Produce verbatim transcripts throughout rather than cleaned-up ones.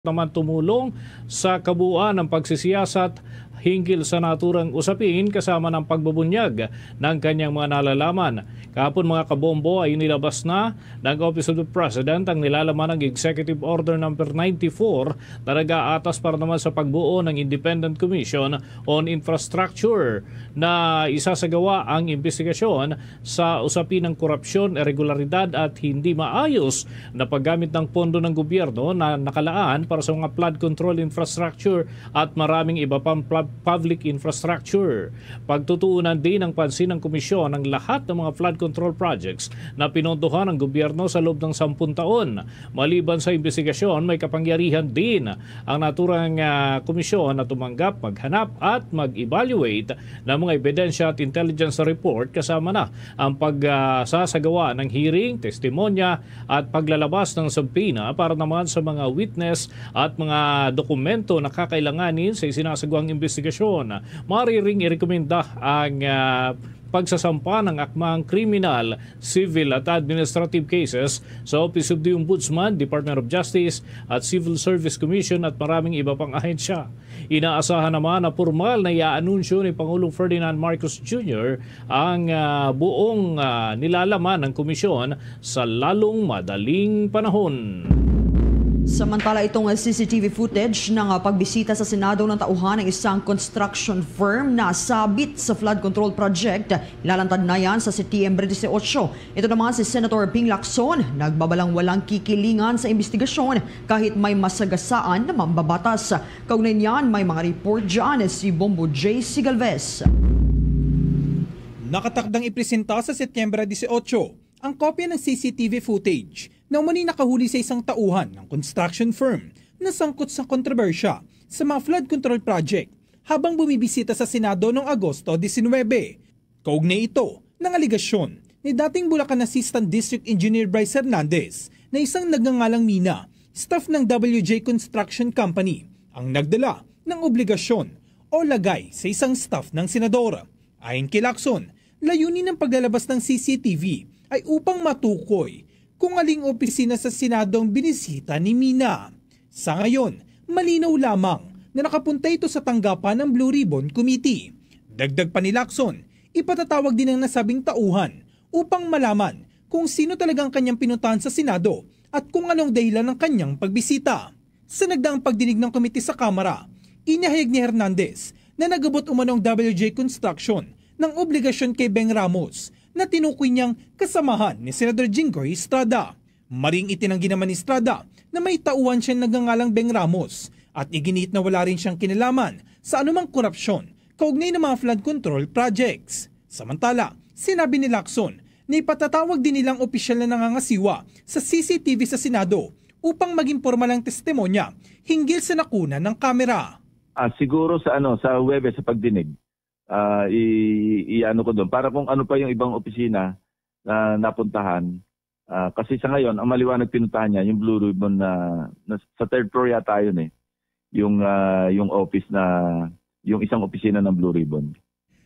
naman tumulong sa kabuuan ng pagsisiyasat hinggil sa naturang usapin kasama ng pagbubunyag ng kanyang mga nalalaman. Kahapon, mga kabombo, ay nilabas na ng Office of the President ang nilalaman ng Executive Order Number ninety-four na nag-aatas para naman sa pagbuo ng Independent Commission on Infrastructure na isasagawa ang investigasyon sa usapin ng korupsyon, irregularidad at hindi maayos na paggamit ng pondo ng gobyerno na nakalaan para sa mga flood control infrastructure at maraming iba pang pla-, public infrastructure. Pagtutuunan din ng pansin ng komisyon ang lahat ng mga flood control projects na pinondohan ng gobyerno sa loob ng sampung taon. Maliban sa investigasyon, may kapangyarihan din ang naturang, ah, komisyon na tumanggap, maghanap at mag-evaluate ng mga ebidensya at intelligence report, kasama na ang pag, ah, sasagawa ng hearing, testimonya at paglalabas ng subpoena para naman sa mga witness at mga dokumento na kakailanganin sa isinasagawang investigasyon. Maaari ring irekomenda ang, ah, pagsasampa ng akmang kriminal, civil at administrative cases sa Office of the Ombudsman, Department of Justice at Civil Service Commission at maraming iba pang ahensya. Inaasahan naman na pormal na iaanunsyo ni Pangulong Ferdinand Marcos Junior ang, ah, buong, ah, nilalaman ng komisyon sa lalong madaling panahon. Samantala, itong C C T V footage ng, ah, pagbisita sa Senado ng tauhan ng isang construction firm na sabit sa flood control project, ilalantad na yan sa Setyembre dieciocho. Ito naman si Senator Ping Lacson, nagbabalang walang kikilingan sa investigasyon kahit may masagasaan na mambabatas. Kaugnay niyan, may mga report dyan si Bombo J C Galvez. Nakatakdang ipresenta sa Setyembre dieciocho ang kopya ng C C T V footage na umano'y nakahuli sa isang tauhan ng construction firm na sangkot sa kontrobersya sa mga flood control project habang bumibisita sa Senado noong Agosto diecinuebe. Kaugnay ito ng alegasyon ni dating Bulacan Assistant District Engineer Bryce Hernandez na isang nagngangalang Mina, staff ng W J Construction Company, ang nagdala ng obligasyon o lagay sa isang staff ng senador. Ayon kay Lacson, layunin ng paglalabas ng C C T V ay upang matukoy kung aling opisina sa Senado ang binisita ni Mina. Sa ngayon, malinaw lamang na nakapunta ito sa tanggapan ng Blue Ribbon Committee. Dagdag pa ni Lacson, ipatatawag din ang nasabing tauhan upang malaman kung sino talaga ang kanyang pinuntahan sa Senado at kung ano ang dahilan ng kanyang pagbisita. Sa nagdaang pagdinig ng komite sa Kamara, inihayag ni Hernandez na nag-abot umano ang W J Construction ng obligasyon kay Beng Ramos na tinukoy niyang kasamahan ni Senador Jinggoy Estrada. Maring itinanggi naman ni Estrada na may tauhan siyang nagngangalang Beng Ramos at iginiit na wala rin siyang kinalaman sa anumang korupsyon kaugnay ng mga flood control projects. Samantala, sinabi ni Lacson na ipatatawag din nilang opisyal na nangangasiwa sa C C T V sa Senado upang maging pormal ang testimonya hinggil sa nakuna ng kamera. Ah, siguro sa ano, sa Huwebes sa pagdinig, ah, i, i-ano ko doon para kung ano pa yung ibang opisina na napuntahan. Ah, kasi sa ngayon, ang maliwanag pinuntahan niya yung Blue Ribbon na, na sa third floor yata yun eh. Yung ah, yung office na yung isang opisina ng Blue Ribbon.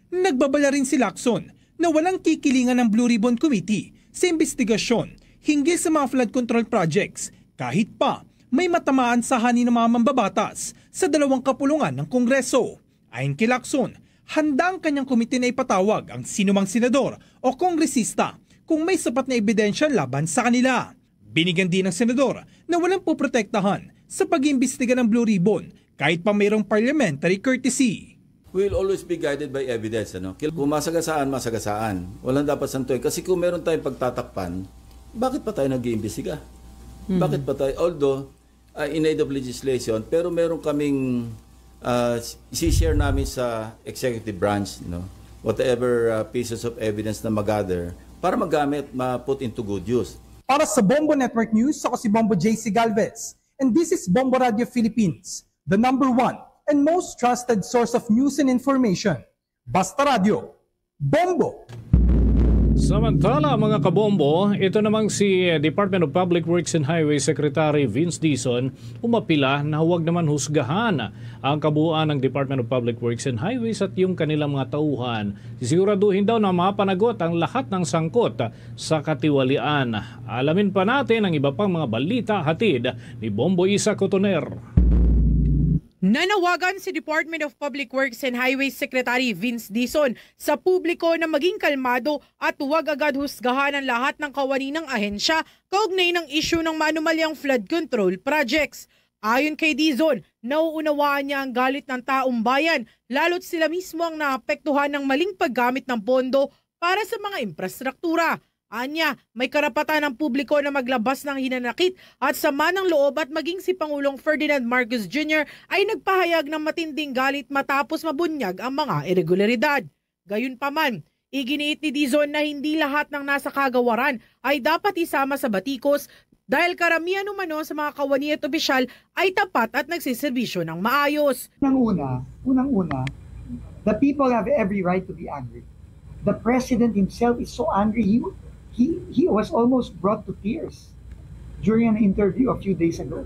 Nagbabala rin si Lacson na walang kikilingan ng Blue Ribbon Committee sa investigasyon hinggil sa mga flood control projects kahit pa may matamaan sa hani ng mga mambabatas sa dalawang kapulungan ng Kongreso. Ayon kay Lacson, handa ang kanyang komite na ipatawag ang sinumang senador o kongresista kung may sapat na ebidensya laban sa kanila. Binigyan din ng senador na walang poprotektahan sa pag-iimbestiga ng Blue Ribbon kahit pa mayroong parliamentary courtesy. We'll always be guided by evidence. Ano? Kung masagasaan, masagasaan. Walang dapat santuin. Kasi kung meron tayong pagtatakpan, bakit pa tayo nag-iimbestiga? Bakit pa tayo? Although, uh, in aid of legislation, pero meron kaming uh, isi-share namin sa executive branch, no? Whatever uh, pieces of evidence na magather para magamit, ma-put into good use. Para sa Bombo Network News, ako si Bombo J C Galvez. And this is Bombo Radio Philippines, the number one and most trusted source of news and information. Basta Radio, Bombo! Samantala, mga kabombo, ito namang si Department of Public Works and Highway Secretary Vince Dizon umapila na huwag naman husgahan ang kabuuan ng Department of Public Works and Highways at yung kanilang mga tauhan. Siguraduhin daw na mapanagot ang lahat ng sangkot sa katiwalian. Alamin pa natin ang iba pang mga balita hatid ni Bombo Isa Cotoner. Nanawagan si Department of Public Works and Highways Secretary Vince Dizon sa publiko na maging kalmado at huwag agad husgahan ang lahat ng kawani ng ahensya kaugnay ng isyu ng manumalyang flood control projects. Ayon kay Dizon, nauunawaan niya ang galit ng taong bayan, lalo't sila mismo ang naapektuhan ng maling paggamit ng pondo para sa mga infrastruktura. Anya, may karapatan ang publiko na maglabas ng hinanakit at sama ng loob at maging si Pangulong Ferdinand Marcos Junior ay nagpahayag ng matinding galit matapos mabunyag ang mga iregularidad. Gayunpaman, iginiit ni Dizon na hindi lahat ng nasa kagawaran ay dapat isama sa batikos dahil karamihan umano sa mga kawani at opisyal ay tapat at nagsiserbisyo ng maayos. Unang-una, unang-una, the people have every right to be angry. The president himself is so angry, he, he, he was almost brought to tears during an interview a few days ago.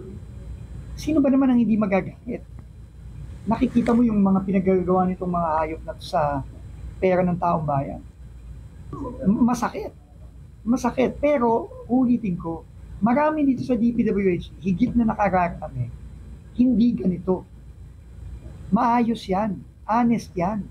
Sino ba naman ang hindi magagalit? Nakikita mo yung mga pinagagawa nitong mga hayop na to sa pera ng taong bayan. Masakit. Masakit. Pero, ulitin ko, marami dito sa D P W H, higit na nakararami, hindi ganito. Maayos yan. Honest yan.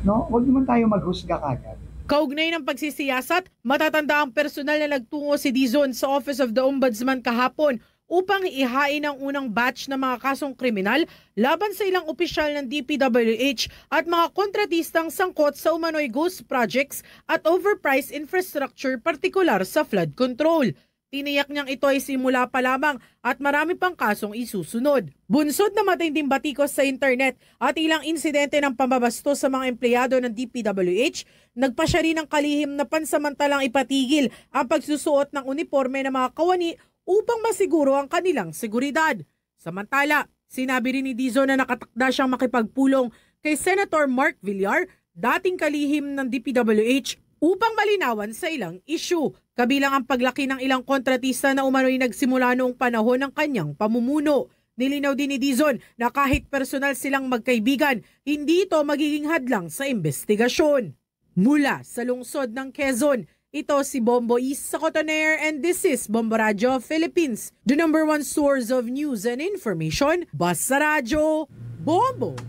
No? Huwag naman tayo maghusga kagad. Kaugnay ng pagsisiyasat, matatanda ang personal na nagtungo si Dizon sa Office of the Ombudsman kahapon upang ihain ang unang batch ng mga kasong kriminal laban sa ilang opisyal ng D P W H at mga kontratistang sangkot sa umano'y ghost projects at overpriced infrastructure, partikular sa flood control. Tiniyak niyang ito ay simula pa lamang at marami pang kasong isusunod. Bunsod na matinding batikos sa internet at ilang insidente ng pambabastos sa mga empleyado ng D P W H, nagpasya rin ng kalihim na pansamantalang ipatigil ang pagsusuot ng uniporme ng mga kawani upang masiguro ang kanilang seguridad. Samantala, sinabi rin ni Dizon na nakatakda siyang makipagpulong kay Senator Mark Villar, dating kalihim ng D P W H, upang malinawan sa ilang isyu, kabilang ang paglaki ng ilang kontratista na umano'y nagsimula noong panahon ng kanyang pamumuno. Nilinaw din ni Dizon na kahit personal silang magkaibigan, hindi ito magiging hadlang sa imbestigasyon. Mula sa lungsod ng Quezon, ito si Bombo Is sa Cotoner, and this is Bombo Radyo Philippines, the number one source of news and information. Basta Radyo, Bombo!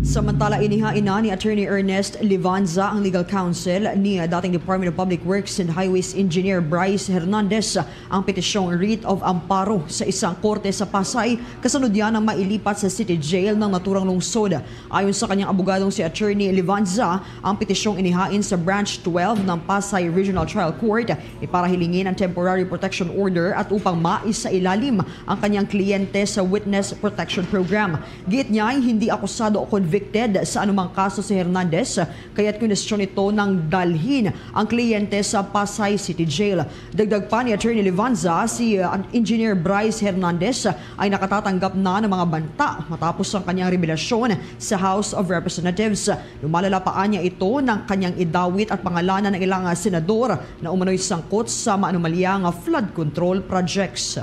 Samantala, inihain na ni Attorney Ernest Livanza, ang legal counsel ni dating Department of Public Works and Highways Engineer Bryce Hernandez, ang petisyong writ of amparo sa isang korte sa Pasay, kasunod niya nang mailipat sa City Jail ng naturang lungsod. Ayon sa kanyang abogadong si Attorney Livanza, ang petisyong inihain sa Branch twelve ng Pasay Regional Trial Court para hilingin ang temporary protection order at upang maisailalim ang kanyang kliyente sa Witness Protection Program. Giit niya, hindi akusado o convicted sa anumang kaso si Hernandez, kaya't kwestiyon ito nang dalhin ang kliyente sa Pasay City Jail. Dagdag pa ni Attorney Livanza, si uh, Engineer Bryce Hernandez ay nakatatanggap na ng mga banta matapos ang kanyang revelasyon sa House of Representatives. Lumalala pa anya ito ng kanyang idawit at pangalanan ng ilang senador na umano'y sangkot sa maanomalya nga flood control projects.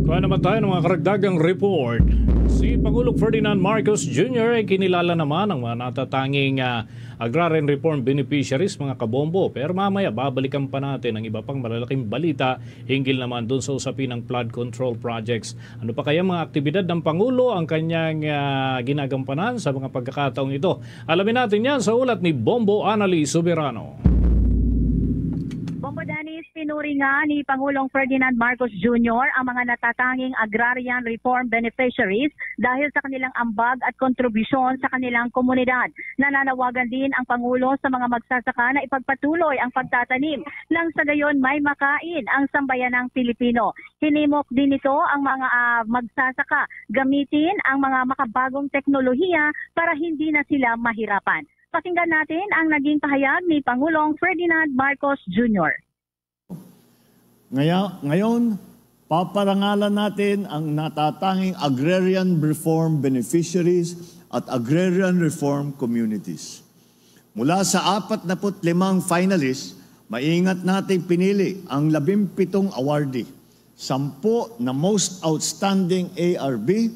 Kuha naman tayo ng mga karagdagang report. Si Pangulong Ferdinand Marcos Junior ay kinilala naman ang mga natatanging ah, agrarian reform beneficiaries, mga kabombo. Pero mamaya, babalikan pa natin ang iba pang malalaking balita hinggil naman dun sa usapin ng flood control projects. Ano pa kaya mga aktibidad ng Pangulo ang kanyang ah, ginagampanan sa mga pagkakataong ito? Alamin natin yan sa ulat ni Bombo Anali Soberano. Bombo Danis, pinuri nga ni Pangulong Ferdinand Marcos Junior ang mga natatanging agrarian reform beneficiaries dahil sa kanilang ambag at kontribusyon sa kanilang komunidad. Nananawagan din ang Pangulo sa mga magsasaka na ipagpatuloy ang pagtatanim nang sa gayon may makain ang sambayanang Pilipino. Hinimok din nito ang mga ah, magsasaka gamitin ang mga makabagong teknolohiya para hindi na sila mahirapan. Pakinggan natin ang naging pahayag ni Pangulong Ferdinand Marcos Junior. Ngaya-, ngayon, paparangalan natin ang natatanging agrarian reform beneficiaries at agrarian reform communities. Mula sa apat na put limang finalists, maingat nating pinili ang labimpitong awardee, sampu na most outstanding A R B,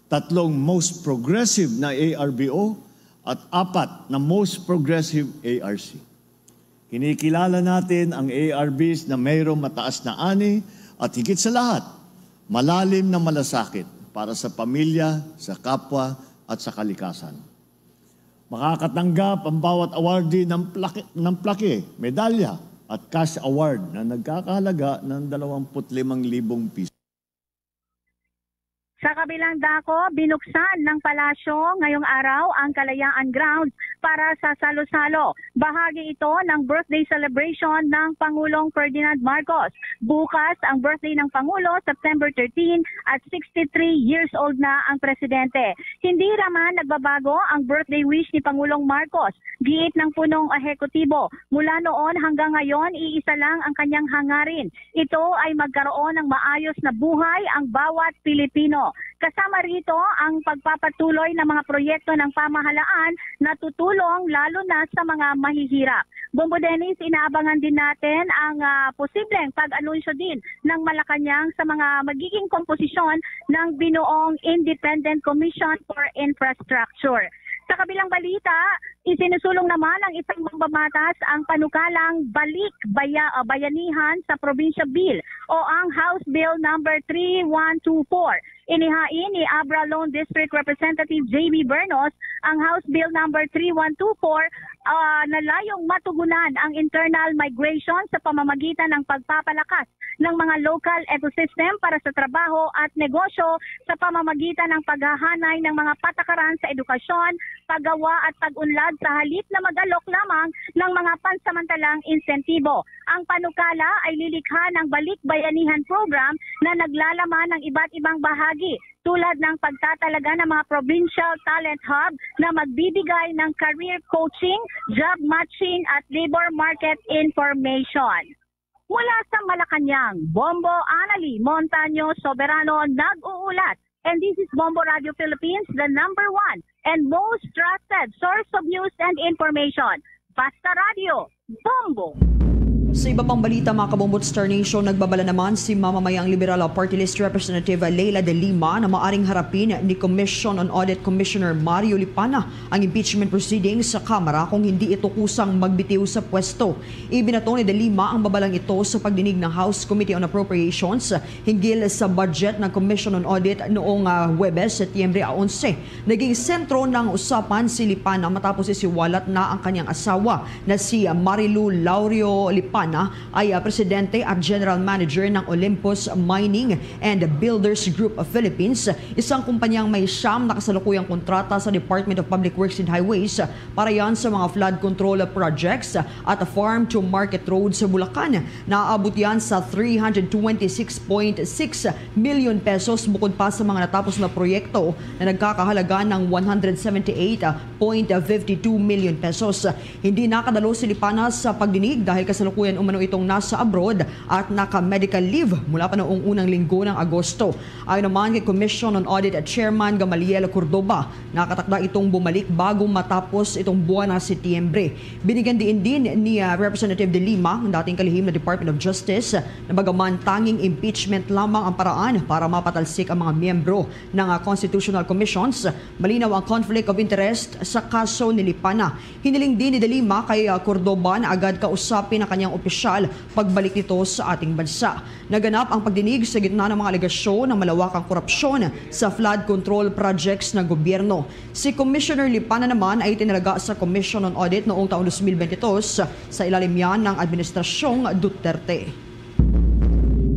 tatlong most progressive na A R B O, at apat na most progressive A R C. Kinikilala natin ang A R Bs na mayroong mataas na ani at, higit sa lahat, malalim na malasakit para sa pamilya, sa kapwa, at sa kalikasan. Makakatanggap ang bawat awardee ng plaki, ng plaki, medalya, at cash award na nagkakahalaga ng dalawampu't limang libong piso. Sa kabilang dako, binuksan ng palasyo ngayong araw ang Kalayaan Grounds para sa salo-salo. Bahagi ito ng birthday celebration ng Pangulong Ferdinand Marcos. Bukas ang birthday ng Pangulo, September thirteen, at sixty-three years old na ang presidente. Hindi naman nagbabago ang birthday wish ni Pangulong Marcos. Giit ng punong ehekutibo, mula noon hanggang ngayon, iisa lang ang kanyang hangarin. Ito ay magkaroon ng maayos na buhay ang bawat Pilipino. Kasama rito ang pagpapatuloy ng mga proyekto ng pamahalaan na tutulong lalo na sa mga mahihirap. Bombo Dennis, inaabangan din natin ang, ah, posibleng pag-anunsyo din ng Malacañang sa mga magiging komposisyon ng binuong Independent Commission for Infrastructure. Sa kabilang balita, isinusulong naman ng isang mambabatas ang panukalang Balik Baya-, ah, Bayanihan sa Probinsya Bill o ang House Bill number three one two four. Inihain ni Abra Lone District Representative J B Bernos ang House Bill number three one two four, ah, na layong matugunan ang internal migration sa pamamagitan ng pagpapalakas ng mga local ecosystem para sa trabaho at negosyo sa pamamagitan ng paghahanay ng mga patakaran sa edukasyon, paggawa at pag-unlad sa halip na mag-alok lamang ng mga pansamantalang insentibo. Ang panukala ay lilikha ng Balik Bayanihan Program na naglalaman ng iba't ibang bahagi tulad ng pagtatalaga ng mga Provincial Talent Hub na magbibigay ng career coaching, job matching at labor market information. Mula sa Malacañang, Bombo Anali Montaño Soberano nag-uulat. And this is Bombo Radio Philippines, the number one and most trusted source of news and information. Basta Radio, Bombo! Sa iba pang balita, mga Kabombo at Star Nation, nagbabala naman si Mamamayang Liberal Party List Representative Leila de Lima na maaring harapin ni Commission on Audit Commissioner Mario Lipana ang impeachment proceedings sa Kamara kung hindi ito kusang magbitiw sa pwesto. Ibinato ni de Lima ang babalang ito sa pagdinig ng House Committee on Appropriations hinggil sa budget ng Commission on Audit noong, ah, Huwebes, Setyembre onse. Naging sentro ng usapan si Lipana matapos isiwalat na ang kanyang asawa na si Marilu Laureo Lipana ay, ah, presidente at general manager ng Olympus Mining and Builders Group of Philippines, isang kumpanyang may siyam na kasalukuyang kontrata sa Department of Public Works and Highways para yan sa mga flood control projects at farm to market road sa Bulacan. Naabot yan sa three hundred twenty-six point six million pesos, bukod pa sa mga natapos na proyekto na nagkakahalaga ng one hundred seventy-eight point fifty-two million pesos. Hindi nakadalo si Lipana sa pagdinig dahil kasalukuyan umano itong nasa abroad at naka-medical leave mula pa noong unang linggo ng Agosto. Ayon naman kay Commission on Audit Chairman Gamaliel Cordoba, nakatakda itong bumalik bago matapos itong buwan ng Setyembre. Binigyan diin din ni, ah, Representative De Lima ang dating kalihim na Department of Justice na bagaman tanging impeachment lamang ang paraan para mapatalsik ang mga miyembro ng, ah, constitutional commissions. Malinaw ang conflict of interest sa kaso ni Lipana. Hiniling din ni De Lima kay, ah, Cordoba na agad kausapin ang kanyang opisyal pagbalik nito sa ating bansa. Naganap ang pagdinig sa gitna ng mga alegasyon ng malawakang korupsyon sa flood control projects ng gobyerno. Si Commissioner Lipana naman ay itinalaga sa Commission on Audit noong taong dos mil bente dos sa ilalim yan ng Administrasyong Duterte.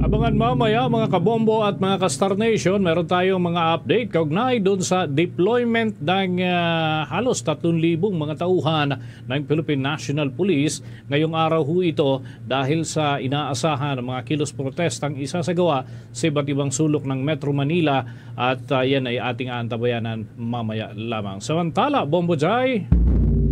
Abangan mamaya, mga kabombo at mga ka-Star Nation, meron tayong mga update kaugnay dun sa deployment ng, ah, halos tatlong libong mga tauhan ng Philippine National Police. Ngayong araw ho ito dahil sa inaasahan ng mga kilos protestang isasagawa sa iba't ibang sulok ng Metro Manila at, ah, yan ay ating aantabayanan mamaya lamang. Samantala, Bombo Jai.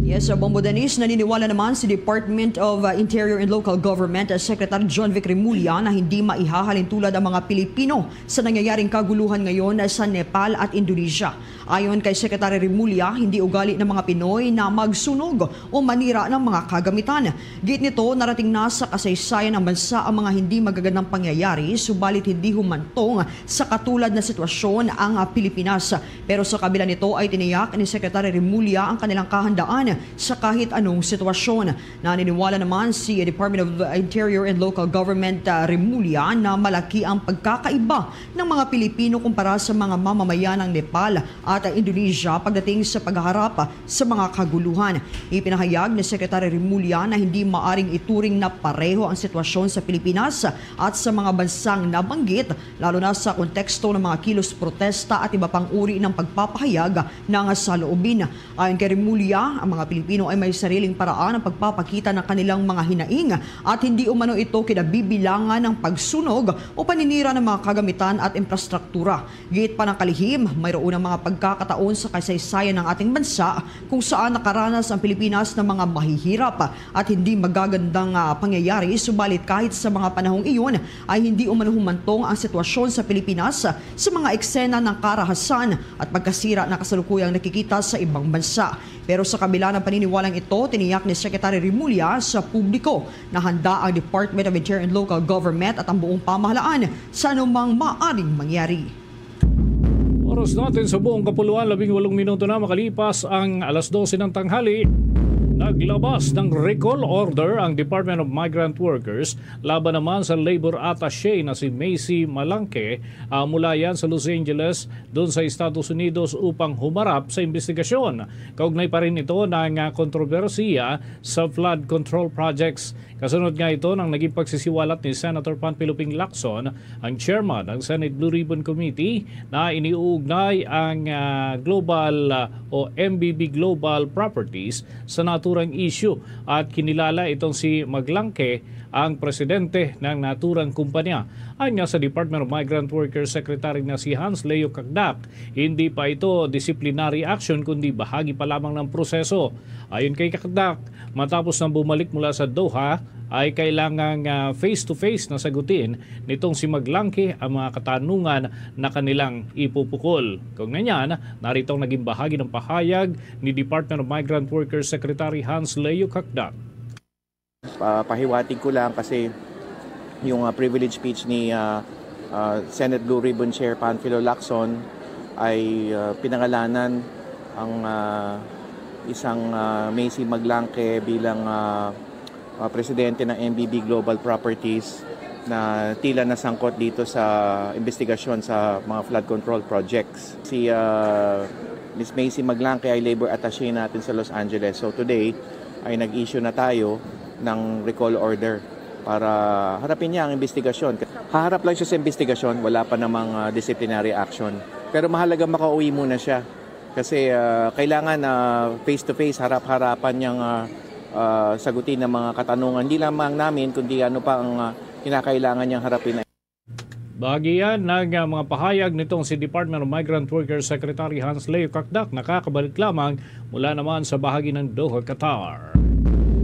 Yes, uh, Bombo Dennis, naniniwala naman si Department of, uh, Interior and Local Government, uh, Secretary John Vic Remulla na hindi maihahalintulad ang mga Pilipino sa nangyayaring kaguluhan ngayon sa Nepal at Indonesia. Ayon kay Secretary Remulla, hindi ugali ng mga Pinoy na magsunog o manira ng mga kagamitan. Giit nito, narating na sa kasaysayan ng bansa ang mga hindi magagandang pangyayari, subalit hindi humantong sa katulad na sitwasyon ang, ah, Pilipinas. Pero sa kabila nito ay tiniyak ni Secretary Remulla ang kanilang kahandaan sa kahit anong sitwasyon. Naniniwala naman si Department of Interior and Local Government, ah, Remulla na malaki ang pagkakaiba ng mga Pilipino kumpara sa mga mamamayan ng Nepal at Indonesia pagdating sa pagharap sa mga kaguluhan. Ipinahayag ni Secretary Remulla na hindi maaring ituring na pareho ang sitwasyon sa Pilipinas at sa mga bansang nabanggit, lalo na sa konteksto ng mga kilos protesta at iba pang uri ng pagpapahayag ng saloobin. Ayon kay Remulla, ang mga Pilipino ay may sariling paraan ng pagpapakita ng kanilang mga hinaing at hindi umano ito kinabibilangan ng pagsunog o paninira ng mga kagamitan at infrastruktura. Giit pa ng kalihim, mayroon ang mga pagkakataon sa kasaysayan ng ating bansa kung saan nakaranas ang Pilipinas ng mga mahihirap at hindi magagandang, ah, pangyayari, subalit kahit sa mga panahong iyon ay hindi umano humantong ang sitwasyon sa Pilipinas sa mga eksena ng karahasan at pagkasira na kasalukuyang nakikita sa ibang bansa. Pero sa kabila ng paniniwalang ito, tiniyak ni Secretary Remulla sa publiko na handa ang Department of Interior and Local Government at ang buong pamahalaan sa anumang maaring mangyari. Oras natin sa buong kapuluan, labing walong minuto na makalipas ang alas dose ng tanghali. Naglabas ng recall order ang Department of Migrant Workers laban naman sa labor attaché na si Macy Malangke, ah, mula yan sa Los Angeles, doon sa Estados Unidos upang humarap sa investigasyon. Kaugnay pa rin ito ng, ah, kontrobersiya sa flood control projects. Kasunod nga ito ng naging pagsisiwalat ni Senator Panfilo Ping Lacson, ang chairman ng Senate Blue Ribbon Committee, na iniuugnay ang, ah, global, ah, o M B B Global Properties sa naturang issue, at kinilala itong si Maglangke, ang presidente ng naturang kumpanya. Ayon nga sa Department of Migrant Workers Secretary na si Hans Leo Cacdac, hindi pa ito disciplinary action kundi bahagi pa lamang ng proseso. Ayon kay Cacdac, matapos na bumalik mula sa Doha, ay kailangang, ah, face-to-face na sagutin nitong si Maglangke ang mga katanungan na kanilang ipupukol. Kung ganyan, narito ang naging bahagi ng pahayag ni Department of Migrant Workers Secretary Hans Leo Cacdac. Pa-, pahiwatig ko lang kasi yung, ah, privilege speech ni, ah, ah, Senate Blue Ribbon Chair Panfilo Lacson ay, ah, pinangalanan ang, ah, isang, ah, Macy Maglangke bilang, ah, ah, presidente ng M B B Global Properties na tila nasangkot dito sa investigasyon sa mga flood control projects. Si, ah, Miss Macy Maglangke ay labor attaché natin sa Los Angeles. So today ay nag-issue na tayo ng recall order para harapin niya ang investigasyon. Haharap lang siya sa investigasyon, wala pa namang, ah, disciplinary action. Pero mahalaga makauwi muna siya. Kasi, ah, kailangan na face-to-face, harap-harapan niyang, ah, ah, sagutin ang mga katanungan. Hindi lamang namin, kundi ano pa ang, ah, kinakailangan niyang harapin. Bahagi yan ng, ah, mga pahayag nitong si Department of Migrant Workers Secretary Hans Leo Cacdac, nakakabalik lamang mula naman sa bahagi ng Doha, Qatar.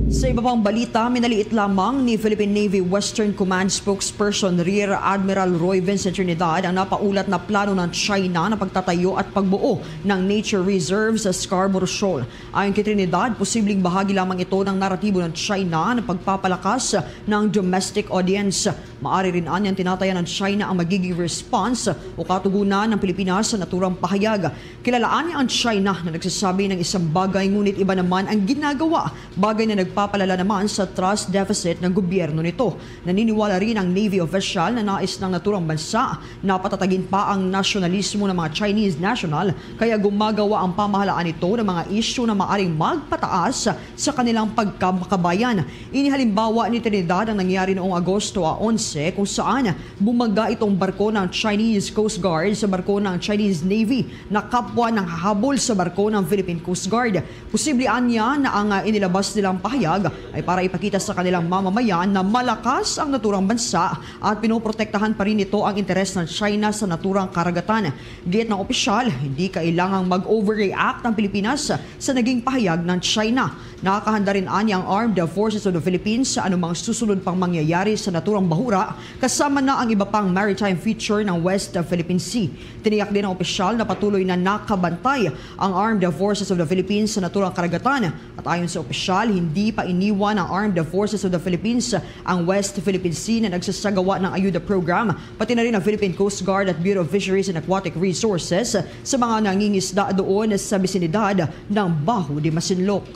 Sa iba pang balita, minaliit lamang ni Philippine Navy Western Command Spokesperson Rear Admiral Roy Vincent Trinidad ang napaulat na plano ng China na pagtatayo at pagbuo ng nature reserve sa Scarborough Shoal. Ayon kay Trinidad, posibleng bahagi lamang ito ng naratibo ng China na pagpapalakas ng domestic audience. Maari rin anyang tinataya ng China ang magiging response o katugunan ng Pilipinas sa naturang pahayag. Kilalaan niya ang China na nagsasabi ng isang bagay ngunit iba naman ang ginagawa, bagay na nagpapalala naman sa trust deficit ng gobyerno nito. Naniniwala rin ang Navy official na nais ng naturang bansa na patatagin pa ang nasyonalismo ng mga Chinese national, kaya gumagawa ang pamahalaan nito ng mga isyu na maaring magpataas sa kanilang pagkamakabayan. Inihalimbawa ni Trinidad ang nangyari noong Agosto a onse, kung saan bumaga itong barko ng Chinese Coast Guard sa barko ng Chinese Navy na kapwa nanghahabol sa barko ng Philippine Coast Guard. Posible anya na ang, ah, inilabas nilang pahayag ay para ipakita sa kanilang mamamayan na malakas ang naturang bansa at pinoprotektahan pa rin nito ang interes ng China sa naturang karagatan. Giit ng opisyal, hindi kailangang mag-overreact ang Pilipinas sa naging pahayag ng China. Nakakahanda rin anya ang Armed Forces of the Philippines sa anumang susunod pang mangyayari sa naturang bahura, kasama na ang iba pang maritime feature ng West Philippine Sea. Tiniyak din ng opisyal na patuloy na nakabantay ang Armed Forces of the Philippines sa naturang karagatan. At ayon sa opisyal, hindi pa iniwan ng Armed Forces of the Philippines ang West Philippine Sea na nagsasagawa ng ayuda program, pati na rin ang Philippine Coast Guard at Bureau of Fisheries and Aquatic Resources sa mga nangingisda doon sa bisinidad ng Baho de Masinloc.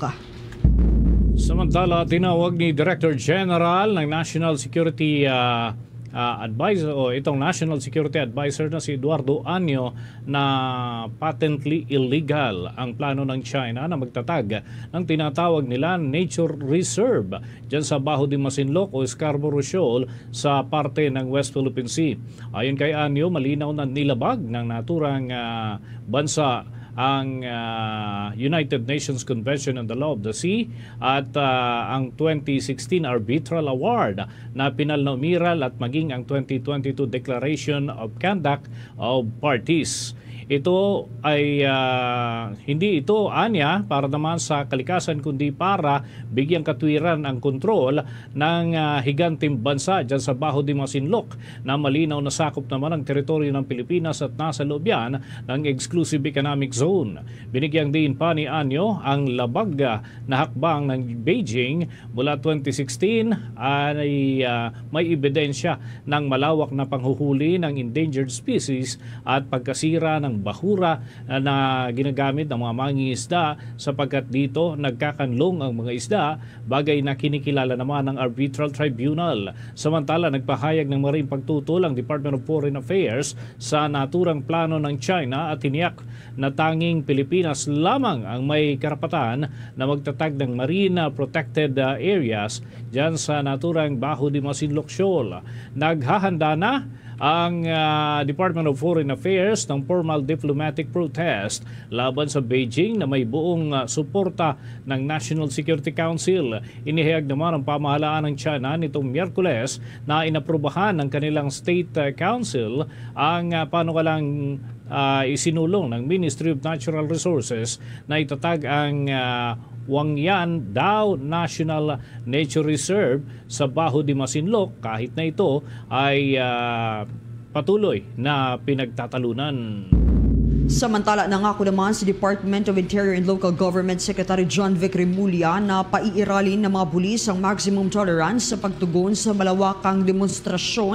Samantala, tinawag ni Director General ng National Security, ah, ah, Advisor, o itong National Security Advisor na si Eduardo Anyo, na patently illegal ang plano ng China na magtatag ng tinatawag nila nature reserve dyan sa Baho de Masinloc o Scarborough Shoal sa parte ng West Philippine Sea. Ayon kay Anyo, malinaw na nilabag ng naturang, ah, bansa ang, ah, United Nations Convention on the Law of the Sea at, ah, ang twenty sixteen Arbitral Award na pinalnaumiral at maging ang twenty twenty-two Declaration of Conduct of Parties. Ito ay, ah, hindi ito anya para naman sa kalikasan, kundi para bigyang katwiran ang kontrol ng, ah, higanteng bansa dyan sa Baho de Masinloc, na malinaw na sakop naman ang teritoryo ng Pilipinas at nasa loob yan ng exclusive economic zone. Binigyang diin pa ni Anyo ang labag, ah, na hakbang ng Beijing mula twenty sixteen ay, ah, may ebidensya ng malawak na panghuhuli ng endangered species at pagkasira ng bahura, ah, na ginagamit ng mga mangingisda, sapagkat dito nagkakanlong ang mga isda, bagay na kinikilala naman ng Arbitral Tribunal. Samantala, nagpahayag ng maraming pagtutol ang Department of Foreign Affairs sa naturang plano ng China at tiniyak na tanging Pilipinas lamang ang may karapatan na magtatag ng marine protected, ah, areas dyan sa naturang Baho de Masinloc Shoal. Naghahanda na ang, ah, Department of Foreign Affairs ng formal diplomatic protest laban sa Beijing na may buong, ah, suporta ng National Security Council. Inihayag naman ang pamahalaan ng China nitong Miyerkules na inaprubahan ng kanilang State, ah, Council ang, ah, panukalang, ah, isinulong ng Ministry of Natural Resources na itatag ang, ah, Wangyan Dao National Nature Reserve sa Baho de Masinloc, kahit na ito ay, ah, patuloy na pinagtatalunan. Samantala, nangako naman si Department of Interior and Local Government Secretary John Vic Remulla na paiiralin ng mga pulis ang maximum tolerance sa pagtugon sa malawakang demonstrasyon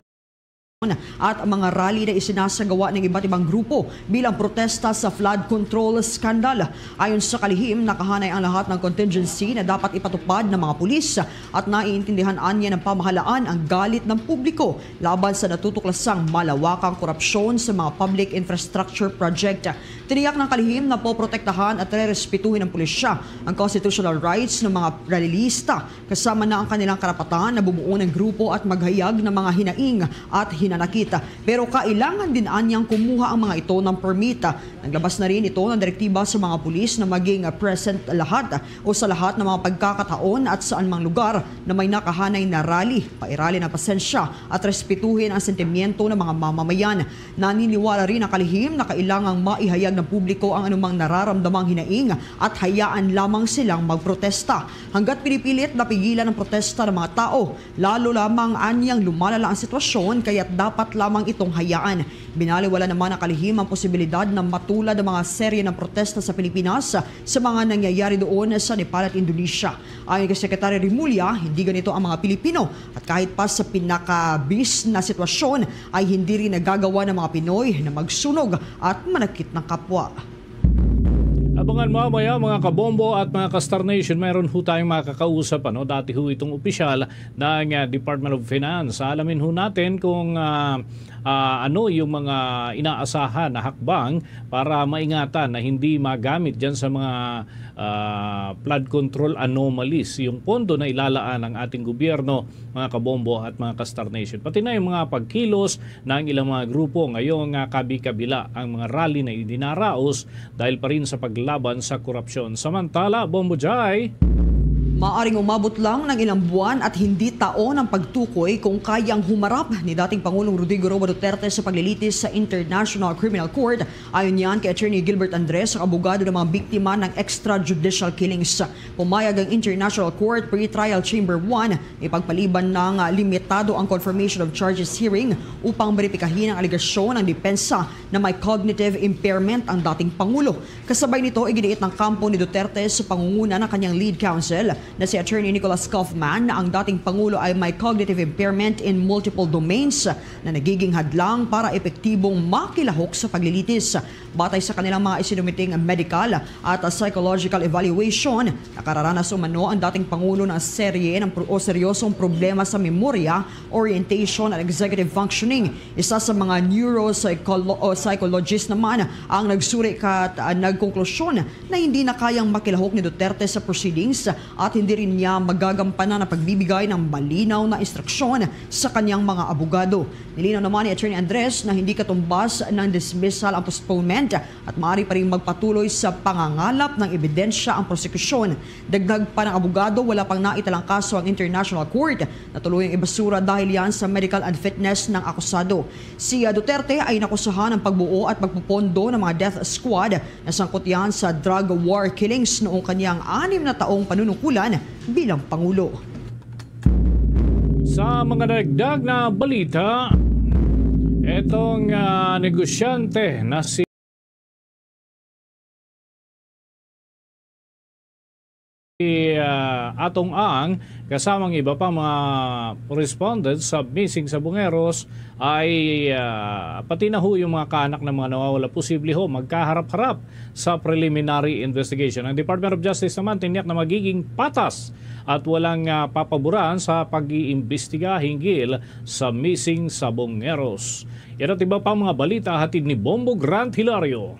at mga rally na isinasagawa ng iba't ibang grupo bilang protesta sa flood control scandal. Ayon sa kalihim, nakahanay ang lahat ng contingency na dapat ipatupad ng mga pulis at naiintindihan anya ng pamahalaan ang galit ng publiko laban sa natutuklasang malawakang korupsyon sa mga public infrastructure project. Tiniyak ng kalihim na poprotektahan at rerespetuhin ng pulisya ang constitutional rights ng mga rallyista, kasama na ang kanilang karapatan na bumuo ng grupo at maghayag ng mga hinaing at hinanakit. Pero kailangan din anyang kumuha ang mga ito ng permit. Naglabas na rin ito ng direktiba sa mga pulis na maging present lahat o sa lahat ng mga pagkakataon at saan mang lugar na may nakahanay na rally. Pairalin ang pasensya at respetuhin ang sentimiento ng mga mamamayan. Naniniwala rin ang kalihim na kailangang maihayag ng publiko ang anumang nararamdamang hinaing at hayaan lamang silang magprotesta. Hanggat pinipilit na pigilan ang protesta ng mga tao, lalo lamang anyang lumalala ang sitwasyon, kaya't dapat lamang itong hayaan. Binaliwala naman ng kalihim ang posibilidad na matulad ang mga serye ng protesta sa Pilipinas sa mga nangyayari doon sa Nepal at Indonesia. Ayon kay Secretary Remulla, hindi ganito ang mga Pilipino at kahit pa sa pinakabis na sitwasyon ay hindi rin nagagawa ng mga Pinoy na magsunog at manakit ng kapwa. Abangan mamaya, mga kabombo at mga ka-Star Nation, mayroon ho tayong makakausap, ano, dati ho itong opisyal ng, ah, Department of Finance. Alamin ho natin kung, ah, ah, ano yung mga inaasahan na hakbang para maingatan na hindi magamit dyan sa mga, ah, flood control anomalies yung pondo na ilalaan ng ating gobyerno, mga kabombo at mga ka-Star Nation. Pati na yung mga pagkilos ng ilang mga grupo ngayong, ah, kabi-kabila ang mga rally na idinaraos dahil pa rin sa paglaban sa korupsyon. Samantala, Bombo Jai. Maaring umabot lang ng ilang buwan at hindi taon ang pagtukoy kung kayang humarap ni dating Pangulong Rodrigo Roa Duterte sa paglilitis sa International Criminal Court. Ayon yan kay Attorney Gilbert Andres, ang abogado ng mga biktima ng extrajudicial killings. Pumayag ang International Court Pretrial Chamber one, ipagpaliban ng ah, limitado ang confirmation of charges hearing upang beripikahin ang alegasyon ng depensa na may cognitive impairment ang dating Pangulo. Kasabay nito, iginiit ng kampo ni Duterte sa pangunguna ng kanyang lead counsel na si Attorney Nicholas Kaufman na ang dating Pangulo ay may cognitive impairment in multiple domains na nagiging hadlang para epektibong makilahok sa paglilitis. Batay sa kanilang mga isinumiting medical at psychological evaluation, nakararanas umano ang dating Pangulo ng serye ng pro- o seryosong problema sa memorya, orientation, at executive functioning. Isa sa mga neuropsycholo- o psychologist naman ang nagsuri kat uh, nagkonklusyon na hindi na kayang makilahok ni Duterte sa proceedings at hindi rin niya magagampanan ang pagbibigay ng malinaw na instruksyon sa kanyang mga abogado. Nilinaw naman ni Attorney Andres na hindi katumbas ng dismissal ang postponement at maaari pa rin magpatuloy sa pangangalap ng ebidensya ang prosekusyon. Dagdag pa ng abogado, wala pang naitalang kaso ang International Court na tuluyang ibasura dahil yan sa medical unfitness ng akusado. Si Duterte ay nakusahan ng pagbuo at pagpupondo ng mga death squad na sangkot yan sa drug war killings noong kanyang anim na taong panunungkulan bilang Pangulo. Sa mga dagdag na balita, itong ah, negosyante na si ah, Atong Ang kasamang iba pa mga respondents sa missing sa Bungeros ay ah, pati na ho yung mga kaanak ng mga nawawala posible ho magkaharap-harap sa preliminary investigation. Ang Department of Justice naman tiniyak na magiging patas at walang ah, papaboran sa pag-iimbestiga hinggil sa missing sa Bungeros. Yan at iba pang mga balita hatid ni Bombo Grant Hilario.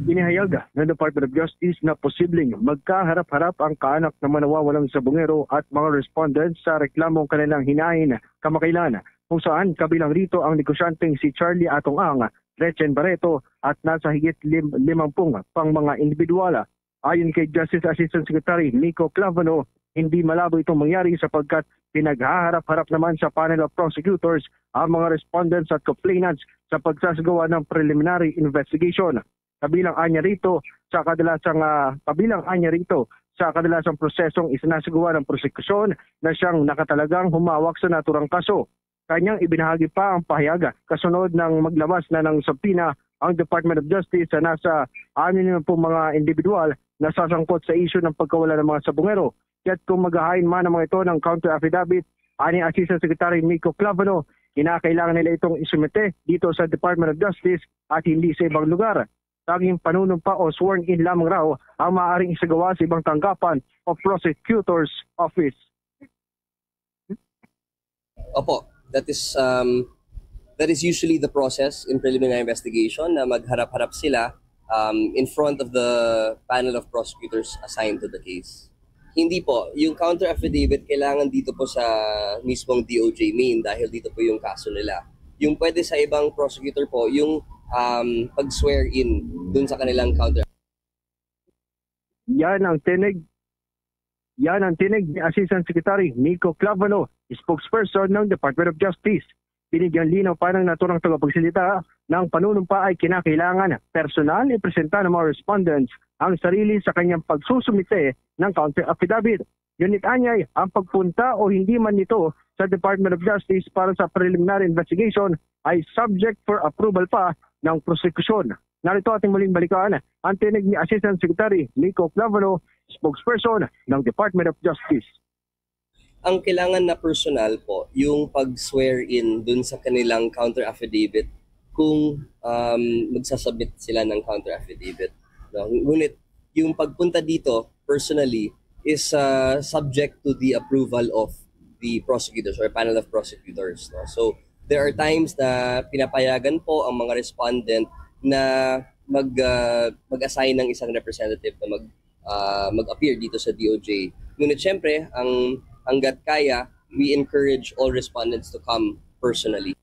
Inihayag ng Department of Justice na posibleng magkaharap-harap ang kaanak ng mga nawawalang sabungero at mga respondents sa reklamong kanilang hinain kamakailan, kung saan kabilang rito ang negosyanteng si Charlie Atong Ang, Gretchen Barreto at nasa higit lim- limampung pang mga individual. Ayon kay Justice Assistant Secretary Nico Clavano, hindi malabo itong mangyari sapagkat pinaghaharap-harap naman sa panel of prosecutors ang mga respondents at complainants sa pagsasagawa ng preliminary investigation. Kabilang anya rito sa kadalasang ah, kabilang anya rito sa kadalasang prosesong isinasagawa ng prosekusyon na siyang nakatalagang humawak sa naturang kaso. Kanyang ibinahagi pa ang pahayag kasunod ng maglawas na ng subpoena ang Department of Justice sa nasa anim na pung mga individual na sasangkot sa isyu ng pagkawala ng mga sabungero. Kaya't kung maghahain man ang mga ito ng counter affidavit, ani Assistant Secretary Nico Clavano, kinakailangan nila itong isumite dito sa Department of Justice at hindi sa ibang lugar. Tanging panunumpa o sworn in lamang raw ang maaaring isagawa sa ibang tanggapan o prosecutor's office. Opo, that is um, that is usually the process in preliminary investigation na magharap-harap sila um, in front of the panel of prosecutors assigned to the case. Hindi po. Yung counter affidavit kailangan dito po sa mismong D O J main dahil dito po yung kaso nila. Yung pwede sa ibang prosecutor po, yung um, pag-swear in dun sa kanilang counter. Yan ang tinig. Yan ang tinig ni Assistant Secretary Nico Clavano, spokesperson ng Department of Justice. Binigyan linaw pa ng naturang tagapagsalita na ang panunumpa ay kinakailangan personal ipresenta ng mga respondents ang sarili sa kanyang pagsusumite ng counter affidavit. Ngunit anyay, ang pagpunta o hindi man nito sa Department of Justice para sa preliminary investigation ay subject for approval pa ng prosekusyon. Narito ating muling balikan ang tinig ni Assistant Secretary Nico Clavano, spokesperson ng Department of Justice. Ang kailangan na personal po, yung pag-swear in dun sa kanilang counter affidavit kung um, magsasubmit sila ng counter affidavit. No? Ngunit yung pagpunta dito personally is uh, subject to the approval of the prosecutors or panel of prosecutors. No? So there are times na pinapayagan po ang mga respondent na mag uh, mag-assign ng isang representative na mag uh, mag-appear dito sa D O J. Ngunit syempre, ang hanggat kaya, we encourage all respondents to come personally.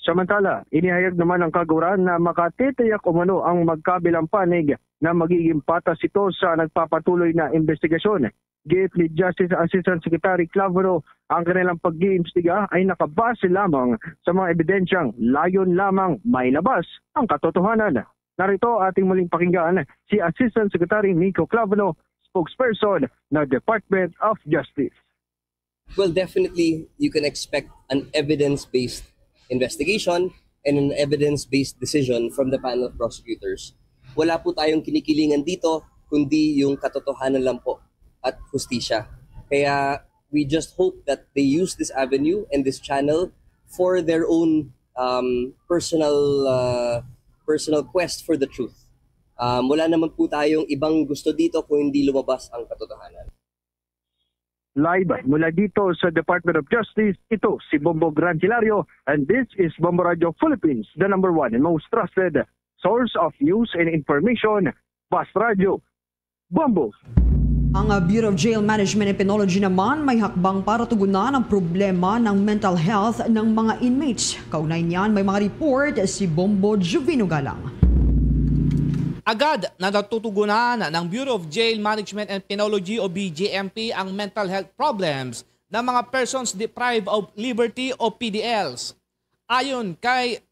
Samantala, inihayag naman ng Kaguran na makatitiyak umano ang magkabilang panig na magiging patas ito sa nagpapatuloy na investigasyon. Giit ni Justice Assistant Secretary Clavero, ang kanilang pag-iimbestiga ay nakabase lamang sa mga ebidensyang layon lamang mailabas ang katotohanan. Narito ating muling pakinggan si Assistant Secretary Nico Clavero, spokesperson ng Department of Justice. Well, definitely, you can expect an evidence-based investigation and an evidence-based decision from the panel of prosecutors. Wala po tayong kinikilingan dito, kundi yung katotohanan lang po at hustisya. Kaya we just hope that they use this avenue and this channel for their own um, personal uh, personal quest for the truth. Um, wala naman po tayong ibang gusto dito kung hindi lumabas ang katotohanan. Live mula dito sa Department of Justice, ito si Bombo Gran Hilario, and this is Bombo Radio Philippines, the number one and most trusted source of news and information. Basta Radio, Bombo. Ang Bureau of Jail Management and Penology naman may hakbang para tugunan ang problema ng mental health ng mga inmates. Kaugnay niyan, may mga report si Bombo Juvino Galang. Agad na natutugunan ng Bureau of Jail Management and Penology o B J M P ang mental health problems ng mga persons deprived of liberty o P D Ls. Ayon kay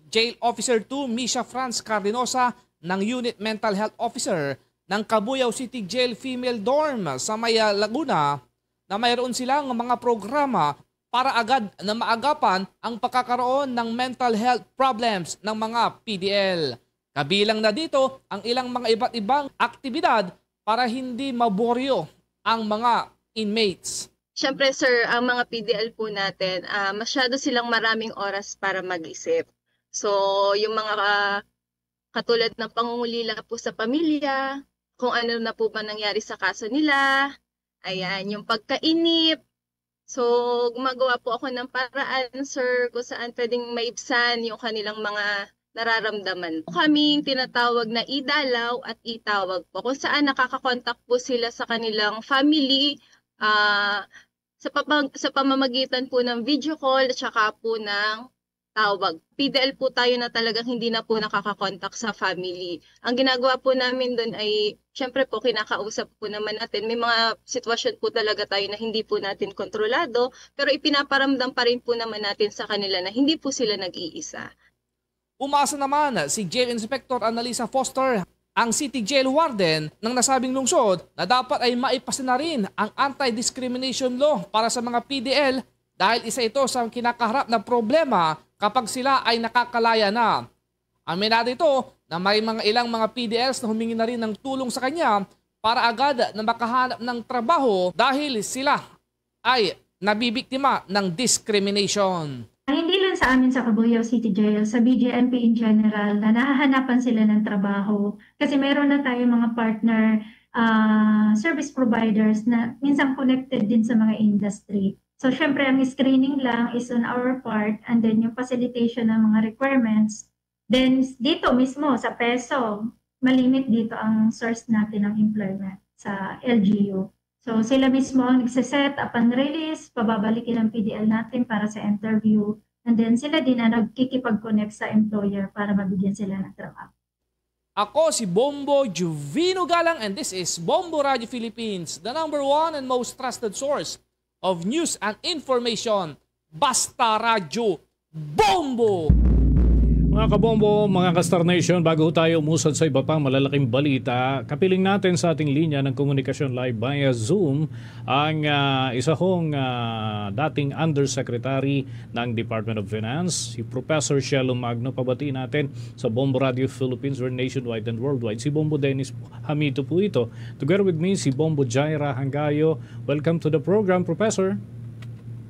Jail Officer two Misha Franz Cardinosa ng Unit Mental Health Officer ng Cabuyao City Jail Female Dorm sa may, ah, Laguna, na mayroon silang mga programa para agad na maagapan ang pagkakaroon ng mental health problems ng mga P D L. Kabilang na dito ang ilang mga iba't ibang aktibidad para hindi maboryo ang mga inmates. Siyempre, sir, ang mga P D L po natin, ah, masyado silang maraming oras para mag-isip. So, yung mga, ah, katulad ng pangungulila po sa pamilya, kung ano na po ba nangyari sa kaso nila, ayan, yung pagkainip. So, gumagawa po ako ng paraan, sir, kung saan pwedeng maibsan yung kanilang mga nararamdaman. Kaming tinatawag na idalaw at itawag po, kung saan nakakakontak po sila sa kanilang family, ah, sa, papag- sa pamamagitan po ng video call at saka po ng tawag. P D L po tayo na talagang hindi na po nakakakontak sa family. Ang ginagawa po namin doon ay, syempre po, kinakausap po naman natin. May mga sitwasyon po talaga tayo na hindi po natin kontrolado, pero ipinaparamdam pa rin po naman natin sa kanila na hindi po sila nag-iisa. Umasa naman si Jail Inspector Annalisa Foster, ang City Jail Warden ng nasabing lungsod, na dapat ay maipasin na rin ang anti-discrimination law para sa mga P D L dahil isa ito sa kinakaharap na problema kapag sila ay nakakalaya na. Aminado ito na may mga ilang mga P D Ls na humingi na rin ng tulong sa kanya para agad na makahanap ng trabaho dahil sila ay nabibiktima ng discrimination. Hindi lang sa amin sa Cabuyao City Jail, sa B J M P in general, na nahahanapan sila ng trabaho kasi meron na tayong mga partner ah, service providers na minsan connected din sa mga industry. So, syempre, ang screening lang is on our part, and then yung facilitation ng mga requirements. Then, dito mismo, sa peso, malimit dito ang source natin ng employment sa L G U. So, sila mismo ang nagse-set up ang release, pababalikin ang P D L natin para sa interview, and then sila din ang nagkikipag-connect sa employer para mabigyan sila ng trabaho. Ako si Bombo Juvino Galang, and this is Bombo Radio Philippines, the number one and most trusted source of news and information. Basta Radyo, Bombo! Mga kabombo, mga ka-Star Nation, bago tayo umusad sa iba pang malalaking balita, kapiling natin sa ating linya ng komunikasyon live via Zoom ang ah, isa hong ah, dating Undersecretary ng Department of Finance, si Professor Shelo Magno. Pabati natin sa Bombo Radio Philippines, we're nationwide and worldwide. Si Bombo Dennis Hamito po ito. Together with me, si Bombo Jaira Hangayo. Welcome to the program, Professor.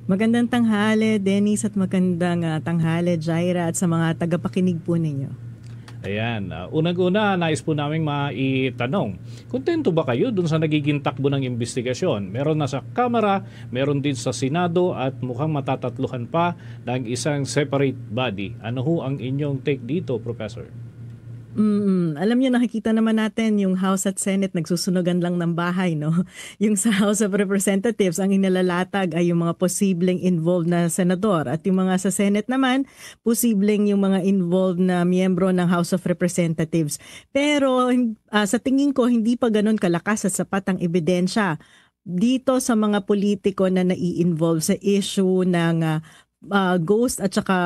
Magandang tanghali, Dennis, at magandang ah, tanghali, Jaira, at sa mga tagapakinig po ninyo. Ayan. Ah, unang-una, nais po naming maitanong, kontento ba kayo dun sa nagiging takbo ng investigasyon? Meron na sa Kamara, meron din sa Senado, at mukhang matatatluhan pa ng isang separate body. Ano ho ang inyong take dito, Professor? Mm, alam niyo, nakikita naman natin yung House at Senate nagsusunugan lang ng bahay, no? Yung sa House of Representatives, ang inalalatag ay yung mga posibleng involved na senador. At yung mga sa Senate naman, posibleng yung mga involved na miyembro ng House of Representatives. Pero, hin-, ah, sa tingin ko, hindi pa ganun kalakas at sapat ang ebidensya dito sa mga politiko na nai-involve sa issue ng, ah, ah, ghost at saka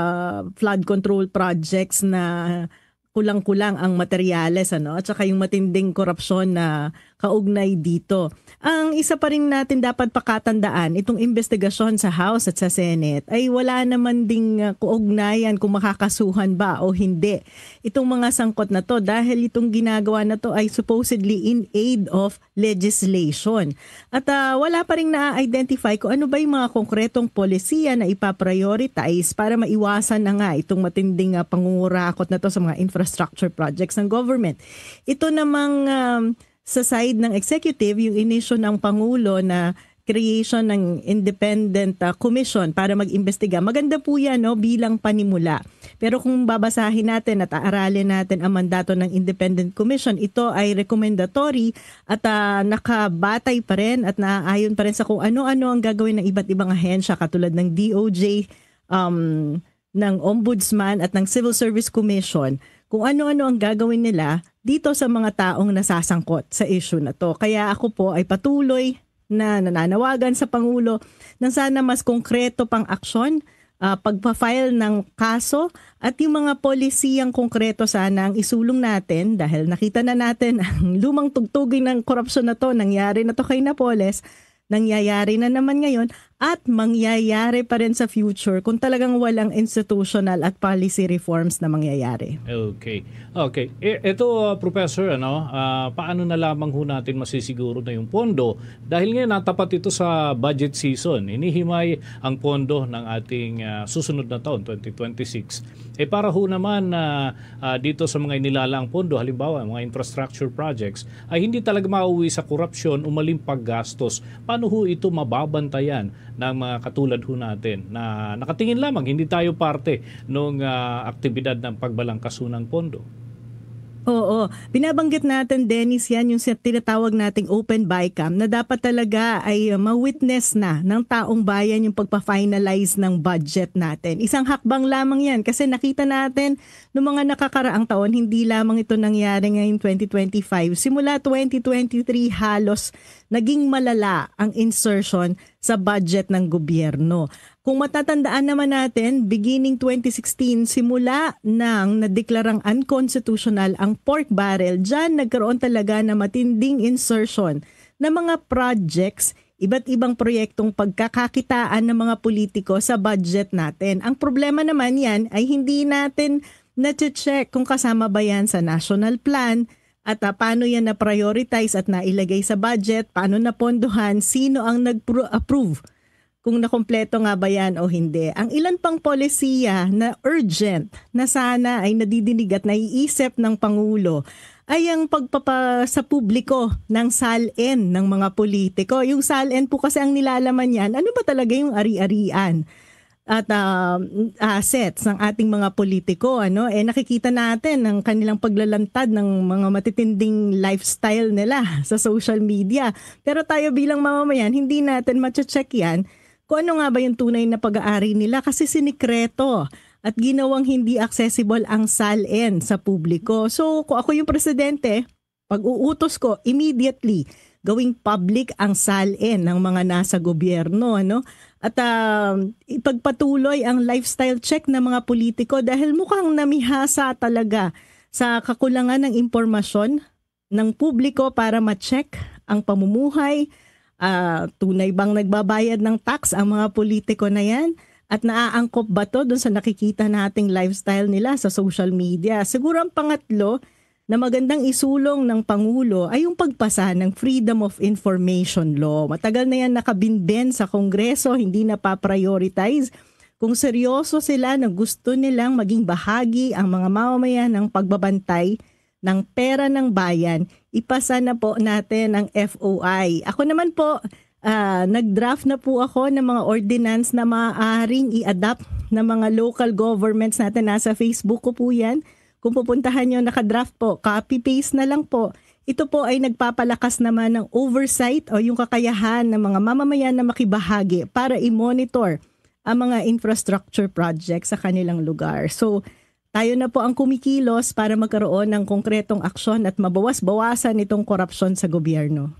flood control projects na kulang-kulang ang materyales, ano, at saka yung matinding korupsyon na kaugnay dito. Ang isa pa rin natin dapat pakatandaan, itong investigasyon sa House at sa Senate ay wala naman ding, ah, kaugnayan kung makakasuhan ba o hindi itong mga sangkot na 'to, dahil itong ginagawa na 'to ay supposedly in aid of legislation. At, ah, wala pa ring na-identify kung ano ba yung mga konkretong polisiya na ipa-prioritize para maiwasan na nga itong matinding, ah, pangungurakot na 'to sa mga infrastructure projects ng government. Ito namang, um, sa side ng executive, yung inisyu ng Pangulo na creation ng independent, ah, commission para mag-imbestiga. Maganda po yan, no, bilang panimula. Pero kung babasahin natin at aaralin natin ang mandato ng independent commission, ito ay recommendatory at, ah, nakabatay pa rin at naaayon pa rin sa kung ano-ano ang gagawin ng iba't ibang ahensya katulad ng D O J, um, ng Ombudsman at ng Civil Service Commission, kung ano-ano ang gagawin nila dito sa mga taong nasasangkot sa issue na 'to. Kaya ako po ay patuloy na nananawagan sa Pangulo na sana mas konkreto pang aksyon, ah, pagpa-file ng kaso at yung mga polisiyang konkreto sana ang isulong natin, dahil nakita na natin ang lumang tugtugin ng korupsyon na 'to, nangyari na 'to kay Napoles, nangyayari na naman ngayon at mangyayari pa rin sa future kung talagang walang institutional at policy reforms na mangyayari. Okay. Okay. E-, eto, ah, Professor, ano, ah, paano na lamang ho natin masisiguro na yung pondo? Dahil ngayon, natapat ito sa budget season. Hinihimay ang pondo ng ating, ah, susunod na taon, twenty twenty-six. Eh, para ho naman, ah, ah, dito sa mga inilalaang pondo, halimbawa, mga infrastructure projects, ay hindi talaga mauwi sa korupsyon o maling paggastos. Paano ho ito mababantayan ng mga katulad ho natin na nakatingin lamang, hindi tayo parte nung, ah, aktibidad ng pagbalangkas ho ng pondo? Oo. Binabanggit natin, Dennis, yan yung sa-, tinatawag nating open BICAM na dapat talaga ay, uh, ma-witness na ng taong bayan yung pagpa-finalize ng budget natin. Isang hakbang lamang yan kasi nakita natin noong mga nakakaraang taon, hindi lamang ito nangyari ngayong twenty twenty-five. Simula twenty twenty-three, halos naging malala ang insertion sa budget ng gobyerno. Kung matatandaan naman natin, beginning twenty sixteen, simula nang nadeklarang unconstitutional ang pork barrel, dyan nagkaroon talaga na matinding insertion ng mga projects, iba't ibang proyektong pagkakakitaan ng mga politiko sa budget natin. Ang problema naman yan ay hindi natin na-check kung kasama ba yan sa national plan at, ah, paano yan na-prioritize at nailagay sa budget, paano napondohan, sino ang nag-approve kung nakompleto nga ba yan o hindi. Ang ilan pang polisiya na urgent na sana ay nadidinig at naiisip ng Pangulo ay ang pagpapa-, sa publiko ng SALN ng mga politiko. Yung SALN po kasi ang nilalaman niyan, ano ba talaga yung ari-arian at, ah, assets ng ating mga politiko, ano? Eh, nakikita natin ang kanilang paglalantad ng mga matitinding lifestyle nila sa social media. Pero tayo bilang mamamayan, hindi natin mache-check yan kung ano nga ba yung tunay na pag-aari nila kasi sinikreto at ginawang hindi accessible ang SALN sa publiko. So, kung ako yung presidente, pag-uutos ko, immediately, gawing public ang SALN ng mga nasa gobyerno, ano? At, ah, ipagpatuloy ang lifestyle check ng mga politiko dahil mukhang namihasa talaga sa kakulangan ng impormasyon ng publiko para ma-check ang pamumuhay. Ah, tunay bang nagbabayad ng tax ang mga politiko na yan? At naaangkop ba 'to dun sa nakikita nating lifestyle nila sa social media? Siguro ang pangatlo na magandang isulong ng Pangulo ay yung pagpasa ng Freedom of Information Law. Matagal na yan nakabinben sa Kongreso, hindi napaprioritize. Kung seryoso sila na gusto nilang maging bahagi ang mga mamamayan ng pagbabantay ng pera ng bayan, ipasa na po natin ang F O I. Ako naman po, ah, nag-draft na po ako ng mga ordinance na maaaring i-adopt ng mga local governments natin. Nasa Facebook ko po yan. Kung pupuntahan nyo, naka-draft po, copy-paste na lang po. Ito po ay nagpapalakas naman ng oversight o yung kakayahan ng mga mamamayan na makibahagi para i-monitor ang mga infrastructure projects sa kanilang lugar. So, tayo na po ang kumikilos para magkaroon ng konkretong aksyon at mabawas-bawasan itong korupsyon sa gobyerno.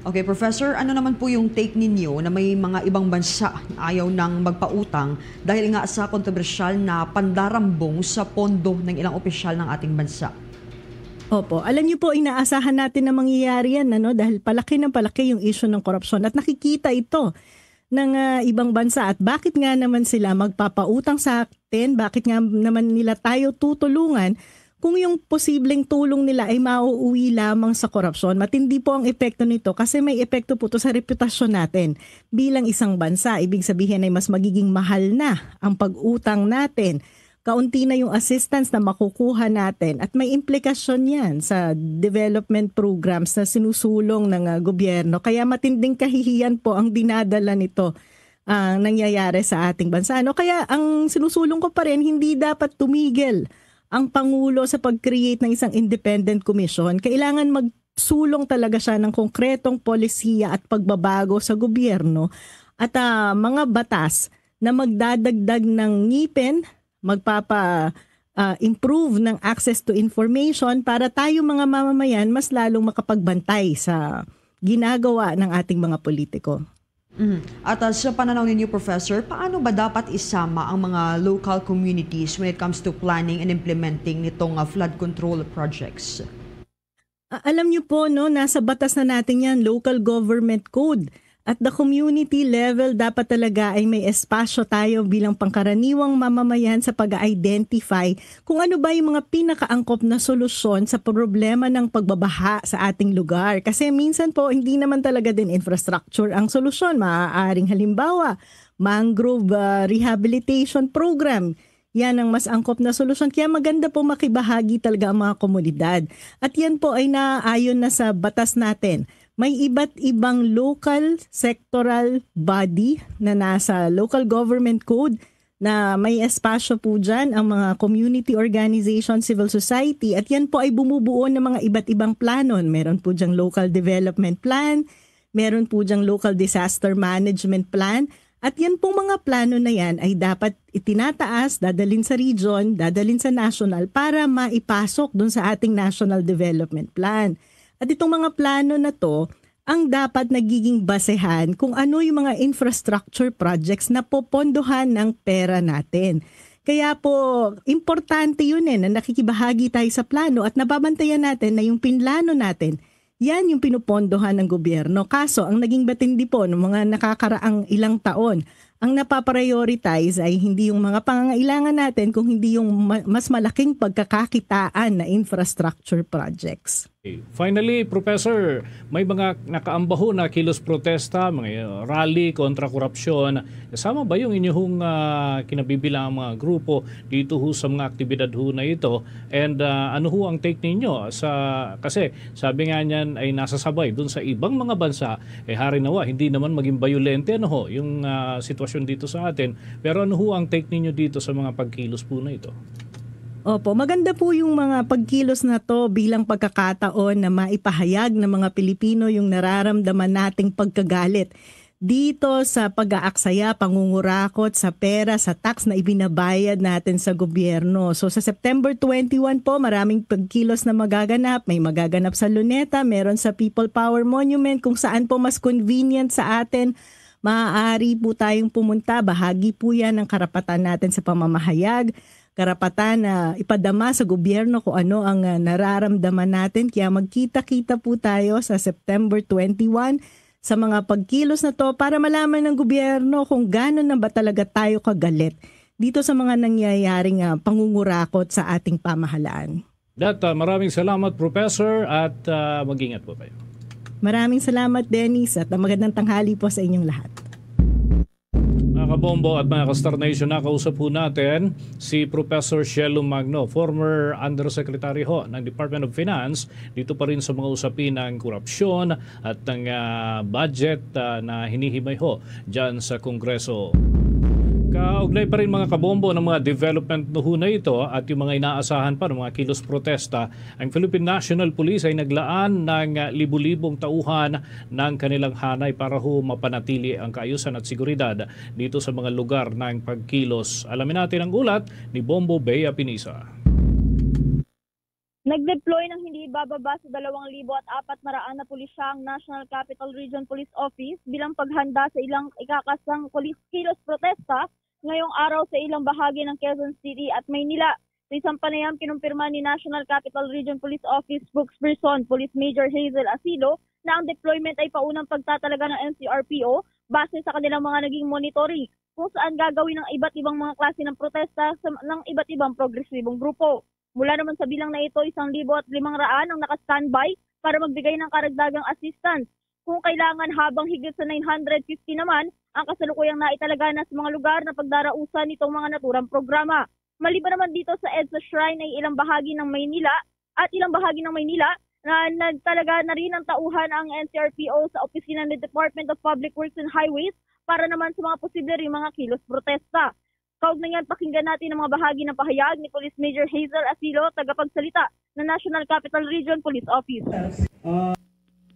Okay, Professor, ano naman po yung take ninyo na may mga ibang bansa na ayaw nang magpautang dahil nga sa kontrobersyal na pandarambong sa pondo ng ilang opisyal ng ating bansa? Opo. Alam niyo po, inaasahan natin na mangyayari yan, ano? Dahil palaki ng palaki yung issue ng korupsyon. At nakikita ito ng ah, ibang bansa. At bakit nga naman sila magpapautang sa atin? Bakit nga naman nila tayo tutulungan kung yung posibleng tulong nila ay mauuwi lamang sa korupsyon? Matindi po ang epekto nito kasi may epekto po to sa reputasyon natin bilang isang bansa. Ibig sabihin ay mas magiging mahal na ang pag-utang natin. Kaunti na yung assistance na makukuha natin at may implikasyon yan sa development programs na sinusulong ng ah, gobyerno. Kaya matinding kahihiyan po ang dinadala nito ang nangyayari sa ating bansa. No? Kaya ang sinusulong ko pa rin, hindi dapat tumigil ang Pangulo sa pag-create ng isang independent commission. Kailangan magsulong talaga siya ng konkretong polisiya at pagbabago sa gobyerno at ah, mga batas na magdadagdag ng ngipin, magpapa ah, improve ng access to information para tayo mga mamamayan mas lalong makapagbantay sa ginagawa ng ating mga politiko. Mhm. At ah, sa pananaw ninyo, Professor, paano ba dapat isama ang mga local communities when it comes to planning and implementing nitong ah, flood control projects? Ah, alam niyo po, no, nasa batas na natin yan, local government code. At the community level, dapat talaga ay may espasyo tayo bilang pangkaraniwang mamamayan sa pag-identify kung ano ba yung mga pinakaangkop na solusyon sa problema ng pagbabaha sa ating lugar. Kasi minsan po, hindi naman talaga din infrastructure ang solusyon. Maaaring halimbawa, mangrove ah, rehabilitation program. Yan ang mas angkop na solusyon. Kaya maganda po makibahagi talaga ang mga komunidad. At yan po ay naaayon na sa batas natin. May iba't ibang local sectoral body na nasa local government code na may espasyo po dyan ang mga community organization, civil society, at yan po ay bumubuo ng mga iba't ibang plano. Meron po dyang local development plan, meron po dyang local disaster management plan, at yan pong mga plano na yan ay dapat itinataas, dadalhin sa region, dadalhin sa national para maipasok dun sa ating national development plan. At itong mga plano na to, ang dapat nagiging basehan kung ano yung mga infrastructure projects na popondohan ng pera natin. Kaya po, importante yun eh, na nakikibahagi tayo sa plano at nababantayan natin na yung pinlano natin, yan yung pinupondohan ng gobyerno. Kaso, ang naging batindi po ng mga nakakaraang ilang taon, ang napaprioritize ay hindi yung mga pangangailangan natin, kung hindi yung ma- mas malaking pagkakakitaan na infrastructure projects. Okay. Finally, Professor, may mga nakaambaho na kilos protesta, mga rally kontra korupsyon. Kasama ba yung inyong ah, kinabibilang mga grupo dito ho sa mga aktibidad ho na ito? And ah, ano ho ang take ninyo? Sa, kasi sabi nga niyan ay nasasabay dun sa ibang mga bansa, eh hari nawa, hindi naman maging bayolente ano ho, yung ah, sitwasyon dito sa atin. Pero ano ho ang take ninyo dito sa mga pagkilos po na ito? Opo, maganda po yung mga pagkilos na to bilang pagkakataon na maipahayag ng mga Pilipino yung nararamdaman nating pagkagalit dito sa pag-aaksaya, pangungurakot sa pera, sa tax na ibinabayad natin sa gobyerno. So sa September twenty-one po, maraming pagkilos na magaganap. May magaganap sa Luneta, meron sa People Power Monument, kung saan po mas convenient sa atin. Maaari po tayong pumunta, bahagi po yan ng karapatan natin sa pamamahayag, karapatan na ipadama sa gobyerno kung ano ang ah, nararamdaman natin. Kaya magkita-kita po tayo sa September twenty-one sa mga pagkilos na to para malaman ng gobyerno kung gano'n na ba talaga tayo kagalit dito sa mga nangyayaring ah, pangungurakot sa ating pamahalaan. Data, maraming salamat, Professor, at ah, mag-ingat po kayo. Maraming salamat, Dennis, at magandang tanghali po sa inyong lahat. Mga kabombo at mga ka-Star Nation, nakausap po natin si Professor Shelo Magno, former Undersecretary ho ng Department of Finance, dito pa rin sa mga usapin ng korupsyon at ng ah, budget ah, na hinihimay ho dyan sa Kongreso. Kaugnay pa rin, mga kabombo, ng mga development na ito at yung mga inaasahan pa ng mga kilos protesta, ang Philippine National Police ay naglaan ng libu-libong tauhan ng kanilang hanay para ho mapanatili ang kaayusan at seguridad dito sa mga lugar ng pagkilos. Alamin natin ang ulat ni Bombo Bea Pinisa. Nag-deploy ng hindi ibababa sa dalawang libo at apat na raan na pulisya ang National Capital Region Police Office bilang paghanda sa ilang ikakasang kulis-, kilos protesta ngayong araw sa ilang bahagi ng Quezon City at Maynila. Sa isang panayam, kinumpirma ni National Capital Region Police Office Spokesperson Police Major Hazel Asilo na ang deployment ay paunang pagtatalaga ng N C R P O base sa kanilang mga naging monitoring, kung saan gagawin ang iba't ibang mga klase ng protesta sa, ng iba't ibang progresibong grupo. Mula naman sa bilang na ito, isang libo at limang raan ang naka-standby para magbigay ng karagdagang assistance kung kailangan, habang higit sa nine hundred fifty naman ang kasalukuyang naitalaga na sa mga lugar na pagdarausan nitong mga naturang programa. Maliban naman dito, sa EDSA Shrine ay ilang bahagi ng Maynila at ilang bahagi ng Maynila na nagtalaga na rin ang tauhan ang N C R P O sa opisina ng Department of Public Works and Highways para naman sa mga posible ring mga kilos protesta. Kaugnay niyan, pakinggan natin ang mga bahagi ng pahayag ni Police Major Hazel Asilo, tagapagsalita ng National Capital Region Police Office.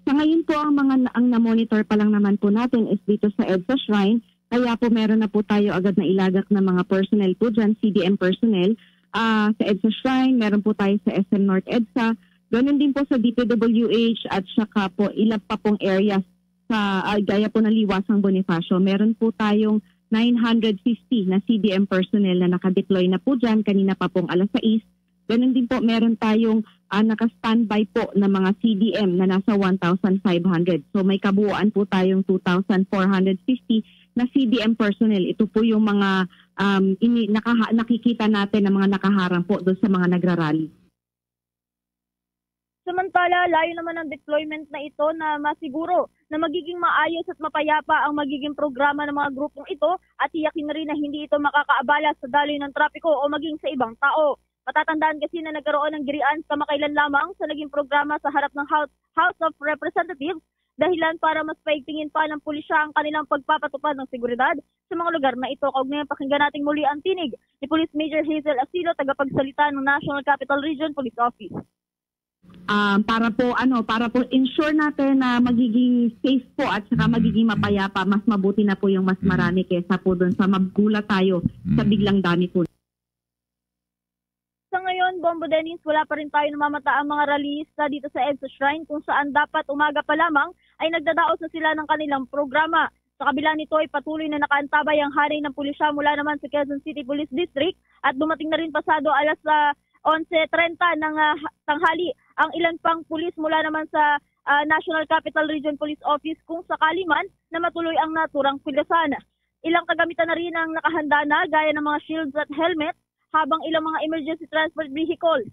Sa ngayon po, ang mga, ang na-monitor pa lang naman po natin is dito sa EDSA Shrine. Kaya po, meron na po tayo agad na ilagak na mga personnel po dyan, C D M personnel. Ah, sa EDSA Shrine, meron po tayo sa S M North EDSA. Ganun din po sa D P W H at saka po ilan pa pong areas sa, ah, gaya po ng Liwasang Bonifacio. Meron po tayong nine hundred fifty na C D M personnel na nakadeploy na po dyan kanina pa pong alas sais. Ganun din po, meron tayong, ah, naka-standby po na mga C D M na nasa one thousand five hundred. So, may kabuuan po tayong two thousand four hundred fifty na C D M personnel. Ito po yung mga, um, ini-, nakaha-, nakikita natin na mga nakaharang po doon sa mga nagrarally. Samantala, layo naman ang deployment na ito na masiguro na magiging maayos at mapayapa ang magiging programa ng mga grupong ito at tiyakin rin na hindi ito makakaabala sa daloy ng trapiko o maging sa ibang tao. Matatandaan kasi na nagkaroon ng girian kamakailan lamang sa naging programa sa harap ng House, House of Representatives, dahilan para mas paigtingin pa ng pulisya ang kanilang pagpapatupad ng seguridad sa mga lugar na ito. Kaugnay, pakinggan natin muli ang tinig ni Police Major Hazel Asilo, tagapagsalita ng National Capital Region Police Office. Ah, para po, ano, para po ensure natin na magiging safe po at saka magiging mapayapa, mas mabuti na po yung mas marami kaysa po dun sa maggulat tayo sa biglang dami po. Sa ngayon, Bombo Dennis, wala pa rin tayo namamata ang mga rallyista dito sa EDSA Shrine, kung saan dapat umaga pa lamang ay nagdadaos na sila ng kanilang programa. Sa kabila nito, ay patuloy na nakaantabay ang hanay ng pulisya mula naman sa Quezon City Police District at dumating na rin pasado alas, ah, onse treinta ng, ah, ha-, tanghali ang ilan pang pulis mula naman sa, ah, National Capital Region Police Office kung sakali man na matuloy ang naturang pilasan. Ilang kagamitan na rin ang nakahanda na, gaya ng mga shields at helmet, habang ilang mga emergency transport vehicle,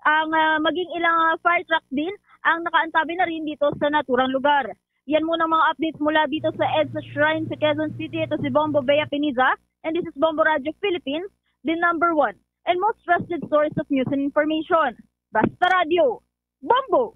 ang, ah, maging ilang, ah, fire truck din ang nakaantabay na rin dito sa naturang lugar. Yan muna ang mga updates mula dito sa EDSA Shrine sa Quezon City. Ito si Bombo Bea Piniza, and this is Bombo Radio Philippines, the number one and most trusted source of news and information. Basta Radio, Bombo!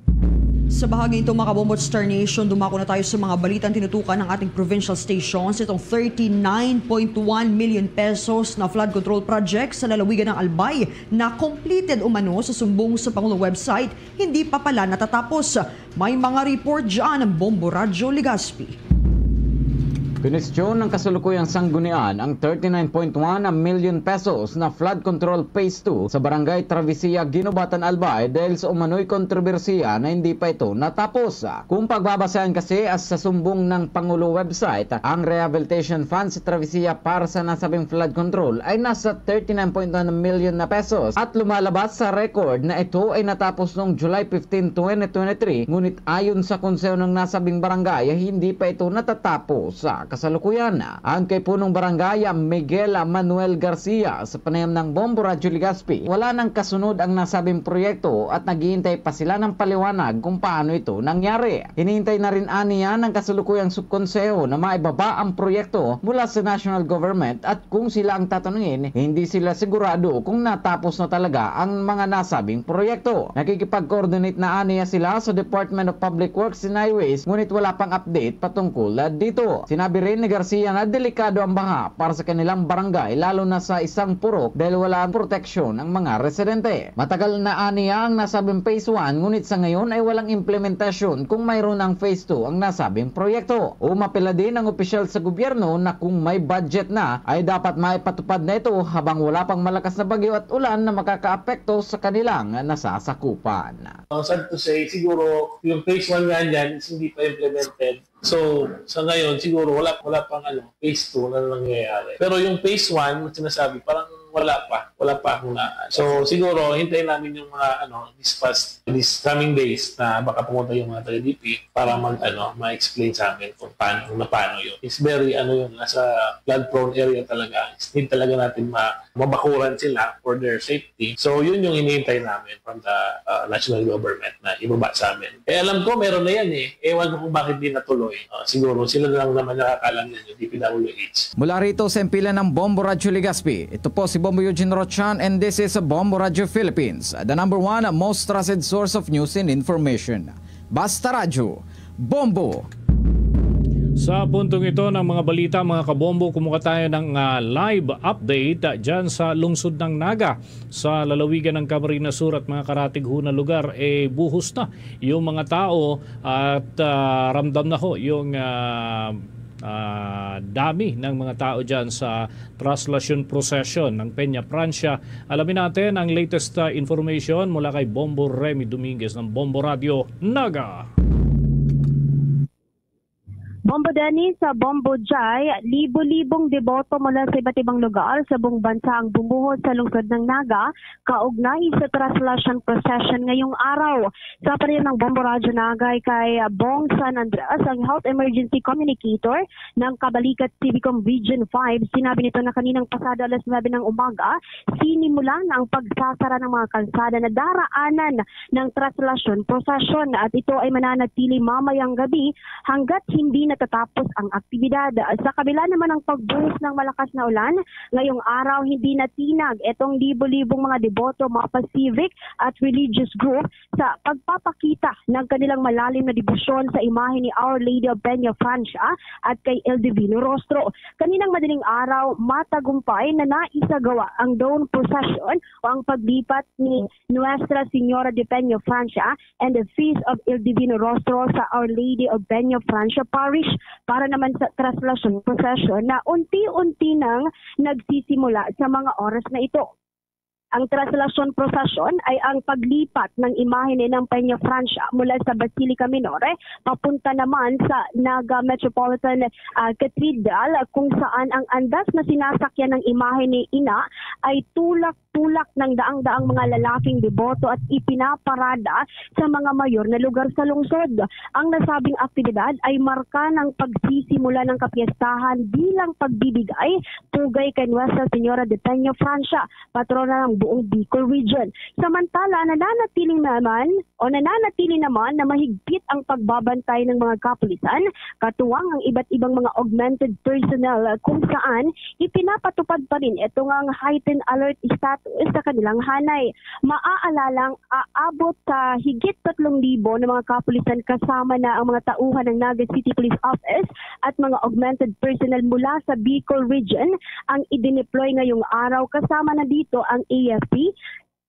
Sa bahagi ito, mga kabombo at Star Nation, dumako na tayo sa mga balitang tinutukan ng ating provincial stations. Itong thirty-nine point one million pesos na flood control project sa lalawigan ng Albay na completed umano sa sumbong sa Pangulo website, hindi pa pala natatapos. May mga report dyan ang Bombo Radyo Legazpi. Kinwestiyon ng kasalukuyang sanggunian ang thirty-nine point one million pesos na flood control phase two sa Barangay Travesía, Guinobatan, Albay dahil sa umano'y kontrobersiya na hindi pa ito natapos. Kung pagbabasahin kasi, as sa sumbong ng Pangulo website, ang rehabilitation fund sa Travesía para sa nasabing flood control ay nasa thirty-nine point one million na pesos at lumalabas sa record na ito ay natapos noong July fifteen, twenty twenty-three, ngunit ayon sa konseho ng nasabing barangay, hindi pa ito natatapos sa kasalukuyan. Ayon kay Punong Barangay Miguel Manuel Garcia, sa panayam ng Bombo Radyo Legazpi, wala nang kasunod ang nasabing proyekto at naghihintay pa sila ng paliwanag kung paano ito nangyari. Hinihintay na rin aniya ng kasalukuyang subkonseho na maibaba ang proyekto mula sa national government at kung sila ang tatanungin, hindi sila sigurado kung natapos na talaga ang mga nasabing proyekto. Nakikipag-coordinate na aniya sila sa Department of Public Works and Highways, ngunit wala pang update patungkol dito. Sinabi Rene Garcia na delikado ang baha para sa kanilang barangay, lalo na sa isang purok, dahil wala ang proteksyon ang mga residente. Matagal na aniya ang nasabing phase one, ngunit sa ngayon ay walang implementasyon kung mayroon ang phase two ang nasabing proyekto. Umapela din ang opisyal sa gobyerno na kung may budget na, ay dapat maipatupad na ito habang wala pang malakas na bagyo at ulan na makakaapekto sa kanilang nasasakupan. Ang sad to say, siguro yung phase one nga niyan is hindi pa implemented. So, sa ngayon, siguro wala, wala pang ano, phase two na nangyayari. Pero yung phase one, yung sinasabi, parang wala pa. Wala pa akong na. So, siguro, hintayin namin yung mga, ano, this past, this coming days na baka pumunta yung mga taga D P para mag, ano, ma-explain sa amin kung paano, kung na paano yun. It's very, ano yun, nasa flood-prone area talaga. Need talaga natin ma-, mabakuran sila for their safety. So, yun yung hinihintay namin from the, uh, national government na ibaba sa amin. Eh, alam ko, meron na yan eh. Ewan ko kung bakit di natuloy. Uh, siguro, sila na lang naman nakakalam yan, yung D P W H. Mula rito sa himpilan ng Bombo Radyo Legazpi, ito po si Bombo Eugene Rochan, and this is Bombo Radyo Philippines, the number one most trusted source of news and information. Basta Radyo, Bombo! Sa puntong ito ng mga balita, mga kabombo, kumuha tayo ng, ah, live update, ah, dyan sa lungsod ng Naga, sa lalawigan ng Camarines Sur at mga karatig ho na lugar. Eh, buhos na yung mga tao at, ah, ramdam na ho yung, ah, ah, dami ng mga tao dyan sa Traslacion Procession ng Peña Francia. Alamin natin ang latest, ah, information mula kay Bombo Remy Dominguez ng Bombo Radio Naga. Bombo Dennis, sa Bombo Jai, libo-libong deboto mula sa iba't ibang lugar sa buong bansa ang bumuhos sa lungsod ng Naga kaugnay sa Traslacion Procession ngayong araw. Sa pahayag ng Bombo Radyo Naga kay Bong San Andres, ang Health Emergency Communicator ng Kabalikat Civicom Region five, sinabi nito na kaninang pasado alas nuebe ng umaga, sinimulan ang pagsasara ng mga kalsada na daraanan ng Traslacion Procession at ito ay mananatili mamayang gabi hanggat hindi natatapos ang aktibidad. Sa kabila naman ng pagbuhos ng malakas na ulan, ngayong araw hindi natinag itong libo-libong mga deboto, mga civic at religious group sa pagpapakita ng kanilang malalim na debosyon sa imahe ni Our Lady of Peña Francia at kay El Divino Rostro. Kaninang madaling araw, matagumpay na naisagawa ang dawn procession o ang paglipat ni Nuestra Señora de Peña Francia and the Feast of El Divino Rostro sa Our Lady of Peña Francia Parish para naman sa Traslacion Procession na unti-unti nang nagsisimula sa mga oras na ito. Ang Traslacion Procession ay ang paglipat ng imahe ni Inang Peña Francia mula sa Basilica Minore papunta naman sa Naga Metropolitan, ah, Cathedral, kung saan ang andas na sinasakyan ng imahe ni Ina ay tulak-tulak ng daang-daang mga lalaking deboto at ipinaparada sa mga mayor na lugar sa lungsod. Ang nasabing aktibidad ay marka ng pagsisimula ng kapiestahan bilang pagbibigay pugay kay Nuestra Señora de Peña Francia, patrona ng buong Bicol Region. Samantala, nananatiling naman o nananatili naman na mahigpit ang pagbabantay ng mga kapulisan, katuwang ang iba't ibang mga augmented personnel, kung saan ipinapatupad pa rin ito nga ang heightened alert status sa kanilang hanay. Maaalalang aabot sa higit tatlong libo na mga kapulisan, kasama na ang mga tauhan ng Naga City Police Office at mga augmented personnel mula sa Bicol Region, ang idineploy ngayong araw, kasama na dito ang A F P,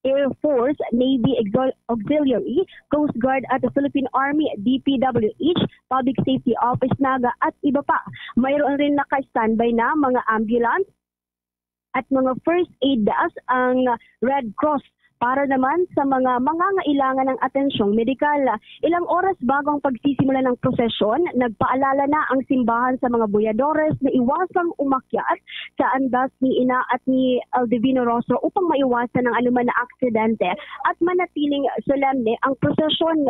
Air Force, Navy Exil-, Auxiliary, Coast Guard at Philippine Army, D P W H, Public Safety Office Naga at iba pa. Mayroon rin naka-standby na mga ambulance at mga first aid desk ang Red Cross para naman sa mga mangangailangan ng atensyong medikal. Ilang oras bago ang pagsisimula ng prosesyon, nagpaalala na ang simbahan sa mga buyadores na iwasang umakyat sa andas ni Ina at ni El Divino Rostro upang maiwasan ang anuman na aksidente at manatiling solemne ang prosesyon.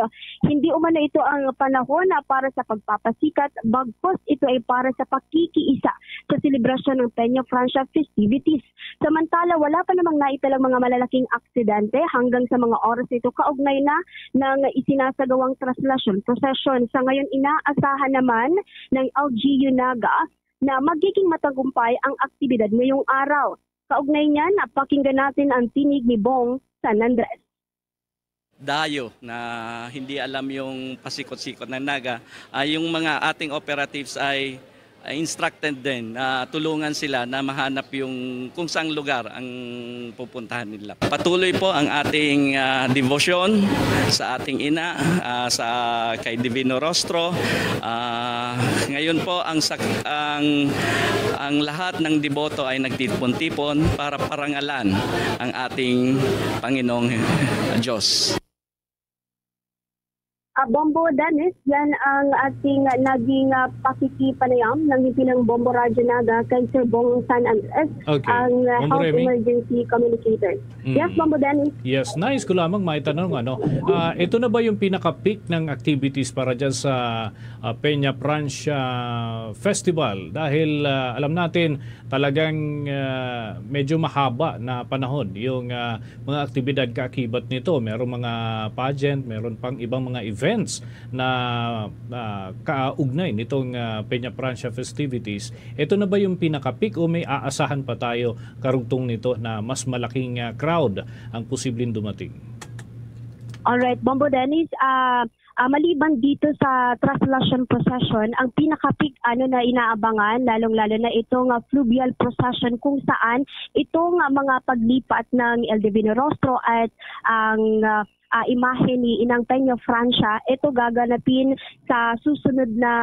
Hindi umano ito ang panahon na para sa pagpapasikat, bagkus ito ay para sa pakikiisa sa selebrasyon ng Peña Francia festivities. Samantala, wala pa namang naitalang mga malalaking aksidente hanggang sa mga oras na ito kaugnay na ng isinasagawang traslacion procession. Sa ngayon, inaasahan naman ng L G U Naga na magiging matagumpay ang aktibidad ngayong araw. Kaugnay niyan, pakinggan natin ang tinig ni Bong San Andres. Dayo na hindi alam yung pasikot-sikot ng Naga, ay yung mga ating operatives ay Ah, instructed din na tulungan sila na mahanap yung kung saang lugar ang pupuntahan nila. Patuloy po ang ating, ah, debosyon sa ating ina, ah, sa kay Divino Rostro. Ah, ngayon po ang sak-, ang, ang lahat ng deboto ay nagtipon-tipon para parangalan ang ating Panginoong Diyos. Ah, Bombo Dennis, yan ang ating naging, ah, pakikipanayam ng himpilang Bombo Radyo Naga kay Sir Bong San Andres, Okay. ang, ah, Bombo Health Remy? Emergency Communicator. Mm. Yes, Bombo Dennis. Yes, nais ko lamang maitanong, ano, ah, ito na ba yung pinaka-peak ng activities para dyan sa, ah, Peña Francia Festival? Dahil, ah, alam natin, talagang, ah, medyo mahaba na panahon yung, ah, mga aktibidad kaakibat nito. Merong mga pageant, meron pang ibang mga events na, ah, kaugnay nitong, ah, Peña Francia festivities. Ito na ba yung pinaka-peak o may aasahan pa tayo karugtong nito na mas malaking, ah, crowd ang posibleng dumating? Alright, Bombo Dennis, ah, ah, maliban dito sa translation procession, ang pinaka-peak, ano, na inaabangan, lalong-lalo na itong, ah, fluvial procession, kung saan itong, ah, mga paglipat ng El Divino Rostro at ang, ah, ah, imahe ni Inang Peña Francia, ito gaganapin sa susunod na,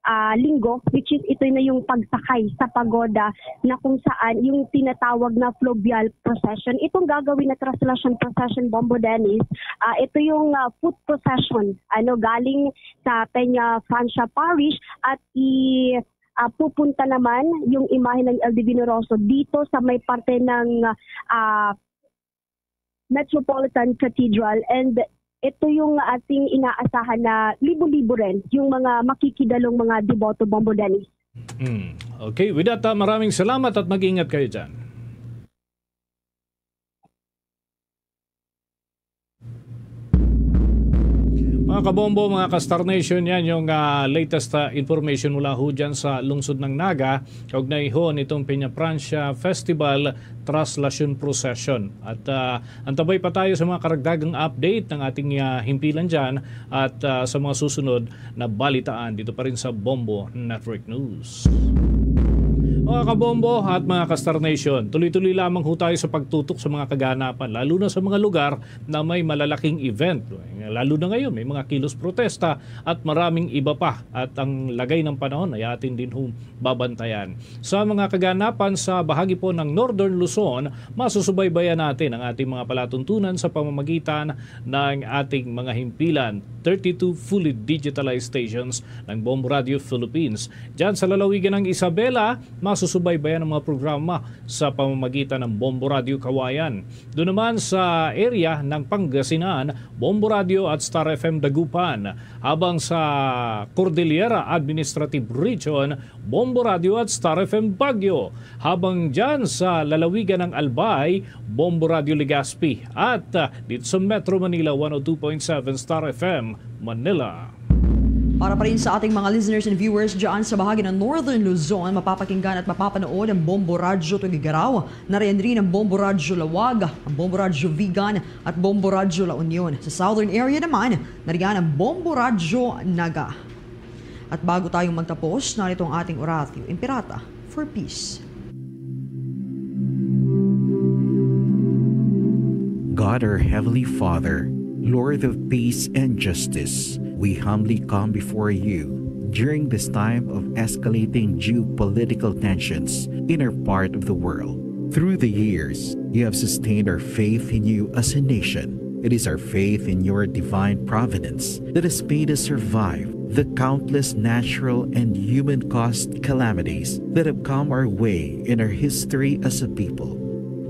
ah, linggo, which is ito na yung pagsakay sa pagoda na kung saan yung tinatawag na fluvial procession. Itong gagawin na translation procession, Bombo Dennis, ah, ito yung, ah, foot procession, ano, galing sa Peña Francia Parish at i-, ah, pupunta naman yung imahe ng El Divino Rostro dito sa may parte ng, ah, Metropolitan Cathedral, and ito yung ating inaasahan na libo-libo rin yung mga makikidalong mga deboto, Bombo Dennis. Hmm. Okay, with that, ah, maraming salamat at mag-ingat kayo dyan. Mga kabombo, mga ka-Star Nation, yan yung, ah, latest, ah, information mula ho dyan sa lungsod ng Naga, kaugnay ho nitong Peña Francia Festival Traslation Procession. At, ah, antabay pa tayo sa mga karagdagang update ng ating, ah, himpilan dyan at, ah, sa mga susunod na balitaan dito pa rin sa Bombo Network News. Mga kabombo at mga ka-Star Nation, tuloy-tuloy lamang ho tayo sa pagtutok sa mga kaganapan, lalo na sa mga lugar na may malalaking event, lalo na ngayon may mga kilos protesta at maraming iba pa, at ang lagay ng panahon ay atin din hong babantayan. Sa mga kaganapan sa bahagi po ng Northern Luzon, masusubaybayan natin ang ating mga palatuntunan sa pamamagitan ng ating mga himpilan, thirty-two fully digitalized stations ng Bombo Radio Philippines. Diyan sa lalawigan ng Isabela, masusubaybayan ang mga programa sa pamamagitan ng Bombo Radio Kawayan. Doon naman sa area ng Pangasinan, Bombo Radio at Star F M Dagupan. Habang sa Cordillera Administrative Region, Bombo Radio at Star F M Baguio. Habang dyan sa lalawigan ng Albay, Bombo Radio Legazpi. At, ah, dito sa Metro Manila, one oh two point seven Star F M Manila. Para pa rin sa ating mga listeners and viewers dyan sa bahagi ng Northern Luzon, mapapakinggan at mapapanood ang Bombo Radyo Tugigaraw. Nariyan rin ang Bombo Radyo Lawag, ang Bombo Radyo Vigan, at Bombo Radyo La Union. Sa Southern area naman, nariyan ang Bombo Radyo Naga. At bago tayong magtapos, narito ang ating Oratio Imperata for Peace. God, our Heavenly Father, Lord of peace and justice, we humbly come before you during this time of escalating geopolitical tensions in our part of the world. Through the years, you have sustained our faith in you as a nation. It is our faith in your divine providence that has made us survive the countless natural and human-caused calamities that have come our way in our history as a people.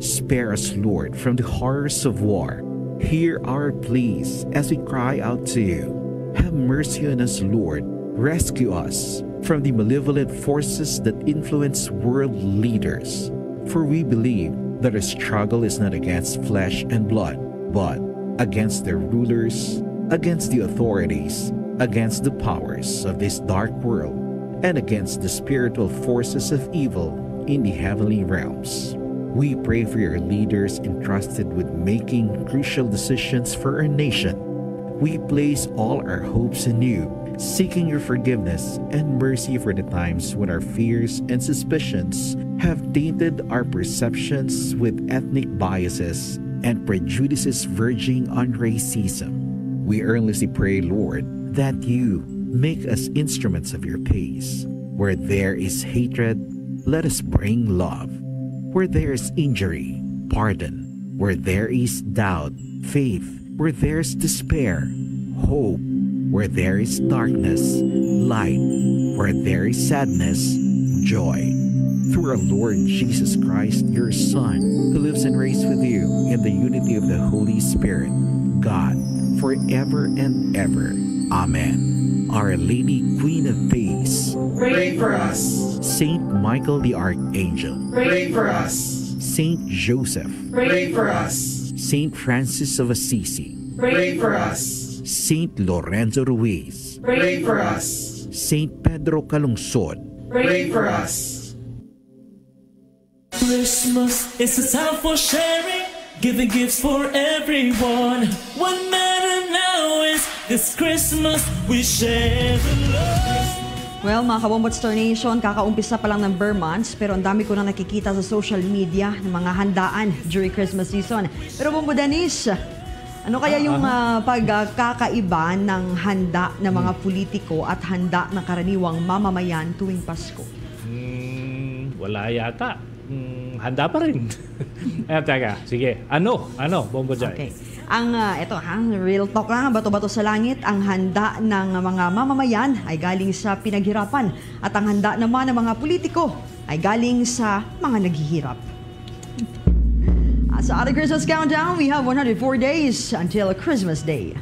Spare us, Lord, from the horrors of war. Hear our pleas as we cry out to you. Have mercy on us, Lord. Rescue us from the malevolent forces that influence world leaders. For we believe that our struggle is not against flesh and blood, but against the rulers, against the authorities, against the powers of this dark world, and against the spiritual forces of evil in the heavenly realms. We pray for your leaders entrusted with making crucial decisions for our nation. We place all our hopes in you Seeking your forgiveness and mercy for the times when our fears and suspicions have tainted our perceptions with ethnic biases and prejudices verging on racism. We earnestly pray, Lord, that you make us instruments of your peace. Where there is hatred, let us bring love. Where there is injury, pardon. Where there is doubt, faith. Where there is despair, hope. Where there is darkness, light. Where there is sadness, joy. Through our Lord Jesus Christ, your Son, who lives and reigns with you in the unity of the Holy Spirit, God, forever and ever. Amen. Our Lady, Queen of Peace, pray for us. Saint Michael the Archangel, pray for us. Saint Joseph, pray for us. Saint Francis of Assisi, pray for us. Saint Lorenzo Ruiz, pray for us. Saint Pedro Calungsod, pray for us. Christmas is a time for sharing, giving gifts for everyone. What matter now is this Christmas we share the love. Well, mga kabombo at Star Nation, kakaumpisa pa lang ng Ber Months, pero ang dami ko nang nakikita sa social media ng mga handaan during Christmas season. Pero Bombo Dennis, ano kaya yung ah, pagkakaiba ng handa ng mga politiko at handa ng karaniwang mamamayan tuwing Pasko? Hmm, wala yata. Hmm, handa pa rin. Ayan, teka. Sige. Ano? Ano? Bombo Joy. Okay. Ang ah, ito ha, real talk lang, bato-bato sa langit, ang handa ng mga mamamayan ay galing sa pinaghirapan at ang handa naman ng mga politiko ay galing sa mga naghihirap. At sa ating Christmas countdown, we have one hundred four days until Christmas Day.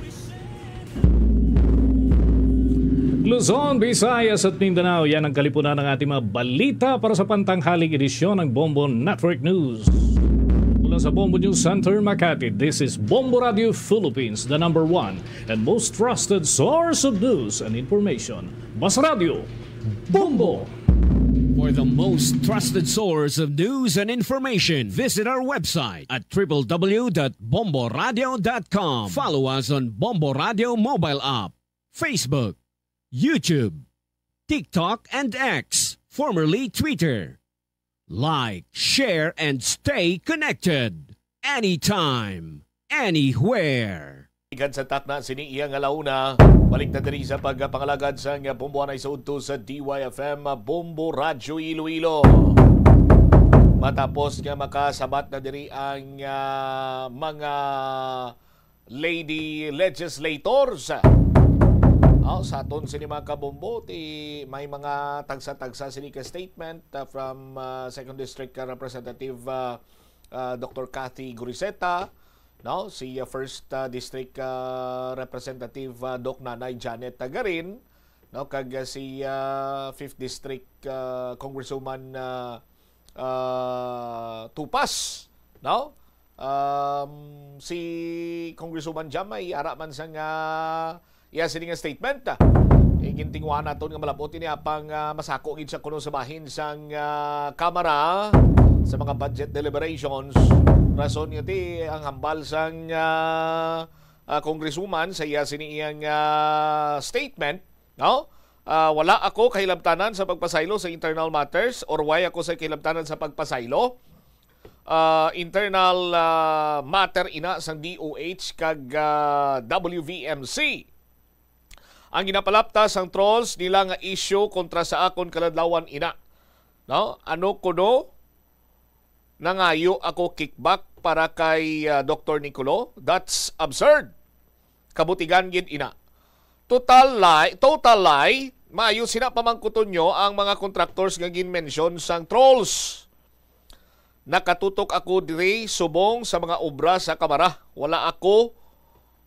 Luzon, Visayas at Mindanao, yan ang kalipunan ng ating mga balita para sa pantanghaling edisyon ng Bombo Network News. Mula sa Bombo News Center, Makati, this is Bombo Radio Philippines, the number one and most trusted source of news and information. Basta Radio, Bombo! For the most trusted source of news and information, visit our website at w w w dot bomboradio dot com. Follow us on Bombo Radio mobile app, Facebook, YouTube, TikTok, and X, formerly Twitter. Like, share, and stay connected anytime, anywhere. Ikan sa takna sini iya nga launa. Balik na diri sa pagpangalagad sang Bombo Anay sa udto sa D Y F M, Bombo Radyo Iloilo. Matapos nga makasabat na diri ang ah, mga lady legislators. Oh, sa aton sini mga kabombo, ti may mga tagsa-tagsa sini ka statement ah, from ah, Second District ah, Representative ah, ah, Doctor Cathy Guriseta, no, si ah, First ah, District ah, Representative ah, Doc Nanay Janet Tagarin, no, kag ah, si ah, Fifth District ah, Congresswoman ah, ah, Tupas, no? Um, si Congresswoman Jam ay ara man sang ah, iya sini nga statement. Eh, gintinguha naton nga malab-ot ini apang ah, masako gid siya kuno sa bahin sang ah, Kamara sa mga budget deliberations. Rason nga ti ang hambal sang ah, ah, Congresswoman sa iya sini iyang ah, statement, no? Ah, wala ako kahilabtanan sa pagpasaylo sa internal matters or why ako sa kahilabtanan sa pagpasaylo. Ah, internal ah, matter ina sang D O H kag ah, W V M C. Ang ginapalapta sang trolls nila nga issue kontra sa akon kaladlawan ina. No? Ano kuno? Nangayo ako kickback para kay ah, Doktor Nicolo? That's absurd. Kabutigan gid ina. Total lie, total lie. Maayo sina pamangkuton nyo ang mga contractors nga ginmensyon sang trolls. Nakatutok ako diri subong sa mga obra sa Kamara. Wala ako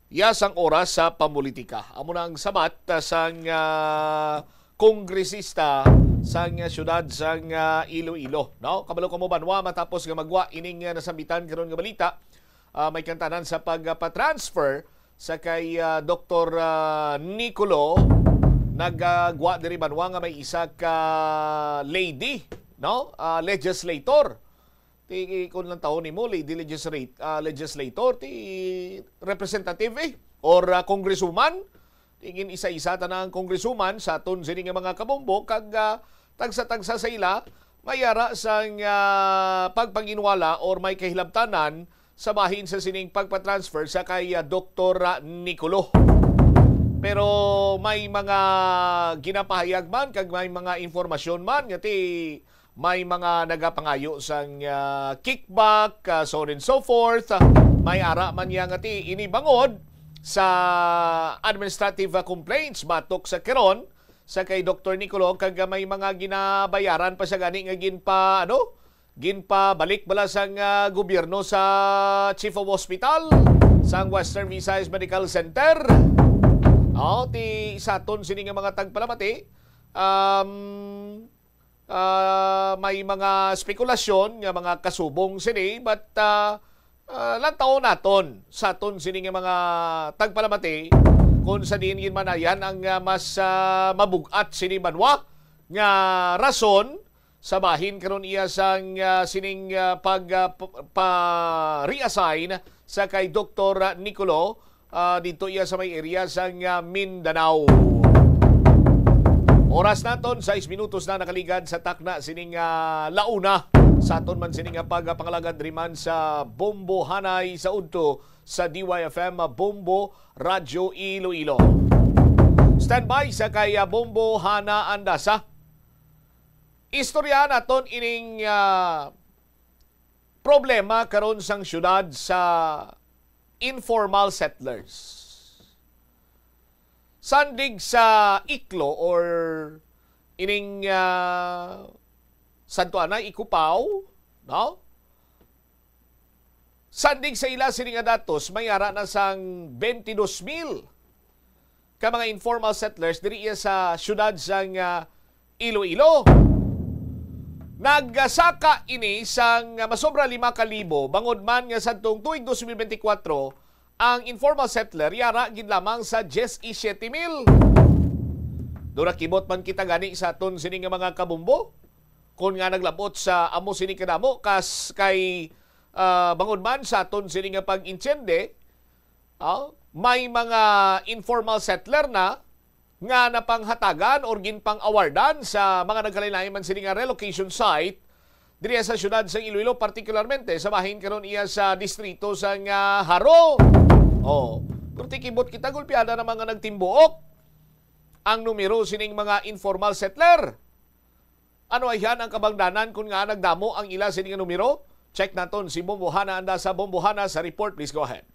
ya sang oras sa pamulitika. Amo na ang sabat ah, sang ah, kongresista sang ah, siyudad sang ah, Iloilo, no? Kabalo kamo banwa matapos nga magwa ining ah, nasambitan karon nga balita, ah, may kantanan sa pagpa-transfer sa kay ah, Doktor ah, Nicolo, nagagwa diri banwa nga may isa ka lady, no? Ah, legislator. Ti kung lang tawon nimo, lady legislate, ah, legislator, ti representative eh, or ah, congresswoman, Tingin isa-isa ta na ang congresswoman sa aton sini nga mga kabombo kag, ah, tagsa-tagsa sa ila may ara sang, ah, pagpanginwala or may kahilabtanan sa bahin sa sining pagpa-transfer sa kay, ah, Doktor Nicolo. Pero may mga ginapahayag man kag may mga informasyon man nga ti may mga nagapangayo sang, ah, kickback, ah, so on and so forth. May ara man niya nga ti ini bangod sa administrative, ah, complaints batok sa karon sa kay Doktor Nicolo kag may mga ginabayaran pa siya gani nga ginpa, ano, ginpabalik bala sang, ah, gobyerno sa Chief of Hospital sang Western Visayas Medical Center. Oh, ti sa aton sini nga mga tagpalamati, um, ah, may mga spekulasyon nga mga kasubong sini, but, ah, ah, lantawon naton sa aton sini nga mga tagpalamati kung sa diin gid man ayan ang, ah, mas, ah, mabug-at sini banwa nga rason sa bahin karon iya sang, ah, sining, ah, pag, ah, p-, pa-reassign sa kay Doktor Nicolo, ah, didto iya sa may area sang, ah, Mindanao. Oras naton, sais minutos na nakaligad sa takna sining, ah, launa. Sa aton man sining, ah, pagpangalagad diri man sa Bombo Hanay sa udto sa D Y F M, ah, Bombo Radyo Iloilo. Standby sa kay, ah, Bombo Hana Andasa. Istorya naton ining, ah, problema karon sang syudad sa informal settlers. Sandig sa Iklo or ining, ah, Santo Anay, Ikupao, no? Sandig sa ila sini nga datos, may ara na sang twenty-two mil ka mga informal settlers diri iya sa syudad sang, ah, Iloilo. Nagsaka ini sang masobra lima ka libo, bangod man nga sadtong tuig dos mil benti kwatro, ang informal settler yara gid lamang sa diyes y siyete mil. Daw nakibot man kita gani sa aton sini nga mga kabumbo, kon nga naglabot sa amo sini kadamo kas kay, ah, bangod man sa aton sini nga pag-intiende, ah, may mga informal settler na nga napanghatagan or ginpang-awardan sa mga nagkalain-lain man sini nga relocation site diri sa siyudad sa Iloilo, partikularmente sa bahin karon iya sa distrito sa nga Jaro. Oh, pero tikibot kita, gulpiada na mga nagtimbuok ang numero sining mga informal settler. Ano ayhan ang kabangdanan kun nga nagdamo ang ila sini nga numero? Check naton si Bombo Hana Andasa. Bombo Hana, sa report, please go ahead.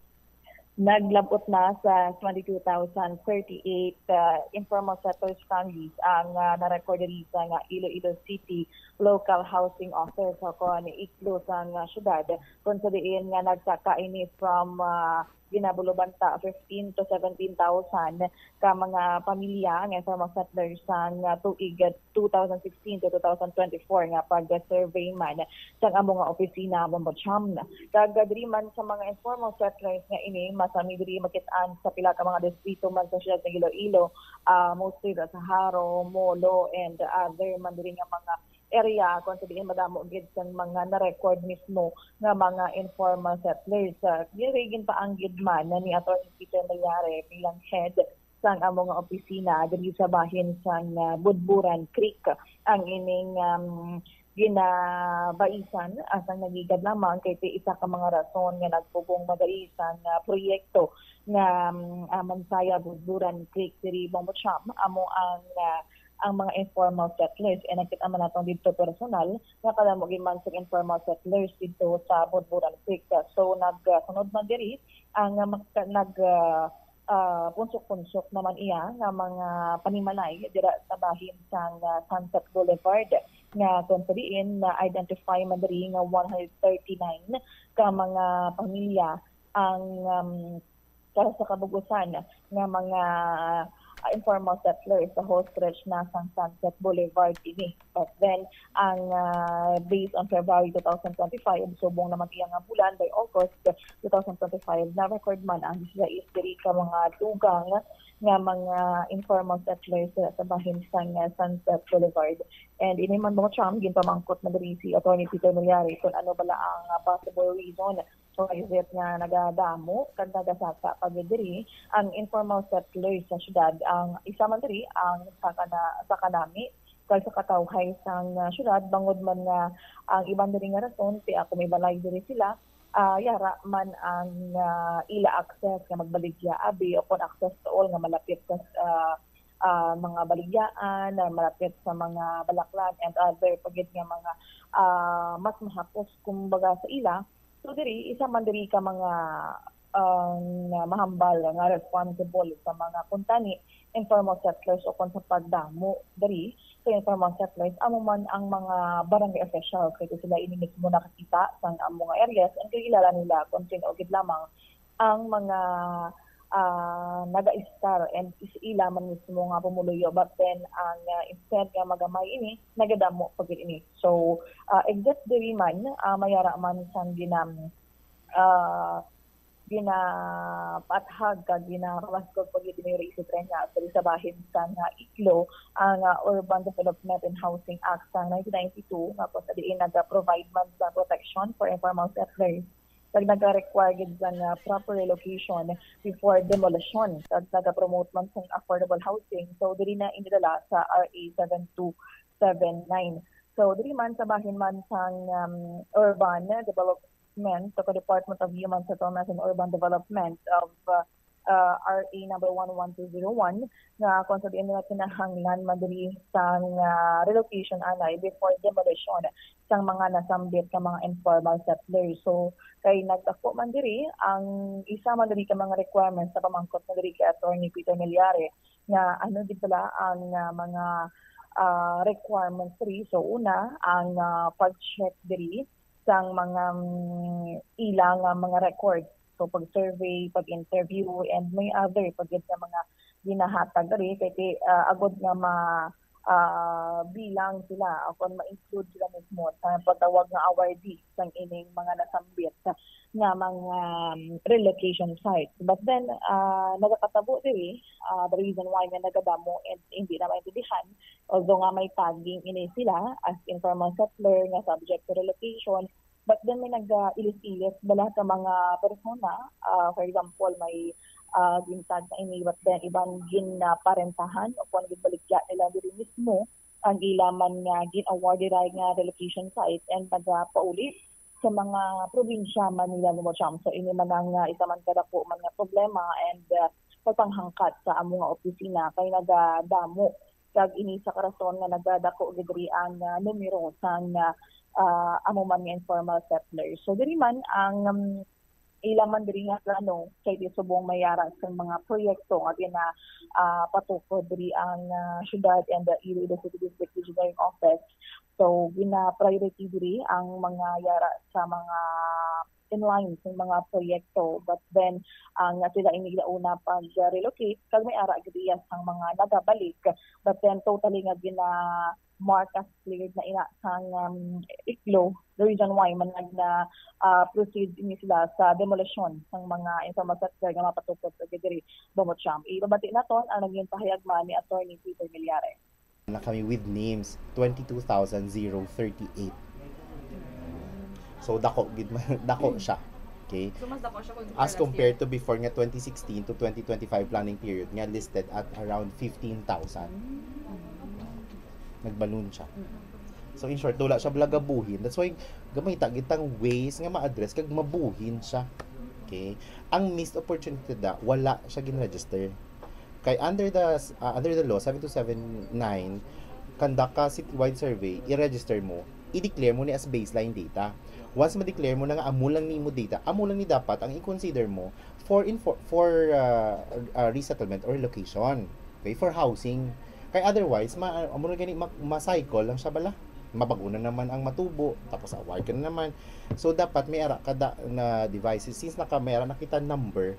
Naglabot na sa twenty-two thousand thirty-eight, ah, informal settlers families ang, ah, na-record diri sa nga Iloilo City Local Housing Office o kon Iklo sa nga syudad, kung sa diin nga nagsaka ini from, ah, ginabulobanta fifteen to seventeen thousand ka mga pamilya nga informal settlers sang, ah, tuig two thousand sixteen to two thousand twenty-four nga pag-survey man sang amo nga opisina, Bombo Cham. Kag diri man sa mga informal settlers nga ini, masami diri makit-an sa pila ka mga distrito man sa siyudad sa Iloilo, ah, mostly sa Jaro, Molo, and other man diri nga mga area kung sa diin madamo gid sang mga na-record mismo nga mga informal settlers. Ah, diri ginpaanggid man ni Attorney Peter Mayare bilang head sang amo nga opisina diri sa bahin sang, ah, Budburan Creek ang ining, um, ginabaisan, asang nagigad lamang kay ti isa ka mga rason nga nagpugong madali sang, ah, proyekto nga, um, ah, Mansaya Budburan Creek diri, Bombo Cham, amo ang, ah, ang mga informal settlers. And nakita man naton didto personal nga kadamo gid man sang informal settlers didto sa Budburan Creek. So, nag, ah, sunod man diri ang, ah, mag-, nag, ah, ah, punsok-punsok naman iya nga mga panimalay dira sa bahin sang, ah, Sunset Boulevard, nga kung sa diin na-identify man diri nga one hundred thirty-nine ka mga pamilya ang, um, sa, sa kabug-usan nga mga, ah, informal settlers sa whole stretch na sang Sunset Boulevard ini. But then, ang, ah, based on February two thousand twenty-five, subong naman iya nga bulan, by August two thousand twenty-five, na-record man ang disais diri ka mga dugang nga mga informal settlers sa, sa bahin sang, ah, Sunset Boulevard. And ini man, Bombo Cham, ginpamangkot na diri si Attorney Peter Mayare kung ano bala ang, ah, possible reason So, is it nga nagadamo kag nagasaka pa gid diri ang informal settlers sa syudad? Ang isa man diri ang sa kana-, sa kanami kag sa katawhay sang, ah, syudad, bangod man nga ang iban diri nga rason, ti ako may balay diri sila, ah, yara man ang, ah, ila access nga magbaligya abi o kon access to all nga malapit sa, ah, ah, mga baligyaan, na malapit sa mga balaklan and other pa gid nga mga, ah, mas mahapos kumbaga sa ila. So diri, isa man diri ka mga, ah, nga mahambal nga responsible sa mga kuntani informal settlers o kon sa pagdamo diri sa informal settlers, amo man ang mga barangay officials, kay sila ini mismo nakakita sang amo nga areas and kilala nila kon sin-o gid lamang ang mga, ah, naga-istar and is ila man mismo nga pumuluyo. But then, ang, ah, instead nga magamay ini, nagadamo pa gid ini. So, ah, except diri man, ah, mayara man sang ginam-, ah, ginapaathag kag ginakabaskog pa gid ini, Ray Isitren, nga diri sa bahin sang, ah, Iglo, ang, ah, Urban Development and Housing Act sang nineteen ninety-two, nga kung sa diin naga-provide man sa protection for informal settlers, kag naga-require gid sang, ah, proper relocation before demolition, kag naga-promote man sang affordable housing. So, diri na inidala sa R A seven two seven nine. So, diri man sa bahin man sang, um, Urban Development, o Department of Human Settlements and Urban Development of, uh, uh, R A number one one two zero one, nga kung sa diin nila kinahanglan man diri sang, uh, relocation anay before demolition sang mga nasambit nga mga informal settlers. So, kay nagdako man diri, ang isa man diri ka mga requirements sa pamangkot na diri kay Attorney Peter Milyare, nga ano gid bala ang, ah, mga, ah, requirements diri. So, una, ang, ah, pag-check diri sang mga, mm, ila nga mga records. So, pag-survey, pag-interview, and may other pa gid nga mga ginahatag diri kay ti-, ah, agud nga ma-, ah, bilang sila o kon ma-include sila mismo sa pagtawag nga awardee sang ining mga nasambit nga mga, um, relocation sites. But then, ah, nagakatabo diri, ah, the reason why nga nagadamo and hindi na maintindihan, although nga may tagging ini sila as informal settler nga subject to relocation, but then may nag-ilis-ilis bala ka mga persona, ah, for example, may, ah, gintag na ini, but then iban ginparentahan o kon ginbaligya nila diri mismo ang ila man nga gin-award diri nga relocation site and nagapauli sa mga probinsya man nila ni Mocham. So, ini man ang, ah, isa man kadako man nga problema and, ah, pagpanghangkat sa amo nga opisina kay nagadamo, kag ini sa karason nga nagadako gid diri ang, ah, numero sang, ah, ah, amo man nga informal settlers. So, diri man ang, um, ila man diri nga plano kay di subong mayara sa mga proyekto nga gina, ah, patukod diri ang, ah, syudad and the Iloilo City District Engineering Office. So, gina-priority diri ang mga yara sa mga in line sa mga proyekto. But then, ang sila ini una pag-relocate, kag may ara gid iya sang mga nagabalik. But then, totally nga gina-mark as cleared na ina sang, um, Iglo, the reason why man nag na, ah, proceed ini sila sa demolition sang mga informal settler nga mapatukod sa diri, Bomocham. Ibabati naton ang naging pahayag man ni Attorney Peter Milyare. Na kami with names, twenty-two thousand zero thirty-eight. So, dako gid man, dako siya. Okay? So, mas dako siya kung As last compared year. To before nga twenty sixteen to twenty twenty-five planning period nga listed at around fifteen thousand. Mm. Nagballoon siya. Mm. So, in short, wala siya bala gabuhin. That's why gamay ta gid tang ways nga ma-address kag mabuhin siya. Okay? Ang missed opportunity da, wala siya gin-register. Kay under the, ah, under the law, seven two seven nine, conduct ka citywide survey, i-register mo, i-declare mo ni as baseline data. Once ma-declare mo na nga amo lang ni imo data, amo lang ni dapat ang i-consider mo for info-, for, ah, ah, resettlement or relocation. Okay, for housing. Kay otherwise, ma-, amo na gani, ma-, ma-cycle lang siya bala. Mabag-o na naman ang matubo, tapos award ka na naman. So, dapat may ara ka da-, na devices. Since naka, may ara na kita number,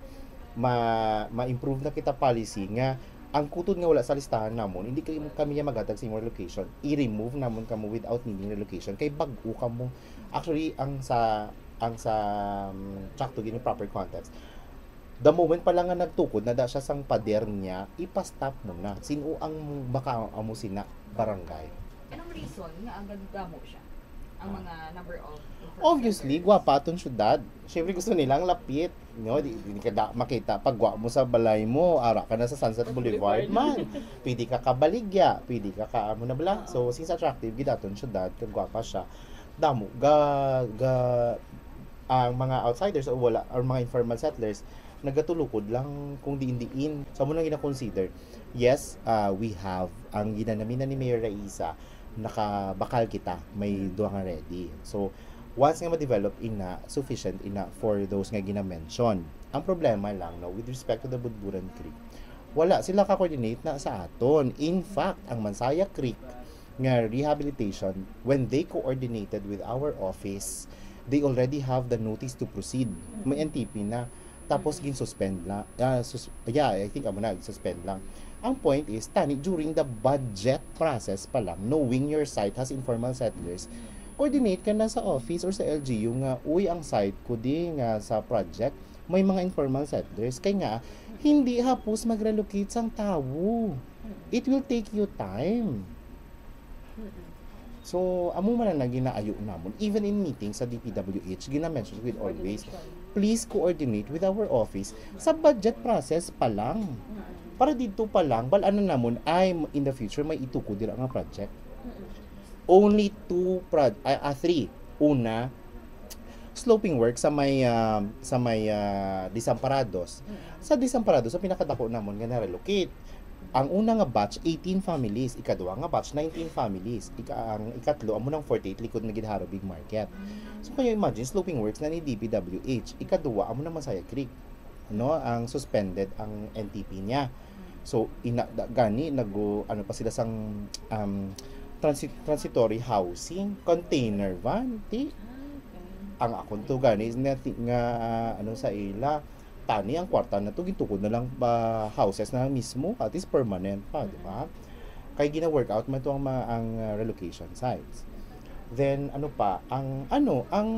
ma-, ma-improve na kita policy nga ang kutob nga wala sa listahan namon, hindi kami, kami niya maghatag sa imong relocation. I-remove namon kamo without needing relocation. Kay bag-o kamo. Actually, ang sa, ang sa, um, tsakto gini proper context. The moment pa lang nga nagtukod na da siya sang pader niya, ipa-stop mo na. Sino ang makaamo sina barangay? Anong reason nga ang nagdamo siya? Ang mga number of influencers. Obviously, gwapa aton syudad. Siyempre, gusto nila ang lapit. No? Di, di ka da, makita, pag gwa mo sa balay mo, ara ka na sa Sunset Boulevard man. Pwede ka kabaligya, pwede ka ka, amo na bala. So, since attractive gid aton syudad, kag gwapa siya, damo, ga, ga, ang mga outsiders o wala, or mga informal settlers, nagatulukod lang kung diin-diin. So, amo nang gina-consider. Yes, uh, we have, ang ginanamina ni Mayor Raisa, nakabakal kita, may duha nga ready. So, once nga ma-develop ina, sufficient ina for those nga gina-mention. Ang problema lang, no, with respect to the Budburan Creek, wala sila ka-coordinate na sa aton. In fact, ang Mansaya Creek nga rehabilitation, when they coordinated with our office, they already have the notice to proceed. May N T P na. Tapos gin-suspend lang. Ah, sus- yeah, I think amo na, suspend lang. Ang point is, tani, during the budget process pa lang, knowing your site has informal settlers, coordinate ka na sa office or sa L G U nga, "Uy, ang site ko di nga sa project, may mga informal settlers." Kay nga, hindi hapos mag-relocate sang tawo. It will take you time. So, amo man ang ginaayo namon. Even in meetings sa D P W H, gina-mention ko always, "Please coordinate with our office sa budget process pa lang." Para dito pa lang, bal-an na namon, ay, in the future, may itukod dira nga project. Only two, prod, ah, ah, three. Una, sloping work sa may, ah, sa may, ah, Desamparados. Sa Desamparados, sa pinakadako namon nga na-relocate. Ang una nga batch, eighteen families. Ikaduha nga batch, nineteen families. Ika, ang ikatlo, amo nang forty-eight likod na gid Haro Big Market. So, kayo imagine, sloping works na ni D P W H. Ikaduha, amo nang Mansaya Creek. No, ang suspended ang N T P niya. So, ina, da, gani, nag, ano pa sila sang, um, transi-, transitory housing, container van, ti? Ang akon to gani, nga, ti-, nga, ano sa ila, tani ang kwarta na to, gintukod na lang ba houses na lang mismo, at least permanent pa, di ba? Kay gina-work out man to ang, ma-, ang, uh, relocation sites. Then, ano pa, ang, ano, ang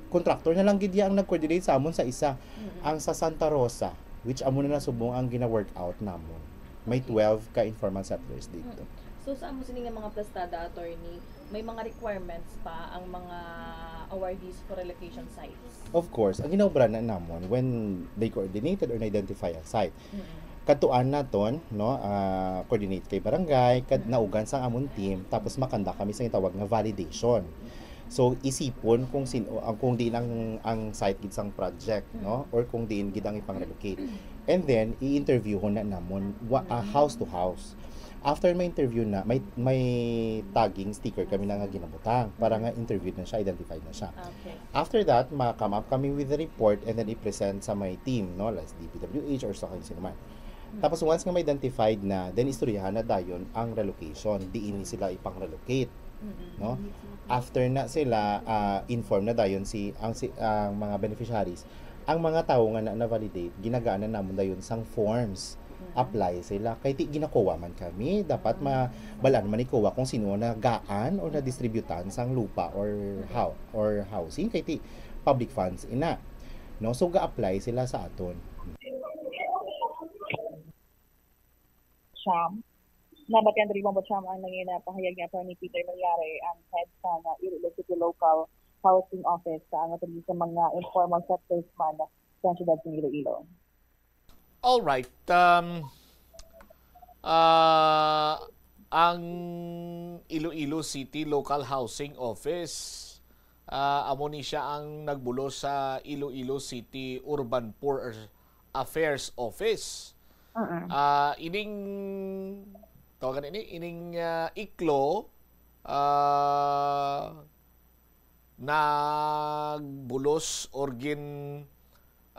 contractor na lang gid ya ang nag-coordinate sa amon sa isa. Ang sa Santa Rosa, which amo na nasubong ang gina-work out namon. May twelve ka informal settlers dito. So, sa amo sini nga mga plastada, attorney, may mga requirements pa ang mga awardees for relocation sites? Of course, ang ginaobra na namon when they coordinated or na-identify ang site. Kadtuan naton, no, ah, coordinate kay barangay, kad naugan sang amon team, tapos makanda kami sa gitawag nga validation. So, isipon kung sin-, ang, kung diin ang, ang site gid sang project, no, or kung diin gid ang ipang-relocate. And then, i-interviewhon na namon wa-, ah, house to house. After may interview na, may, may tagging sticker kami na nga ginabutang para nga interviewed na siya, identified na siya. Okay. After that, ma-come up kami with the report and then i-present sa may team, no? Like D P W H or sa kung sino man. Tapos once nga ma-identified na, then istoryahan na dayon ang relocation, diin ni sila ipang-relocate, no? After na sila, ah, inform na dayon si, ang, si, ang mga beneficiaries, ang mga tawo nga na, na-validate, ginagaan na namon dayon sang forms. Apply sila. Kay ti ginakuha man kami, dapat ma-, bal-an man ni kuha kung sino na gaan or na-distributan sang lupa or how, or housing. Kay ti public funds ina. No? So, ga-apply sila sa aton. Siyam. Nabatian diri mo ba, Siyam, ang nangina pahayag ni Attorney Peter Malyari, ang head sa nga Iloilo City Local Housing Office, sa ang sa mga informal settlers man sa siyudad sa Iloilo? Alright. Um, ah, ang Iloilo City Local Housing Office, ah, amo ni siya ang nagbulos sa Iloilo City Urban Poor Affairs Office. Mm. Ah, ining, tawagan ini, ining, ah, iklo, ah, nagbulos or gin,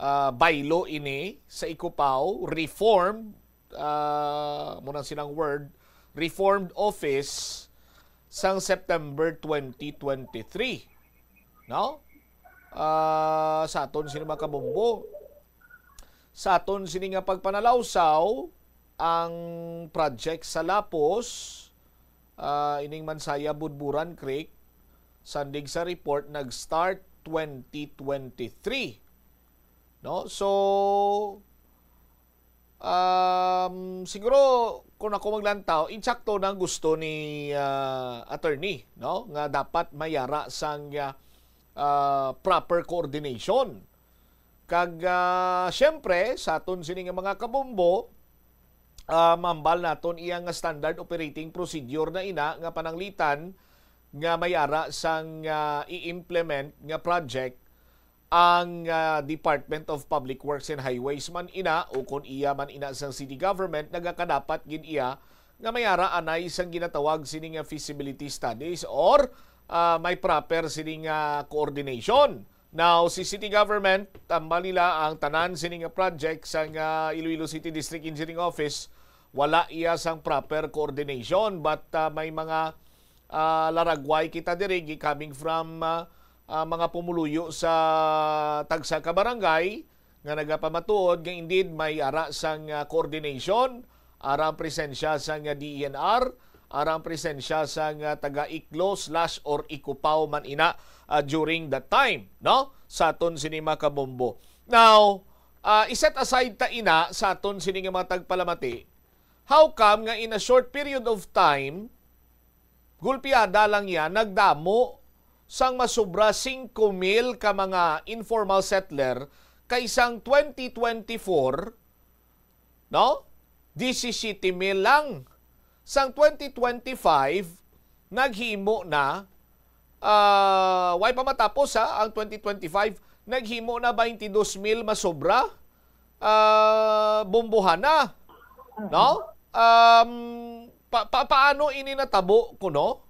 ah, baylo ini sa Ikupaw, reformed, ah, muna silang word, reformed office sang September twenty twenty-three. No? Ah, sa aton sini, mga kabombo, sa aton sini nga pagpanalawsaw, ang project sa Lapos, ah, ining Mansaya Budburan Creek, sandig sa report, nag-start twenty twenty-three. No? So, um, siguro, Kung ako maglantaw, insakto na ang gusto ni, ah, attorney, no? Nga dapat may ara sang, ah, ah, proper coordination. Kag, ah, siyempre, sa aton sini nga mga kabombo, ah, mambal naton iya nga standard operating procedure na ina nga pananglitan nga may ara sang, ah, i-implement nga project ang, ah, Department of Public Works and Highways man ina, o kon iya man ina sang city government, nagakadapat gid iya nga may ara anay sang ginatawag sini nga feasibility studies or, ah, may proper sini nga coordination. Now, si city government, tambal nila ang tanan sini nga project sang, ah, Iloilo City District Engineering Office, wala iya sang proper coordination, but, ah, may mga, ah, laragway kita diri gi-, coming from, ah, ah, mga pumuluyo sa tagsa ka barangay nga nagapamatuod nga indeed may ara sang, ah, coordination, ara ang presensya sang, ah, D E N R, ara ang presensya sang, ah, taga Iklo slash or Ikupaw man ina, ah, during that time, no? Sa aton sini mga kabombo. Now, ah, i-set aside ta ina sa aton sini nga mga tagpalamati. How come nga in a short period of time, gulpiada lang yan, nagdamo sang masobra singko mil ka mga informal settler kay sang twenty twenty-four, no? Disisyete mil lang. Sang twenty twenty-five, naghimo na, ah, way pa matapos, ha, ang twenty twenty-five, naghimo na twenty-two mil masobra, ah, bombohana, no? Um, pa, pa, paano ini natabo kuno?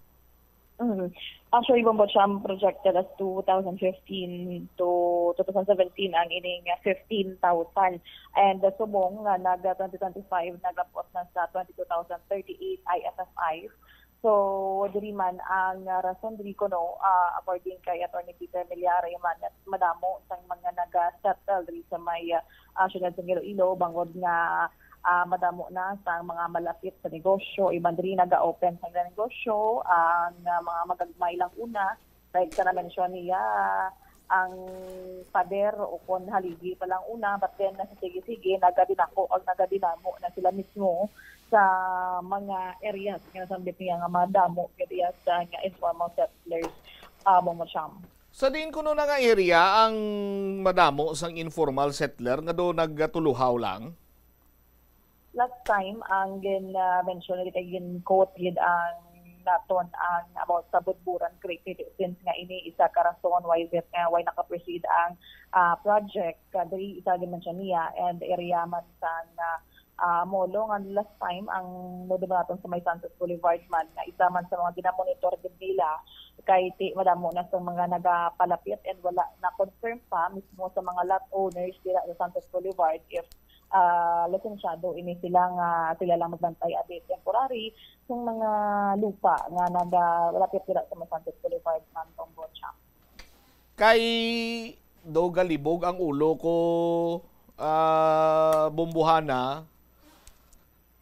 Mm. Actually, Bombo Cham, projected as two thousand fifteen to two thousand seventeen ang ining fifteen thousand. And uh, subong nga nag twenty twenty-five, nagapos na sa twenty-two thousand thirty-eight I F F I. So, diri man ang uh, rason diri kuno, uh, according kay Attorney Peter Milyari man, madamo sang mga naga-settle diri sa may uh, uh, siyudad sa Iloilo, bangod nga ah, madamo na sa mga malapit sa negosyo. Iban diri naga-open sa negosyo ang ah, mga magagmay lang una. Like sa na-mention niya, ang pader o kon haligi pa lang una, but then nasa sige-sige, nagadinako ang nagadinamo na sila mismo sa mga areas nga nasambit niya nga madamo areas sa nga informal settlers, ah, Mama Cham. Sa diin kuno na nga area ang madamo sang informal settler nga do nagatuluhaw lang? Last time, ang gin-mention uh, gid, gin-quote gid ang naton ang about sa Budburan Creek, since nga ini isa ka rason why is it nga why naka-proceed ang uh, project. Uh, diri isa gin-mention niya and area man sa uh, uh, Molo nga last time ang modem naton sa may Santos Boulevard man nga isa man sa mga ginamonitor gid nila kay ti madamo na sa mga nagapalapit and wala na confirm pa mismo sa mga lot owners dira sa Santos Boulevard if ah, lisensyado ini sila nga sila lang magbantay abi temporary sang mga lupa nga nagalapit dira sa Masantes Boulevard, Ma'am Tongbocha. Kay do galibog ang ulo ko, ah, Bumbuhana,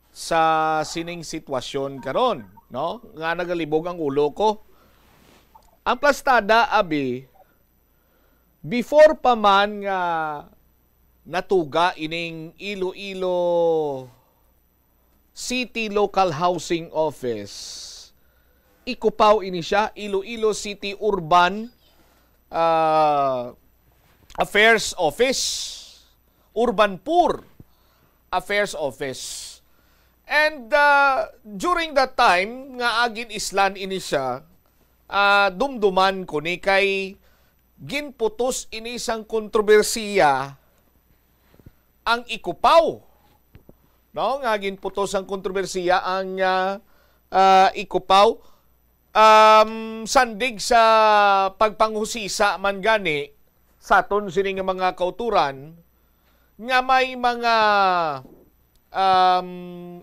sa sining sitwasyon karon, no? Nga nagalibog ang ulo ko. Ang plastada, abi, before pa man nga natuga ining Iloilo City Local Housing Office, Ikupaw ini siya, Iloilo City Urban, ah, Affairs Office, Urban Poor Affairs Office. And, ah, during that time nga agin islan ini siya, ah, dumduman ko ni kay ginputos ini sang kontrobersiya ang Ikupaw. No? Nga ginputos sang kontrobersiya ang, ah, ah, Ikupaw. Um, sandig sa pagpanghusisa man gani sa aton sini nga mga kauturan nga may mga, um,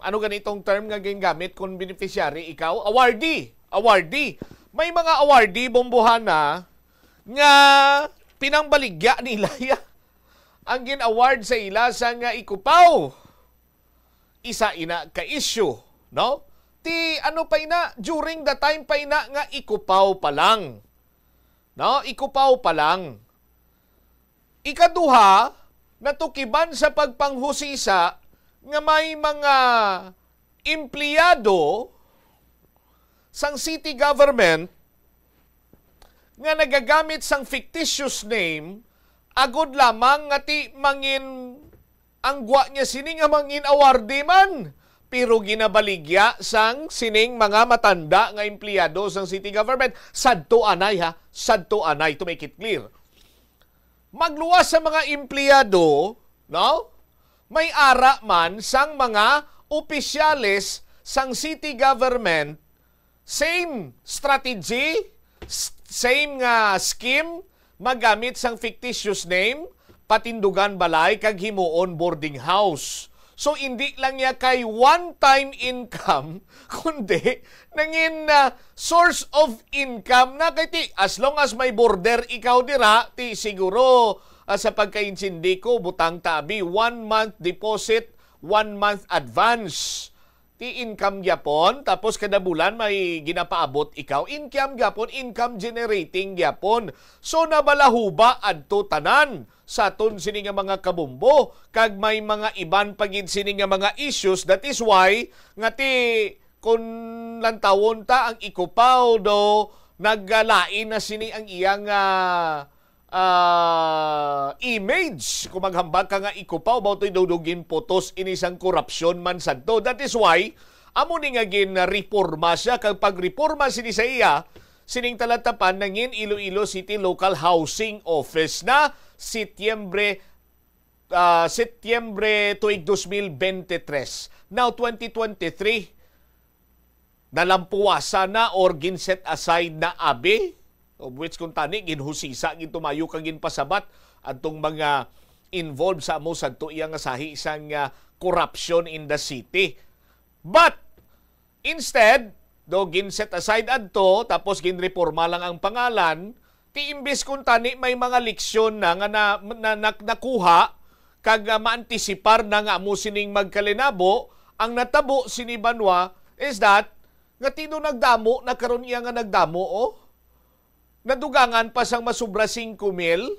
ano gani itong term nga gingamit kung beneficiary ikaw? Awardee. Awardee. May mga awardee, Bombohana, nga pinangbaligya nila ya. Ang gin-award sa ila sa nga Ikupaw. Isa ina ka issue, no? Ti ano pa ina, during the time pa ina nga Ikupaw pa lang. No? Ikupaw pa lang. Ikaduha, natukiban sa pagpanghusisa nga may mga empleyado sang city government nga nagagamit sang fictitious name agod lamang nga ti mangin ang gwa niya sini nga mangin awardee man, pero ginabaligya sang sining mga matanda nga empleyado sang city government. Sadto anay, ha, sadto anay, to make it clear. Magluwas sa mga empleyado, no? May ara man sang mga opisyales sang city government, same strategy, s- same nga scheme, magamit sang fictitious name, patindugan balay kag himuon boarding house. So, hindi lang niya kay one-time income, kundi nangin, ah, source of income na kay ti, as long as may border ikaw dira, ti siguro, ah, sa pagkaintindi ko, butang tabi, one month deposit, one month advance. Ti income gyapon, tapos kada bulan may ginapaabot ikaw, income gyapon, income generating gyapon. So, nabalahuba adto tanan sa aton sini nga mga kabumbo, kag may mga iban pa gid sini nga mga issues. That is why nga ti kun lantawon ta ang Ikupaw do nagalain na sini ang iyang, ah, ah, image. Kung maghambal ka nga Ikupaw, mao to'y daw ginputos ini sang korupsyon man sadto. That is why amo ni nga ginreporma siya. Kag pagreporma sini sa iya, sining talatapan nangin Iloilo City Local Housing Office na Setyembre, ah, Setyembre tuig dos mil bente tres. Now, twenty twenty-three, nalampuwasan na or gin-set aside na abi, of which kung tani, ginhusisa, gintumayo kag ginpasabat adtong mga involved sa amo sadto iya nga sahi sang, ah, corruption in the city. But, instead, do gin-set aside adto, tapos ginreporma lang ang pangalan, ti imbis kung tani may mga leksyon na nga na, na, na, nakuha, kag, ah, maantisipar na nga amo sining magkalinabo, ang natabo sini banwa is that nga ti do nagdamo na karon iya nga nagdamo, oh. Nadugangan pa sang masubra singko mil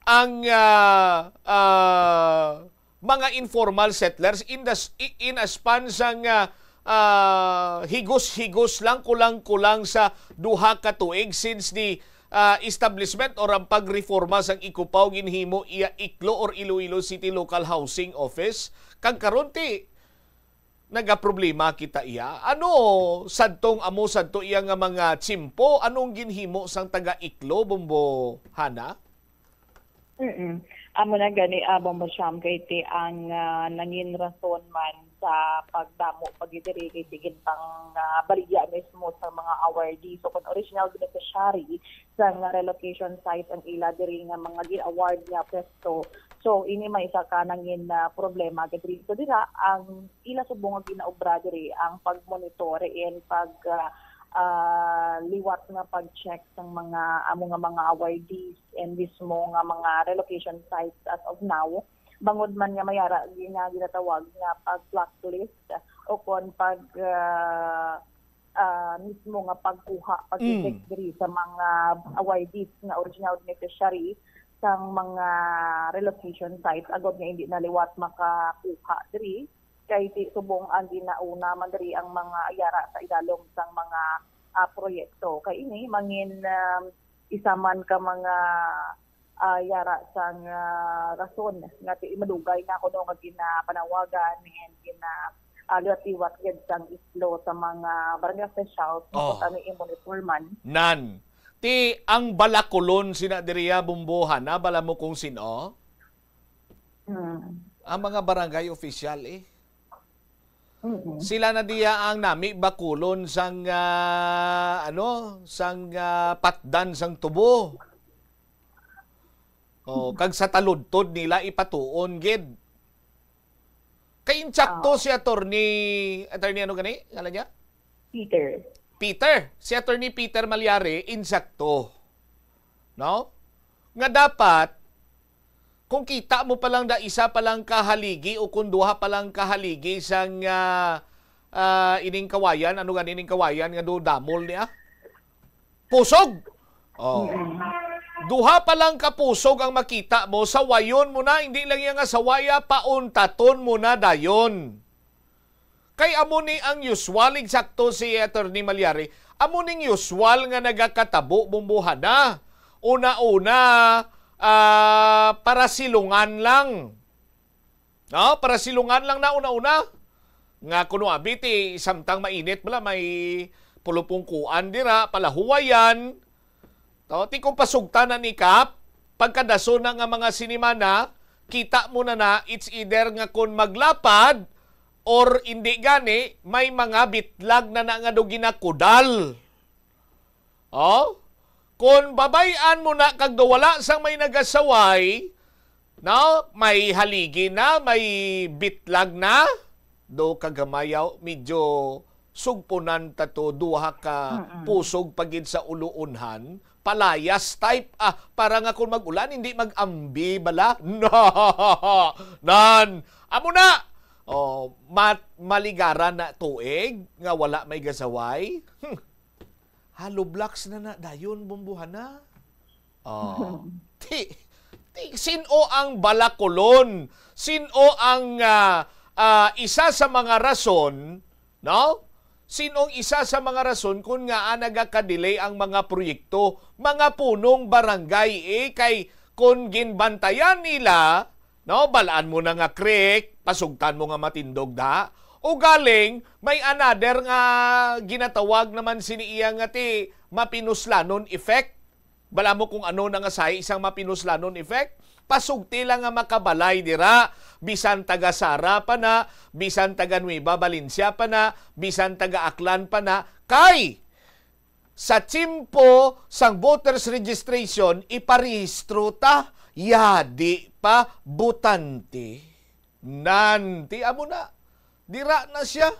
ang, ah, ah, mga informal settlers in the s-, i-, in a span sang, ah, ah, higos-higos lang, kulang-kulang sa duha ka tuig since the, ah, establishment or ang pagreforma sang Ikupaw ginhimo iya Iklo or Iloilo City Local Housing Office. Kag karon ti nagaproblema kita iya. Ano sadtong amo sadto iya nga mga tsimpo? Anong ginhimo sang taga Iklo, Bombo Hana? Mm. Amo na gani, ah, Bombo Sham, kay ti ang, ah, nangin rason man sa pagdamo pa gid diri kay ti gin pang, ah, baligya mismo sa mga awardee. So, kung original beneficiary sa nga relocation site ang ila diri nga mga gin-award nga pwesto. So, ini may isa ka nangin, ah, problema gid diri. So, dira ang ila subong nga ginaobra diri ang pag-monitor and pag, ah, ah, liwat nga pag-check sang mga amo nga mga awardees and mismo nga mga relocation sites as of now. Bangod man nga may ara gi-, nga ginatawag nga pag-blacklist o kon pag, ah, ah, mismo nga pagkuha, pag-detect Mm. diri sa mga awardees nga original beneficiary sang mga relocation sites agod nga hindi na liwat makakuha diri kay ti subong ang ginauna man diri ang mga yara sa idalom sang mga, ah, proyekto. Kay ini mangin, um, isa man ka mga, ah, yara sang, ah, rason nga ti madugay na kuno nga ginapanawagan and gina, ah, liwat-liwat gid sang Iklo sa mga barangay officials nga Oh. kutani i-monitor man. Nan. Ti ang balakulon sina diriya, Bombo Hana, bala mo kung sino? Hmm. Ang mga barangay official, eh. Mm-mm. Sila na diya ang nami bakulon sang, ah, ano, sang, ah, patdan sang tubo. Oh, kag sa taludtod nila ipatuon gid. Kay insakto Oo. si attorney, attorney ano gani? Ngalan niya? Peter. Peter. Si Attorney Peter Malyari, insakto. No? Nga dapat, kung kita mo pa lang da isa pa lang kahaligi o kung duha pa lang kahaligi sang, ah, ah, ining kawayan, ano gani ning kawayan nga do damol niya? Pusog! Oh. Mm-mm. Duha pa lang ka pusog ang makita mo, sawayon mo na, hindi lang yan nga sawaya, pauntaton mo na dayon. Kay amo ni ang usual, eksakto si Attorney Malyari, amo ning usual nga nagakatabo, Bombohana. Una-una, ah, para silungan lang. No? Para silungan lang na una-una. Nga kuno abi ti samtang mainit bala, may pulupungkuan dira, palahuwayan. To, ti kung pasugta na ni Kap, pagkadason na nga mga sinimana, kita mo na na, it's either nga kon maglapad or indi gani, may mga bitlag na na nga do ginakudal. Oh? Kon babay-an mo na kag do wala sang may nagasaway, no? May haligi na, may bitlag na, do kagamayaw, medyo sugpunan ta to, duha ka Mm-mm. pusog pa gid sa uluonhan, palayas type, ah, para nga kung mag-ulan, hindi mag-ambi bala. No! Nan! Amo na! Oh, mat-, maligaran na tuig nga wala may gasaway. Hmm. Hollow blocks na na dayon, Bombohana. Oh. Ti, ti, sino ang balakulon? Sino ang, ah, ah, isa sa mga rason, no? Sino ang isa sa mga rason kung nga, ah, nagaka-delay ang mga proyekto? Mga punong barangay, eh, kay kung ginbantayan nila, no, balaan mo na nga creek, pasugtan mo nga matindog da. O galing, may another nga ginatawag naman sini iya nga ti mapinuslanon effect. Bala mo kung ano na nga sahi sang mapinuslanon effect? Pasugti lang nga makabalay dira, bisan taga Sara pa na, bisan taga Nueva Valencia pa na, bisan taga Aklan pa na, kay sa tiyempo sang voters registration, iparehistro ta, yadi pa botante. Nan, ti amo na. Dira na siya.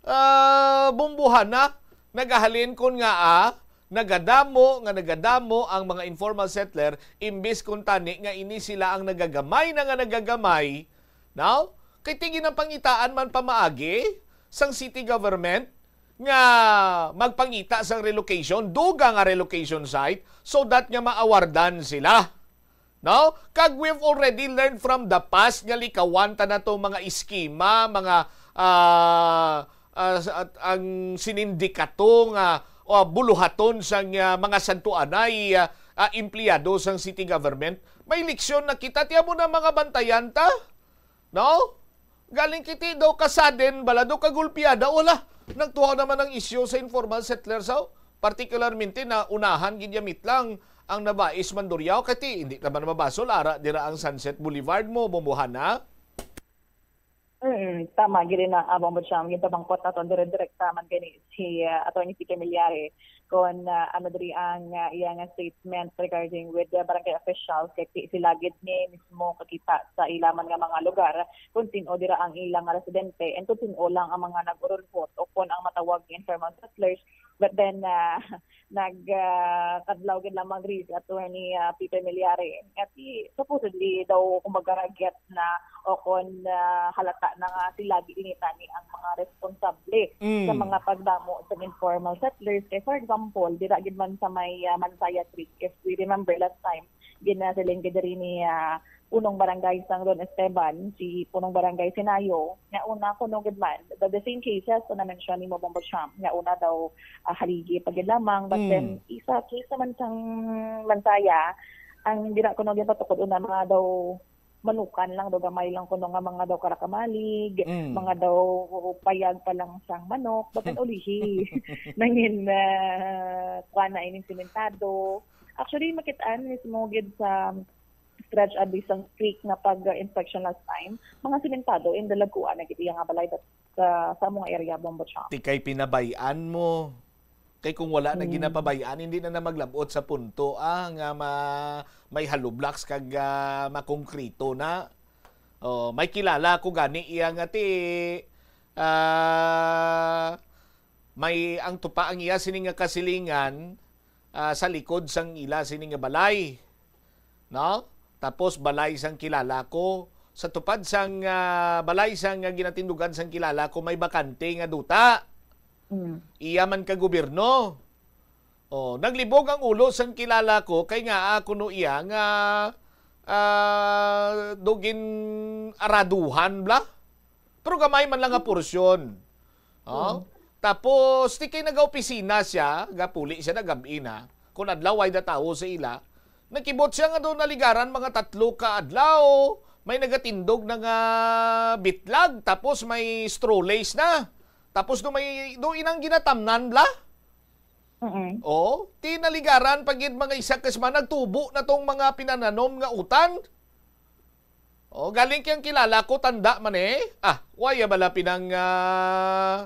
Ah, Bombohana. Nagahalin kon nga, ah, nagadamo, nga nagadamo ang mga informal settler, imbis kon tani nga ini sila ang nagagamay na nga nagagamay, no? Kay ti ginapangitaan man pamaagi sang city government nga magpangita sang relocation, dugang nga relocation site, so that nga maawardan sila. No? Kag we've already learned from the past nga likawan ta na tong mga eskema, mga, ah, ah, sa-, at ang sinindikato nga, ah, buluhaton sang, ah, mga santuanay, ah, ah, empleyado sang city government. May leksyon na kita, ti amo na mga bantayan ta. No? Galing kiti daw kasaden bala, daw kagulpiada, wala. Nagtuhaw naman ang isyu sa informal settlers, oh. Particularmente na unahan gid ya mitlang ang nabais manduryaw, kay ti hindi naman mabasol ara dira ang Sunset Boulevard mo, Bombohana. Mm, tama gid na, Abang Butcham, ginpamangkot naton dire-direkta man gani si, ah, Attorney Peter Millares kon, ah, ano diri ang, ah, iya nga statement regarding with the barangay officials, kay ti-, sila gid ni mismo kakita sa ila man nga mga lugar kung sin-o dira ang ilang residente and kung sin-o lang ang mga nag-urulhot o kon ang matawag nga informal settlers. But then, ah, nag, ah, kadlaw gid lamang diri si Attorney, ah, Peter Millares nga ti-, supposedly daw, kumbaga, ragyat na o kon, ah, halata na nga sila gid ini tani ang mga responsable Mm. sa mga pagdamo sa informal settlers. Kay, for example, dira gid man sa may, ah, Mansaya Creek, if we remember last time, ginasiling gid diri ni, ah, Punong Barangay sang Don Esteban, si Punong Barangay Sinayo, nga una kuno gid man, the, the same cases na na-mention ni Momong Bocham, nga una daw, ah, haligi pa gid lamang, but Mm. then isa case naman sang Mansaya, ang dira kuno gid patukod una, mga daw manukan lang daw, gamay lang kuno nga mga daw karakamalig, Mm. mga daw payag pa lang sang manok, but then ulihi. Nangin, ah, kuha na ining simentado. Actually, makit-an mismo gid sa stretch abi sang creek nga pag-inspection last time, mga simentado, and dalagkuan na gid iya nga balay that sa, sa among area, Bombo Chong. Ti kay pinabay-an mo. Kay kung wala na Mm. ginapabay-an, hindi na na maglab-ot sa punto, ah, nga ma-, may hollow blocks kag, ah, makongkrito na. Oh, may kilala ko gani iya nga ti, ah, may ang tupa ang iya sini nga kasilingan, ah, sa likod sang ila sini nga balay. No? Tapos balay sang kilala ko. Sa tupad sang, ah, balay sang, ah, ginatindugan sang kilala ko, may bakante nga duta. Mm. Iya man ka gobyerno. Oh, naglibog ang ulo sang kilala ko kay nga, ah, kuno iya nga, ah, daw gin-araduhan bala. Pero gamay man lang nga porsyon. Oh? Mm. Tapos, ti kay nagaopisina siya, gapuli siya na gab-i na. Kung adlaw, way da tawo sa ila. Nakibot siya nga doon naligaran mga tatlo ka adlaw. May nagatindog na nga bitlag, tapos may straw lace na. Tapos do may, do inang ginatamnan bla? Mm-mm. Oh, ti naligaran pa gid mga isa ka semana, nagtubo na tong mga pinananom nga utan. Oh, galing kay ang kilala ko, tanda man eh. Ah, waya bala pinang, ah,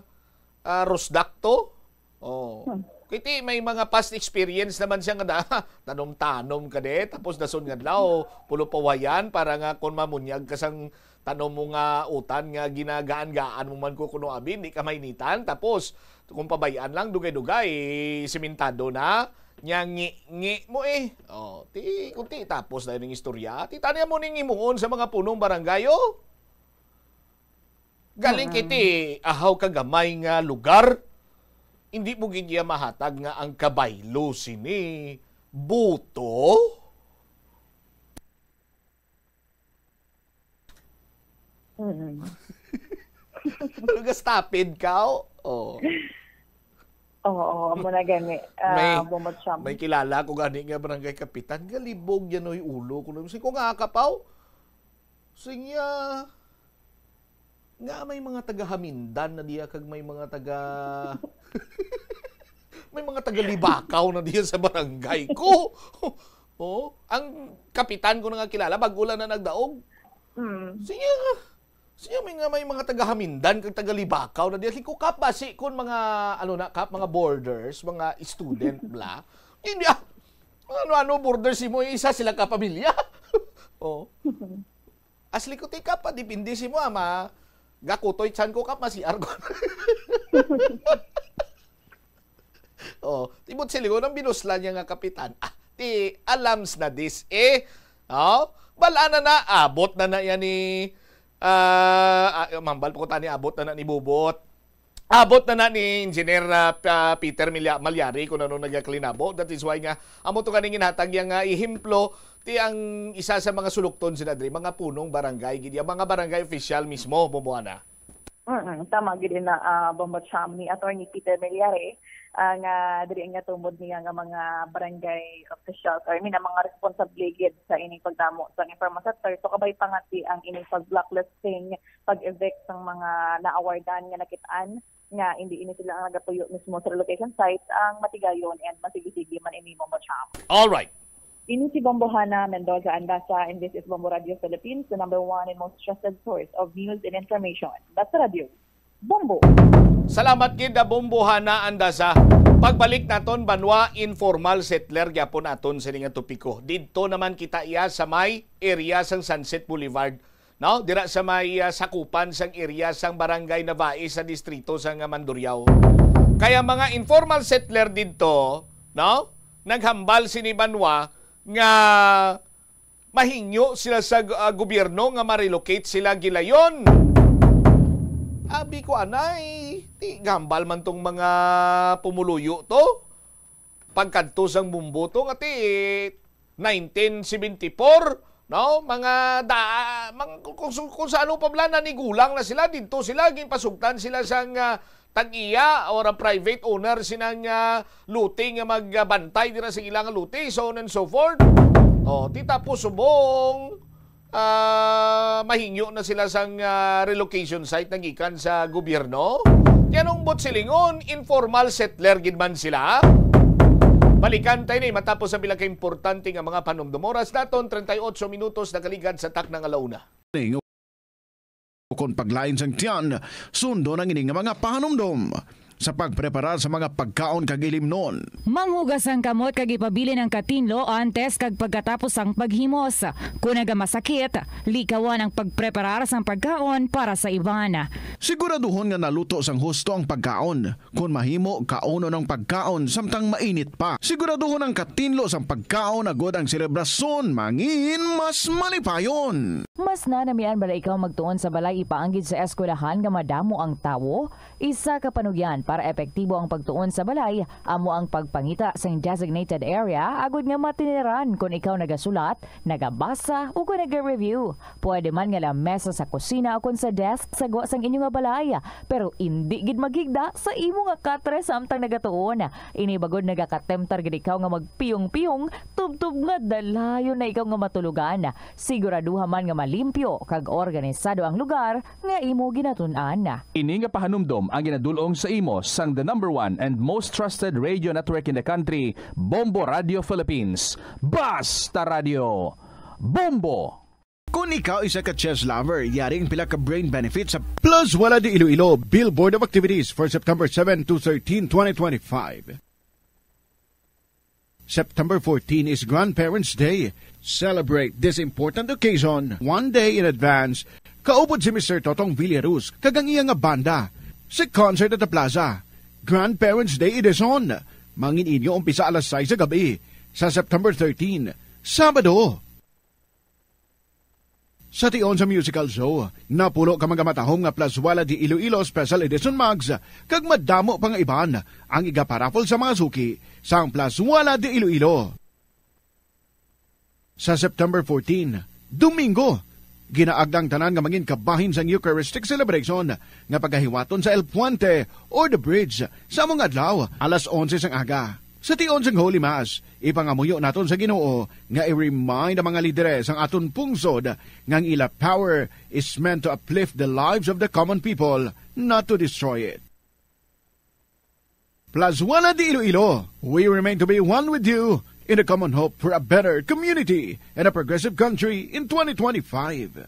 ah, rusdak to? Oh. Hmm. Kiti may mga past experience naman siya nga da, tanom-tanom ka de, tapos dason nga adlaw, pulo pawayan para nga kon mamunyag ka sang tanom mo nga utan nga ginagaan-gaan mo man ko kuno abi, di ka mainitan. Tapos, kung pabayaan lang, dugay-dugay, simentado na. Nya ngi-, ngi mo eh. Oh, ti, kunti tapos na ning istorya. Ti tani mo ning himuon sa mga punong barangay, oh. Galing Mm. kiti, ahaw ka gamay nga lugar. Hindi mo gid iya mahatag nga ang kabaylo sini buto. Mm. Pero gastapid ka, oh. Oh. Oo, amo na gani, ah, May, Bombo Cham. May kilala ko gani nga barangay kapitan, galibog yan oy ulo ko. Sige ko nga, kapaw. Sige, ah, nga may mga taga Hamindan na diya, kag may mga taga, may mga taga Libacao na diya sa barangay ko. Oh, ang kapitan ko na nga kilala, bago lang na nagdaog. Mm. Sige nga. Sige, may nga may mga taga Hamindan kag taga Libacao na diya. Sige ko, kap, basi kun mga, ano na, kap, mga borders, mga student bla. Hindi, ah, ano-ano borders mo, isa sila ka pamilya. Oh. Asli ko, ti, kap, ah, depende si mo, ama. Gakutoy chan ko, kap, ma-C R ko. Oh, tibot silingon ang binuslan niya nga kapitan. Ah, ti alams na dis eh. Oh, bal-an na na, abot na na yan ni, ah, ah, mambal po ko tani, abot na na ni Bubot. Abot na na ni Engineer, ah, Pa-, Peter Milya-, Malyari kung ano nagakalinabo. That is why nga, amo to kaning ginhatag yang, ah, ehemplo, ti ang isa sa mga sulukton sila diri, mga punong barangay, gid, yung mga barangay official mismo, Bombohana. Mm, tama gid na, ah, Bombo Cham, ni Attorney Peter Meliare, ah, nga diri nga tumod niya nga mga barangay officials, or I mean, ang mga responsable gid sa ining pagdamo sa informal sector. So, kabay pa nga ti ang ining pag-blacklisting, pag-evict sang mga na-awardan nga nakit-an nga hindi ini sila ang nagatuyo mismo sa relocation site, ang matigayon and masigi-sigi man ini, Bombo Cham. All right. Ini si Bombo Hana Mendoza Andaza, and this is Bombo Radio Philippines, the number one and most trusted source of news and information. Basta Radio, Bombo! Salamat gid, ah, Bombo Hana Andaza. Pagbalik naton, banwa, informal settler gyapon aton sa nga topiko. Didto naman kita iya sa may area sang Sunset Boulevard, no? Dira sa may, ah, sakupan sang area sang Barangay Navae sa distrito sang, ah, Mandurriao. Kaya mga informal settler didto, no? Naghambal sini banwa nga mahingyo sila sa, ah, gobyerno nga ma-relocate sila gilayon. Abi ko, anay, ti gambal man tong mga pumuluyo to. Pagkadto sang Bombo to nga ti nineteen seventy-four, no? Mga da-, mga, kung, kung, kung sa ano pa bala, nanigulang na sila, didto sila, ginpasugtan sila sang, ah, tag-iya or ang private owner sinang, ah, lote nga magbantay dira sa ilang lote, so on and so forth. Oh, ti tapos subong, ah, mahingyo na sila sang, ah, relocation site na gikan sa gobyerno. Ti anong buot silingon, informal settler gid man sila. Balikan tayo ni matapos ang pila ka importante nga mga panumdum. Oras naton, treinta y ocho minutos nakaligad sa takna nga alauna. Kon paglain sang tiyan, sundon ang ini nga mga panumdom sa pagpreparar sa mga pagkaon kag ilimnon. Manghugas ang kamot kag ipabilin ang katinlo antes kag pagkatapos sang paghimos. Kon nagamasakit, likawan ang pagpreparar sang pagkaon para sa iban. Siguraduhon nga naluto sang husto ang pagkaon. Kon mahimo, kaunon ang pagkaon samtang mainit pa. Siguraduhon ang katinlo sang pagkaon agod ang selebrasyon mangin mas malipayon. Mas nanamian bala ikaw magtuon sa balay ipaanggid sa eskwelahan nga madamo ang tawo? Isa ka panugyan Para epektibo ang pagtuon sa balay, amo ang pagpangita sang designated area agod nga matiniran kon ikaw nagasulat, nagabasa, o kon naga-review. Pwede man nga lamesa sa kusina o kon sa desk sa gwa sang inyo nga balay, pero indi gid maghigda sa imo nga katre samtang nagatuon. Ini bangod nagakatemptar gid ikaw nga magpiyong-piyong tubtob nga dalayon na ikaw nga matulogan. Siguraduha man nga malimpyo kag organisado ang lugar nga imo ginatun-an. Ini nga pahanumdom ang ginadul-ong sa imo sang the number one and most trusted radio network in the country, Bombo Radio Philippines. Basta Radio, Bombo! Kung ikaw isa ka chess lover, yari ang pila ka brain benefits sa Plus Wala de Iloilo Billboard of Activities for September seven to thirteen, twenty twenty-five. September fourteen is Grandparents' Day. Celebrate this important occasion one day in advance. Kaupod si Mister Totong Villaruz kag ang iya nga banda sa concert at the plaza. Grandparents' Day Edition. Mangin inyo umpisa alas sais sa gabi sa September thirteen, Sabado. Sa tion sa musical show, napulo ka mga matahom nga Plus Wala de Iloilo Special Edition mugs kag madamo pa nga iban ang igaparaffle sa mga suki sang Plus Wala de Iloilo. Sa September fourteen, Domingo, ginaagda ang tanan nga mangin kabahin sang Eucharistic celebration nga pagahiwaton sa El Puente or the bridge sa amo nga adlaw, alas onse sang aga. Sa tion sang Holy Mass, ipangamuyo naton sa Ginoo nga i-remind ang mga lideres sang aton pungsod nga ang ila power is meant to uplift the lives of the common people, not to destroy it. Plus Wala de Iloilo, we remain to be one with you in a common hope for a better community and a progressive country in twenty twenty-five.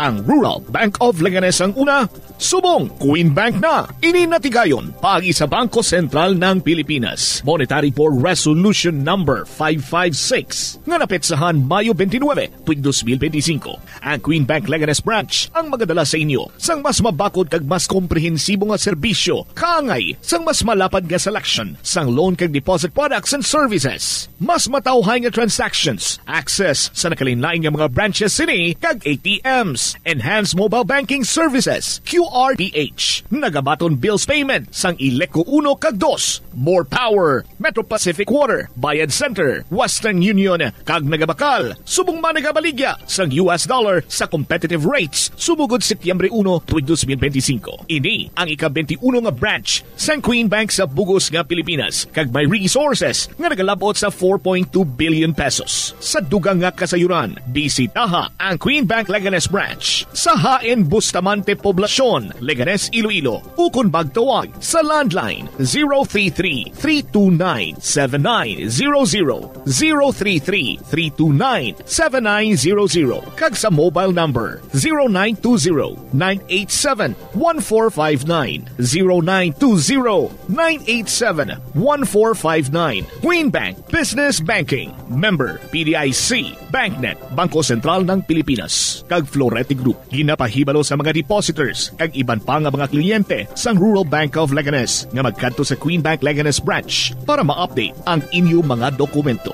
Ang Rural Bank of Leganes ang una, subong Queen Bank na. Ini natigayon paagi sa Bangko Sentral ng Pilipinas. Monetary Board Resolution Number five five six nga napetsahan Mayo twenty-nine, tuig dos mil benti singko. Ang Queen Bank Leganes Branch ang magadala sa inyo sang mas mabakod kag mas komprehensibo nga serbisyo, kaangay sang mas malapad nga selection sang loan kag deposit products and services. Mas matawhay nga transactions, access sa nagkalain-lain nga mga branches sini kag A T Ms, enhanced mobile banking services, Q R P H, nagabaton bills payment sang Ileco uno kag dos, More Power, Metro Pacific Water, Bayad Center, Western Union, kag nagabakal, subong man nagabaligya sang U S dollar sa competitive rates, sumugod Setyembre uno, tuig dos mil benti singko. Ini ang ika-benti uno nga branch sang Queen Bank sa bugos nga Pilipinas, kag may resources nga nagalab-ot sa four point two billion pesos. Sa dugang nga kasayuran, bisitaha ang Queen Bank Leganes Branch sa Hain Bustamante Poblacion, Leganes, Iloilo, ukon magtawag sa landline zero three three, three two nine, seven nine zero zero, zero three three, three two nine, seven nine zero zero, kag sa mobile number zero nine two zero, nine eight seven, one four five nine, zero nine two zero, nine eight seven, one four five nine. Queen Bank Business Banking. Member P D I C. BancNet, Bangko Sentral ng Pilipinas, kag Florete Group. Ginapahibalo sa mga depositors kag iban pa nga mga kliyente sang Rural Bank of Leganes nga magkadto sa Queen Bank Leganes Branch para ma-update ang inyo mga dokumento.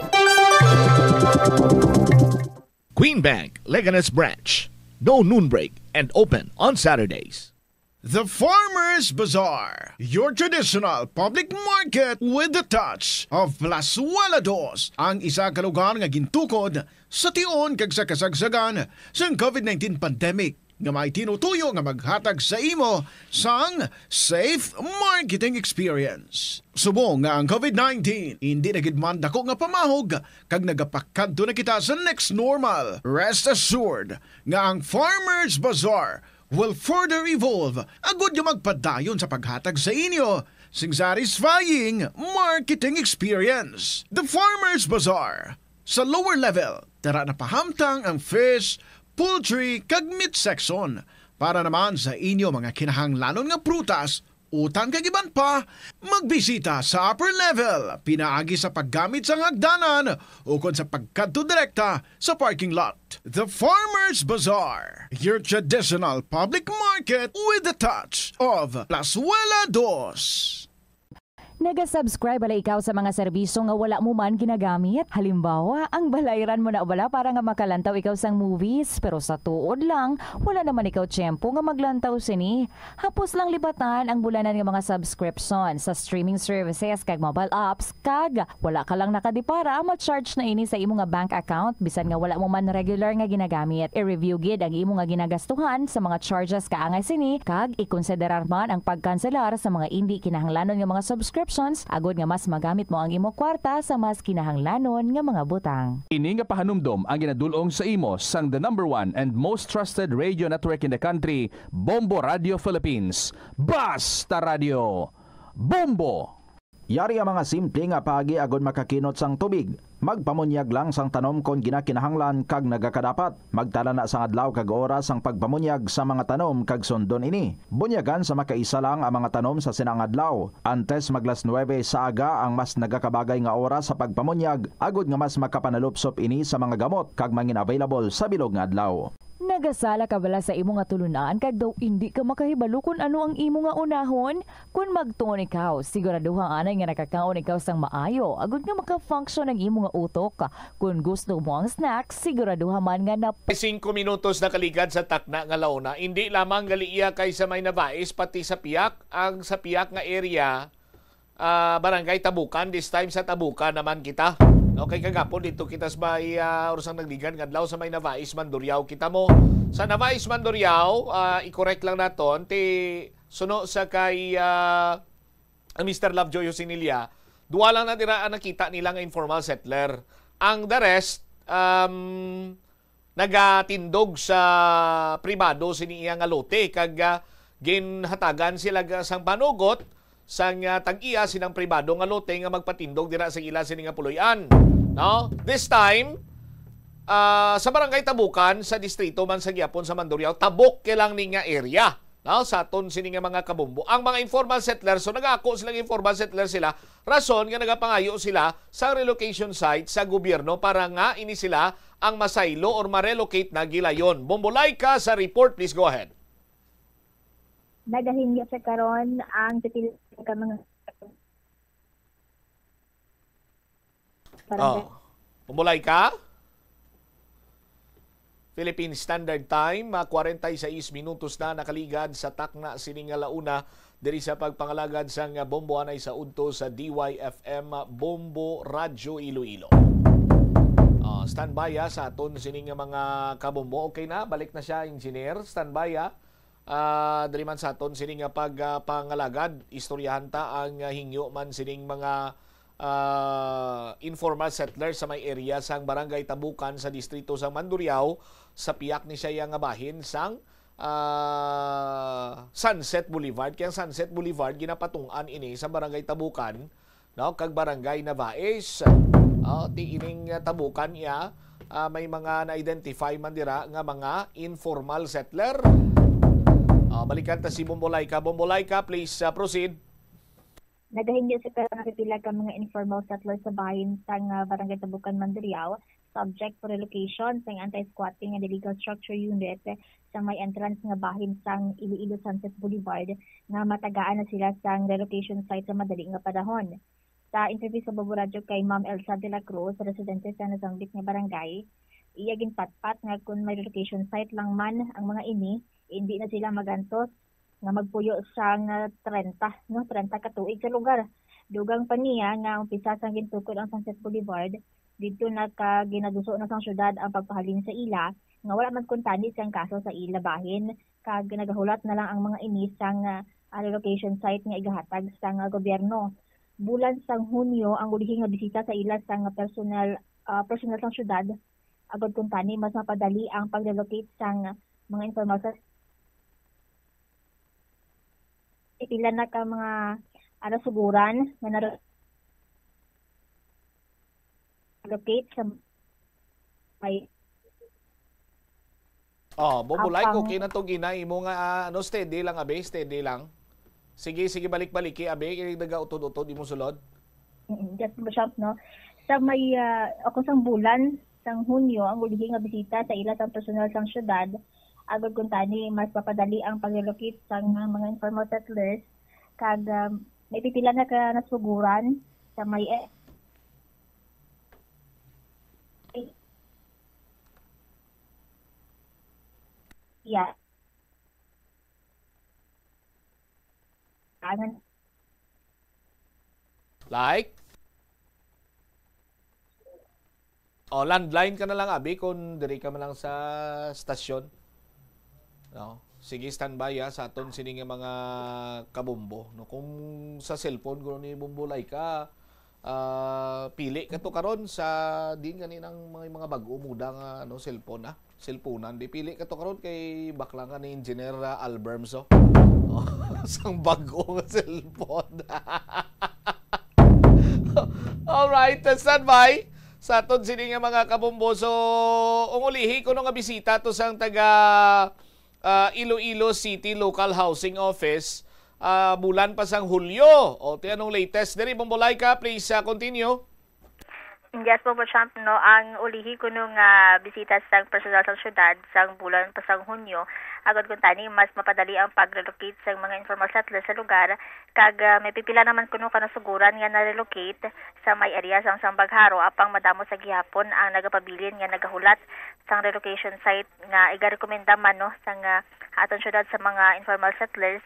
Queen Bank Leganes Branch. No noon break and open on Saturdays. The Farmers Bazaar, your traditional public market with the touch of Plazuela Dos, ang isa ka lugar nga gintukod sa tion kag sa kasagsagan sang covid nineteen pandemic, nga may tinutuyo nga maghatag sa imo sang safe marketing experience. Subong nga ang covid nineteen indi na gid man dako nga pamahog kag nagapakadto na kita sa next normal, rest assured nga ang Farmers Bazaar will further evolve agud nga magpadayon sa paghatag sa inyo sing satisfying marketing experience. The Farmers Bazaar. Sa lower level, tara na pahamtang ang fish, poultry, kag meat section. Para naman sa inyo mga kinahanglanon nga prutas, utan kag iban pa, magbisita sa upper level pinaagi sa paggamit sang hagdanan ukon sa pagkadto direkta sa parking lot. The Farmers Bazaar, your traditional public market with the touch of Plazuela Dos. Naga-subscribe bala ikaw sa mga serbisyo nga wala mo man ginagamit? Halimbawa, ang balayran mo na bala para nga makalantaw ikaw sang movies, pero sa tuod lang, wala naman ikaw tiyempo nga maglantaw sini. Hapos lang libatan ang bulanan nga mga subscription sa streaming services kag mobile apps, kag wala ka lang nakadipara, ma-charge na ini sa imo nga bank account bisan nga wala mo man regular nga ginagamit. I-review gid ang imo nga ginagastuhan sa mga charges kaangay sini, kag ikonsiderar man ang pagkanselar sa mga indi kinahanglanon nga mga subscriptions agod nga mas magamit mo ang imo kwarta sa mas kinahanglanon nga mga butang. Ini nga pahanumdom ang ginadul-ong sa imo sang the number one and most trusted radio network in the country, Bombo Radio Philippines. Basta Radio, Bombo! Yari ang mga simple nga paagi agod makakinot sang tubig. Magpamunyag lang sang tanom kon ginakinahanglan kag nagakadapat. Magtala na sang adlaw kag oras sang pagpamunyag sa mga tanom kag sundon ini. Bunyagan sa makaisa lang ang mga tanom sa sina nga adlaw. Antes mag las nuwebe sa aga ang mas nagakabagay nga oras sa pagpamunyag, agod nga mas makapanalupsop ini sa mga gamot kag mangin available sa bilog nga adlaw. Nagasala ka bala sa imo nga tulunan kag daw indi ka makahibalo kon ano ang imo nga unahon? Kon magtuon ikaw, siguraduha anay nga nakakaon ikaw sang maayo agod nga maka-function ang imo nga utok. Kon gusto mo ang snack, siguraduha man nga na Singko minutos na kaligad sa takna nga launa. Indi lamang gali iya kay sa may Navais, pati sa Piak, ang sa Piak nga area, ah, Barangay Tabukan. This time sa Tabukan naman kita. Okay, kagapon dito kita sa may, ah, oras ang nagligan nga adlaw sa may Navais, Mandurriao. Kita mo, sa Navais, Mandurriao, ah, i-correct lang naton, ti suno sa kay, ah, ang Mister Lovejoy Josinilla, duwa lang na dira ang nakita nila nga informal settler. Ang the rest, um, nagatindog sa pribado sini iya nga lote, kag, ah, ginhatagan sila ga-, sang panugot sang, ah, tag-iya sinang pribado nga lote nga magpatindog dira sa ila sini nga puloy-an. No? This time, ah, sa Barangay Tabukan, sa distrito man sa gihapon sa Mandurriao, Tabuk lang ni nga area. No, sa aton sini nga mga kabombo. Ang mga informal settlers, so nagako sila nga informal settlers sila, rason nga nagapangayo sila sa relocation site sa gobyerno para nga ini sila ang masaylo or ma-relocate na gilayon. Bombo Laika sa report, please go ahead. Nagahingyo sa karon ang pipila ka mga Barangay. Oh. Umulay ka? Philippine Standard Time, ah, kwarenta y seis minutos na nakaligad sa takna sini nga launa diri sa pagpangalagad sang Bombo anay sa udto sa D Y F M Bombo Radyo Iloilo. Ah, standby, ah, sa aton sini nga mga kabombo. Okay na, balik na siya, engineer. Standby, ah. Ah, diri man sa aton sini nga pag, ah, pangalagad, istoryahan ta ang, ah, hingyo man sining mga, ah, informal settlers sa may area sang Barangay Tabukan sa distrito sang Mandurriao, sa piyak ni siya nga bahin sang, ah, Sunset Boulevard. Kaya ang Sunset Boulevard, ginapatungan ini sa Barangay Tabukan, no, kag Barangay Navais. Oh, ti ining, ah, Tabukan iya, ah, may mga na-identify man dira nga mga informal settler. Ah, balikan ta si Bombo Laika. Bombo Laika, please, ah, proceed. Nagahingyo sa pera nga pipila ka mga informal settlers sa bahin sang, ah, Barangay Tabukan, Mandurriao, subject for relocation sang anti-squatting and illegal structure unit sa may entrance nga bahin sang Iloilo Sunset Boulevard nga matagaan na sila sang relocation site sa madali nga panahon. Sa interview sa Bombo Radyo kay Ma'am Elsa de la Cruz, residente sa nasambit nga barangay, iya ginpatpat nga kon may relocation site lang man ang mga ini, hindi na sila magantos nga magpuyo sang trenta, no, trenta ka tuig sa lugar. Dugang pa niya nga umpisa sang gintukod ang Sunset Boulevard, didto na ka ginaduso na sang syudad ang pagpahalin sa ila, nga wala man kuntani sang kaso sa ila bahin, kag nagahulat na lang ang mga ini sang, ah, relocation site nga igahatag sang, ah, gobyerno. Bulan sang Hunyo ang ulihi nga bisita sa ila sang personal, ah, personal sang syudad, agod kuntani mas mapadali ang pag-relocate sang mga informal sa pila na ka mga, ah, nasuguran nga na-relocate sa may Oh, Bombo Laika, okay na to, Gina, imo nga, ah, ano, steady lang, abi, steady lang. Sige, sige, balik-baliki, abi, kay nagautod-utod imo sulod. Mm, just, Bishop, no? Sa may, ah, ako sang bulan, sang Hunyo, ang ulihi nga bisita sa ila sang personal sang syudad, agod kuntani, mas mapadali ang pag-relocate sang mga informal settlers, kag, um, May pipila na ka nasuguran sa may e-, yeah. Angan- Like? O, landline ka na lang, abi, kung diri ka man lang sa stasyon. No? Sige, standby, ha, sa aton sini nga mga kabombo, no? Kung sa cellphone, kung ni Bombo Laika, ah, pili ka to karon sa din ganinang mga, mga bag-o muda nga, ano, cellphone, ha? Cellphonean. Di pili ka to karon kay bakla nga ni Engineer, ah, Albermso. Oh, sang bag-o nga cellphone. Alright, uh, standby. Sa aton sini nga mga kabombo. So, ang ulihi kuno nga bisita to sang taga, ah, Iloilo City Local Housing Office, ah, bulan pa sang Hulyo. O, ti anong latest diri, Bombo Laika? Please, ah, continue. Yes, Bombo Champ, no, ang ulihi kuno nga bisita sang personal sang syudad sang bulan pa sang Hunyo, agod kuntani mas mapadali ang pag-relocate sang mga informal settlers sa lugar, kag, ah, may pipila naman kuno ka nasuguran nga na-relocate sa may area sang Sambagharo, apang madamo sa gihapon ang nagapabilin nga nagahulat sang relocation site nga igarekomenda man, no, sang, ah, aton syudad sa mga informal settlers,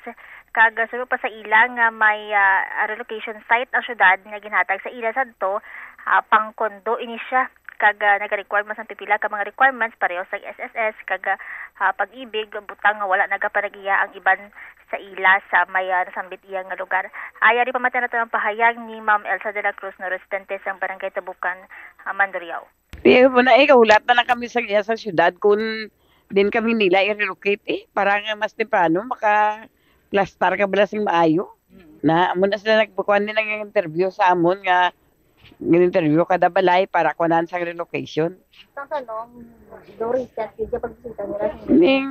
kag, ah, suno pa sa ila nga may, ah, relocation site ang syudad nga ginhatag sa ila sadto, ah, pang-condo ini siya, kag, ah, naga-require man sang pipila ka mga requirements pareho sa S S S kag, ah, Pag-ibig, butang nga wala nagapanag-iya ang iban sa ila sa may, ah, nasambit iya nga lugar. Ay, ari pamati nato ang pahayag ni Ma'am Elsa de la Cruz, no, residente sang Barangay Tabukan, ah, Mandurriao. Di mo na, eh, kahulat na lang kami sa iya sa syudad kung din kami nila i-relocate, eh, para nga mas temprano maka-plastar ka bala sing maayo. Na amo na sila nagkukuan nila ng interview sa amon nga, ng interview kada balay para kuanan sang relocation. Sa tanong, do recent gid siya pagbisita nila sa inyo? Ning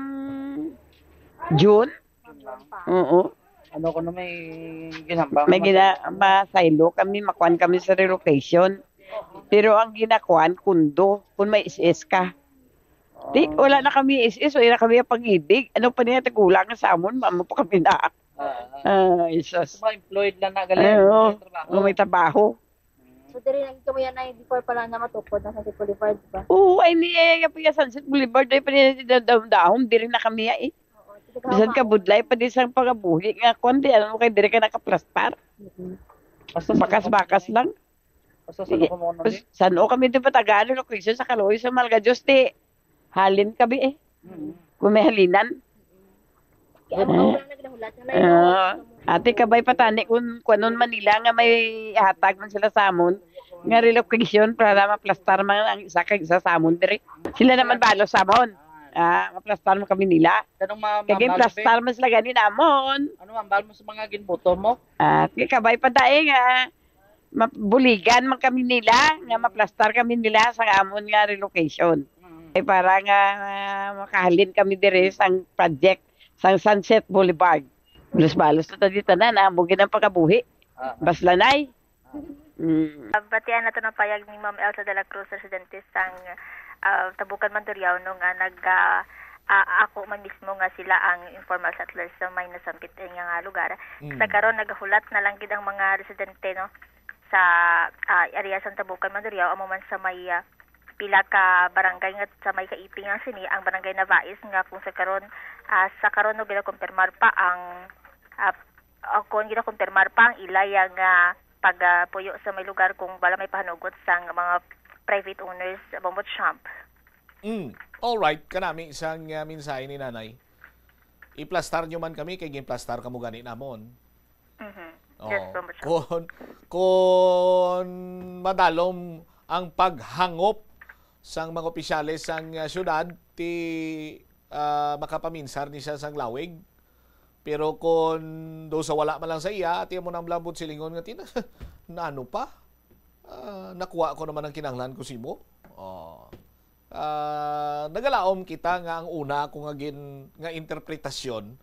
June? June pa. Oo. Ano ko na may ginhambang? May gina masaylo kami, makuan kami sa relocation. Pero ang ginakuan, kundo, kung may S S ka. Di, wala na kami S S, wala na kami ang pag-ibig. Ano pa niya, tagula nga sa amon, mamo pa kami na. Ah, ah. Ah, Jesus. Mga employed lang na galing. Ay, oo. May trabaho. Kung may trabaho. So, diri na gid kamo yan ay before pala na matukod ang Sunset Boulevard, di ba? Oo, ay ni eh, yung Sunset Boulevard, ay pa niya dahom-dahom, diri na kami ay. Oo, sige, Bisan ka budlay pa di sang pagabuhi nga kwan, di ano kay diri ka nakaplastar. Mm-hmm. Bakas-bakas lang. Basta sa Sige. Ano, Bas- saan o kami di patagaan, location sa Kaloy, sa Malga Diyos, ti halin kami eh. Mm. Kung may halinan. Kaya ang mga nagdahulat na Ah, ate, kabay pa tani kung kuanon man nila nga may hatag man sila sa amon nga relocation para maplastar man ang isa kag isa sa amon diri. Sila naman balo sa amon. Ah, maplastar man kami nila. Kanong ma- Kaya mambal, plastar man sila gani namon. Ano mambal mo sa mga ginbuto mo? Ah, kay kabay pa tayo nga mabuligan man kami nila, nga maplastar kami nila sa amon nga relocation. Mm. Kay para nga ah, makahalin kami diri sang project sang Sunset Boulevard. Balos-balos na ta di tanan, amo gid ang pagkabuhi. Ah, ah. Baslanay. Mm. Ah, batian nato ang payag ni Ma'am Elsa de la Cruz, residente sang ah, Tabukan, Mandurriao, no, nga nag ah, ah, ako man mismo nga sila ang informal settlers sa may nasambit nga lugar. Mm. Sa karon nagahulat na lang gid ang mga residente, no, sa ah, area sang Tabukan, Mandurriao, amo man sa may ah, pila ka barangay nga sa may kaiping ang sini, ang barangay Navais, nga kung sa karon ah, sa karon no ginakumpirmar pa ang ah, o kung ginakumpirmar pa ang ila ya nga pagapuyo sa may lugar kung bala may pahanugot sang mga private owners, Bombo Champ. Mm. All right, kanami isang ah, mensahe ni Nanay. Iplastar nyo man kami kay ginplastar kamo gani namon. Mhm. Oo. Yes, Bombo Champ. Kung, kung madalom ang paghangop sang mga opisyales sang ah, syudad, ti ah, makapaminsar ni siya sang lawig. Pero kung do sa wala man lang sa iya, ati mo nang malambot silingon nga tina, na ano pa? Ah, nakuha ko naman ang kinahanglan ko simo. Oh. Ah, nagalaom kita nga ang una ko nga gin nga interpretasyon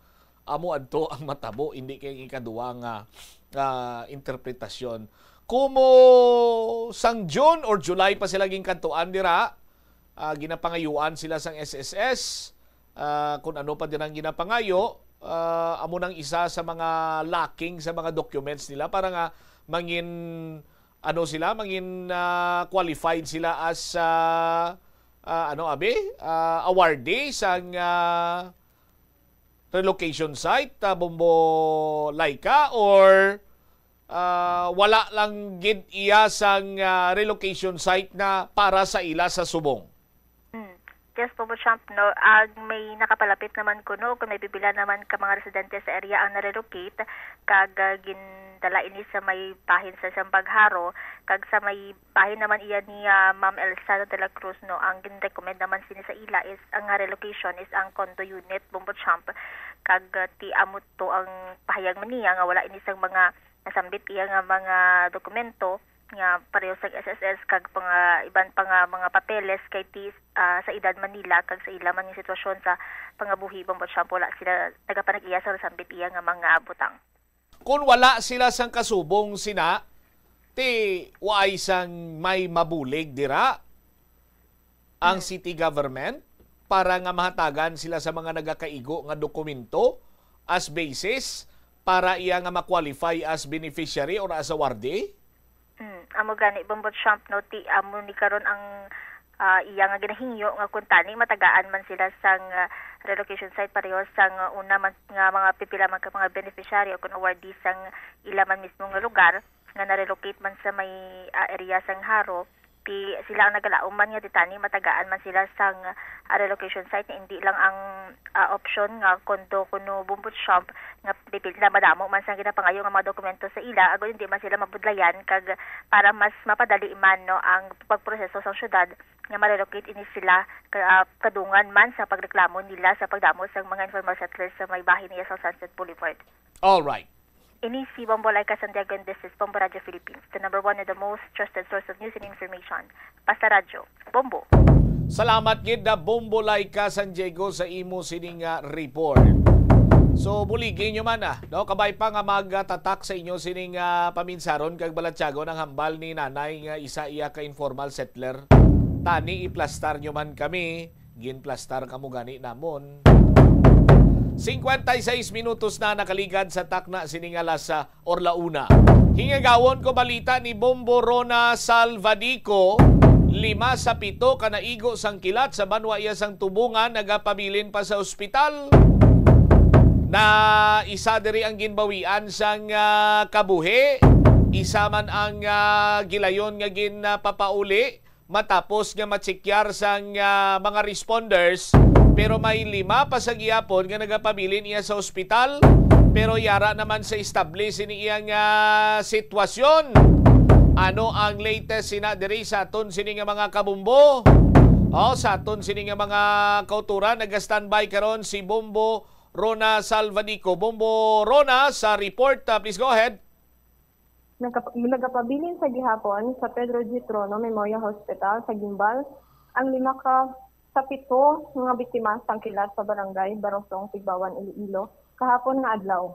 amo adto ang matabo, hindi kay ang ikaduha nga ah, interpretasyon. Kumo sang June or July pa sila ginkadtuan dira, ah, ginapangayuan sila sang S S S, ah, kung ano pa din ang ginapangayo, ah, amo nang isa sa mga lacking sa mga documents nila para nga mangin, ano sila, mangin, ah, qualified sila as, ah, ah, ano, abi? Ah, awardee sang, ah, relocation site, ah, Bombo Laika, or, ah, wala lang gid iya sang, ah, relocation site na para sa ila sa subong? Hmm. Yes, Bombo Champ, no, ang may nakapalapit naman kuno, kung may pipila naman ka mga residente sa area ang narelocate, kag, ah, gindala ini sa may bahin sa Sambag Jaro, kag sa may bahin naman iya ni, ah, Ma'am Elsa de la Cruz, no, ang gin-recommend naman sini sa ila is, ang, ah, relocation is ang condo unit, Bombo Champ, kag, ah, ti amo to ang pahayag man niya nga wala ini sang mga nasambit iya nga mga dokumento nga pareho sa S S S kag pang, ah, iban pa nga mga papeles kay ti, ah, sa edad man nila kag sa ila man nga sitwasyon sa pangabuhi, Bombo Champ, wala sila nagapanag-iya sa nasambit iya nga mga butang. Kung wala sila sang kasubong sina, ti waay sang may mabulig dira ang Hmm. city government para nga mahatagan sila sa mga nagakaigo nga dokumento as basis para iya nga ma-qualify as beneficiary or as awardee? Mm, amo gani, Bombo Champ, no, ti amo ni karon ang, ah, iya nga ginahingyo nga kung tani matagaan man sila sang, ah, relocation site pareho sang, ah, una man nga mga pipila man ka mga beneficiary o kung awardee sang ila man mismo nga lugar nga na-relocate man sa may, ah, area sang Jaro, ti sila ang nagalaom man nga ti tani matagaan man sila sang, ah, relocation site, nga indi lang ang, ah, option nga condo kuno Bombo Champ nga depende na madamo man sang ginapangayo nga mga dokumento sa ila, agod hindi man sila mabudlayan kag para mas mapadali man, no, ang pagproseso sa syudad nga ma-relocate ini sila ka-, ah, kadungan man sa pagreklamo nila sa pagdamo sang mga informal settlers sa may bahin niya sa Sunset Boulevard. All right. Ini si Bombo Laika Santiago, and this is Bombo Radio Philippines, the number one and the most trusted source of news and information. Basta Radyo, Bombo. Salamat gid na Bombo Laika San Diego sa imo sini nga report. So, buligi nyo man, ah, no? Kabay pa nga magtatak sa inyo sini nga paminsaron kag balatyagon ang hambal ni nanay nga isa iya ka informal settler. Tani iplastar nyo man kami, ginplastar kamo gani namon. Cincuenta y seis minutos na nakaligad sa takna sini nga alas, ah, or la una. Hingagawon ko balita ni Bombo Rona Salvadico, lima sa pito ka naigo sang kilat sa banwa iya sang tubungan nagapabilin pa sa ospital. Na isa diri ang ginbawian sang, ah, kabuhi, isa man ang, ah, gilayon nga ginpapauli matapos nga matsekyar sang, ah, mga responders, pero may lima pa sa gihapon nga nagapabilin iya sa ospital, pero yara naman sa establish ini iyang, ah, sitwasyon. Ano ang latest sina diri sa aton sini nga mga kabombo? O, sa aton sini nga mga kauturan, naga-standby karon si Bombo Rona Salvadico. Bombo Rona, sa report, ah, please go ahead. Nagkap-, nagapabilin sa gihapon sa Pedro G. Trono Memorial Hospital sa Guimbal ang lima ka sa pito nga biktima sang kilat sa barangay Barosong, Tigbauan, Iloilo, kahapon nga adlaw.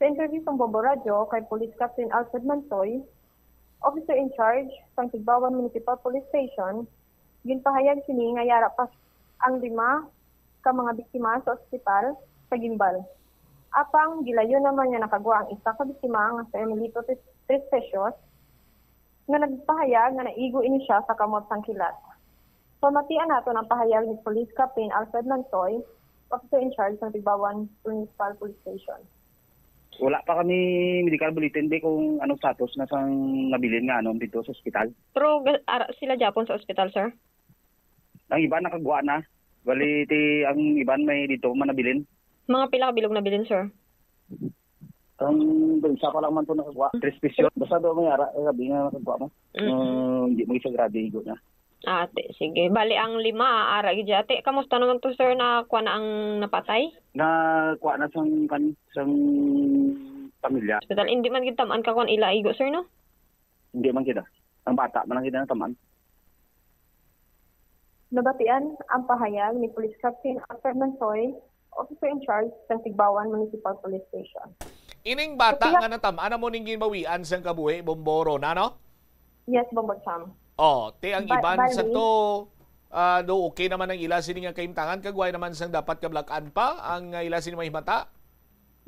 Sa interview sang Bombo Radyo kay Police Captain Alfred Mansoy, officer in charge sang Tigbauan Municipal Police Station, ginpahayag sini nga yara pa ang lima ka mga biktima sa ospital sa Guimbal. Apang gilayon naman nga nakagwa ang isa ka biktima nga si Hermelito Tres-, Tres Pecios, nga nagpahayag nga naigo ini siya sa kamot sang kilat. Pamatian naton ang pahayag ni Police Captain Alfred Mansoy, officer in charge sang Tigbauan Municipal Police Station. Wala pa kami medical bulletin, be, kung anong status na sang nabilin nga anom dito sa ospital. Pero ga-, ara sila gyapon sa ospital, sir? Ang iban nakagwa na. Bali, ti, ang iban may dito manabilin. Mga pila ka bilog nabilin, sir? Ang isa pa lang man to nakagwa. Tres Pecios. Basta daw may ara, eh, sabi nga nakagwa mo. Mm. Ah, hindi mo isa grabe igo na. Ah, ate, sige. Bali, ang lima, ah, ara gid, ate. Kamusta naman to, sir, na kuha na ang napatay? Na kuha na sang, kan, sang pamilya. Hospital, hindi man gid tamaan ka kuan ila igo, sir, no? Hindi man kita. Ang bata man lang kita natamaan. Nabatian ang pahayag ni Police Captain Arthur Mansoy, officer in charge sa Tigbauan Municipal Police Station. Ining bata Kaya nga natamaan amo ning ginbawian sang kabuhi, Bombo Rona, no? Yes, Bombo Cham. Oh, ti ang Ba-, iban sa bali. to, Ah, do okay naman ang ila sini nga kahimtangan, kag way naman sang dapat kabalakan pa ang, ah, ila sini mahimata?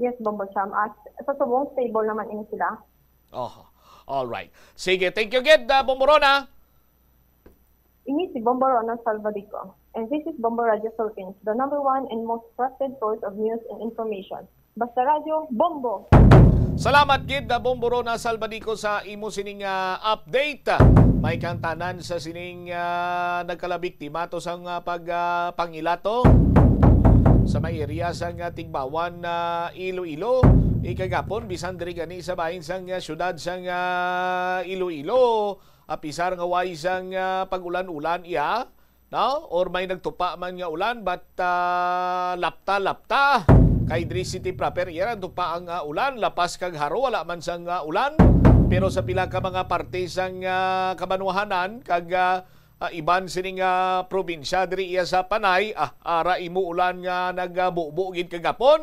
Yes, Bombo Cham. As, sa subong, stable naman ini sila. Oh, all right. Sige, thank you gid, ah, Bombo Rona. Ini si Bombo Rona Salvadico. And this is Bombo Radio Philippines, the number one and most trusted source of news and information. Basta Radyo, Bombo! Salamat gid, ah, Bombo Rona Salvadico, sa imo sining, ah, update. May kang tanan sa sining, ah, nagkalabiktima to sang, ah, pag, ah, pangilato sa may area sang, ah, Tigbawan, ah, Iloilo. Ikagapon, bisan diri gani sa bahin sang, ah, syudad sang, ah, Iloilo. Apisar nga way sang, ah, pag-ulan-ulan iya, no? Or may nagtupa man nga ulan, but, ah, lapta-lapta. Kay diri city proper, iya ra tupa ang, ah, ulan, lapas kag haro, wala man sang, ah, ulan. Pero sa pila ka mga parte sang, ah, kabanwahanan, kag, ah, ah, iban sining, ah, probinsya diri iya sa Panay, ah, ara imo ulan nga nagabubo gid kagapon.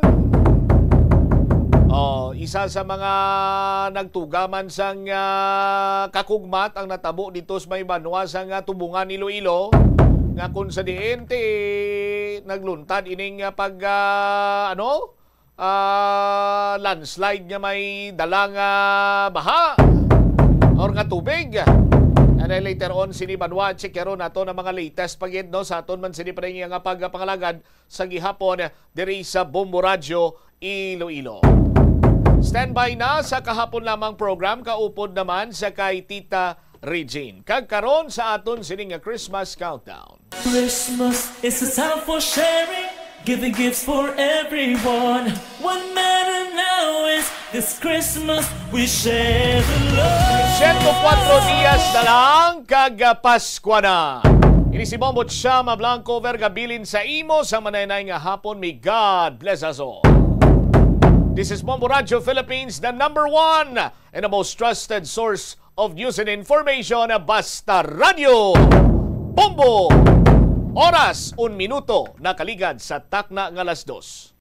Oh, isa sa mga nagtuga man sang, ah, kakugmat ang natabo dito sa may banwa sang, ah, Tubungan, Iloilo, nga kung sa diin ti nagluntad ining, ah, pag, ah, ano, ah, landslide nga may dala nga baha or nga tubig. And then later on, sini banwa, check karon nato ang mga latest pa gid, no, sa aton man sini pa rin nga pagpangalagad sa gihapon diri sa Bombo Radyo Iloilo. Standby na sa kahapon lamang program, kaupod naman sa kay Tita Regine. Kag karon sa aton sini nga Christmas countdown. Christmas is a time for sharing, giving gifts for everyone. What matter now is this Christmas we share the love. Siyento kuwatro dias na lang kag, ah, Paskwa na. Ini si Bombo Chama Blanco Vergabilin sa imo sa mananay nga hapon. May God bless us all. This is Bombo Radio Philippines, the number one and the most trusted source of news and information, Basta Radyo Bombo. Oras, un minuto, nakaligad sa takna nga alas dos.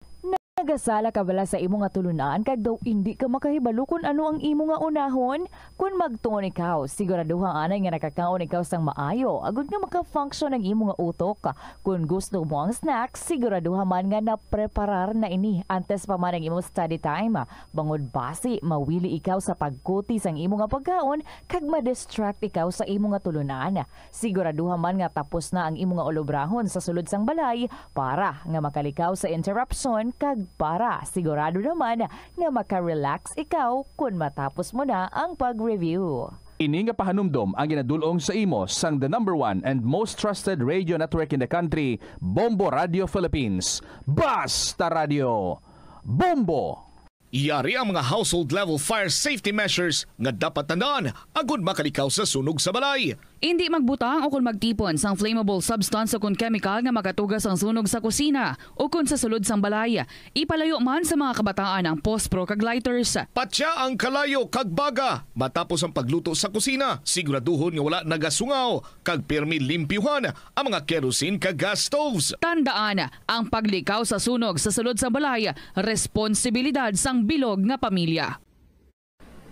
Nagasala ka bala sa imo nga tulunan kag daw indi ka makahibalo kon ano ang imo nga unahon? Kon magtuon ikaw, siguraduha anay nga nakakaon ikaw sang maayo agod nga maka-function ang imo nga utok. Kon gusto mo ang snacks, siguraduha man nga napreparar na ini antes pa man ang imo study time. Bangod basi mawili ikaw sa pagkuti sang imo nga pagkaon kag ma-distract ikaw sa imo nga tulunan. Siguraduha man nga tapos na ang imo nga ulobrahon sa sulod sang balay para nga makalikaw sa interruption kag para sigurado naman nga maka-relax ikaw kon matapos mo na ang pag-review. Ini nga pahanumdom ang ginadul-ong sa imo sang the number one and most trusted radio network in the country, Bombo Radio Philippines. Basta Radio Bombo! Yari ang mga household level fire safety measures nga dapat tandaan agud makalikaw sa sunog sa balay. Indi magbutang o kon magtipon sang flammable substance o kon chemical nga makatuga sang sunog sa kusina o kon sa sulod sang balay. Ipalayo man sa mga kabataan ang pospro kag lighters. Patya ang kalayo kag baga matapos ang pagluto sa kusina. Siguraduhon nga wala nagasungaw kag pirmi limpyuhan ang mga kerosene kag gas stoves. Tandaan, ang paglikaw sa sunog sa sulod sang balay, responsibilidad sang bilog nga pamilya.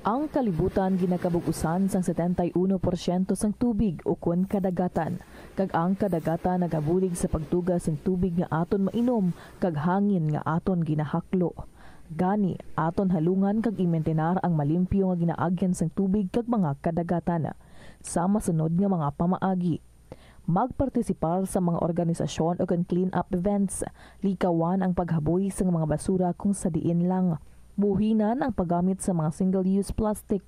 Ang kalibutan ginakabug-usan sang setenta y uno porsyento sang tubig ukon kadagatan, kag ang kadagatan nagabulig sa pagtuga sang tubig nga aton mainom kag hangin nga aton ginahaklo. Gani, aton halungan kag imintinar ang malimpyo nga ginaagyan sang tubig kag mga kadagatan. Sa masunod nga mga pamaagi, magpartisipar sa mga organisasyon ukon clean-up events. Likawan ang paghaboy sang mga basura kung sa diin lang. Buhinan ang paggamit sa mga single-use plastic.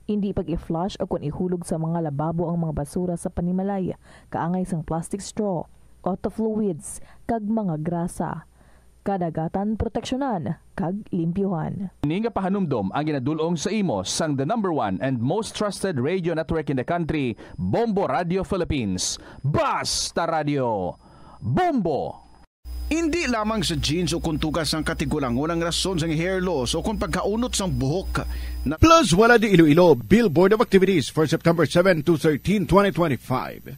Indi pag-i-flush ukon ihulog sa mga lababo ang mga basura sa panimalay, kaangay sang plastic straw, auto fluids, kag mga grasa. Kadagatan proteksyonan kag limpyuhan. Ini nga pahanumdom ang ginadul-ong sa imo sang the number one and most trusted radio network in the country, Bombo Radio Philippines. Basta Radio Bombo! Indi lamang sa genes o kon tugas sang katigulangon ang rason sang hair loss o kon pagkaunot sang buhok. Na Plus Wala di Iloilo, Billboard of Activities for September seven to thirteen, twenty twenty-five.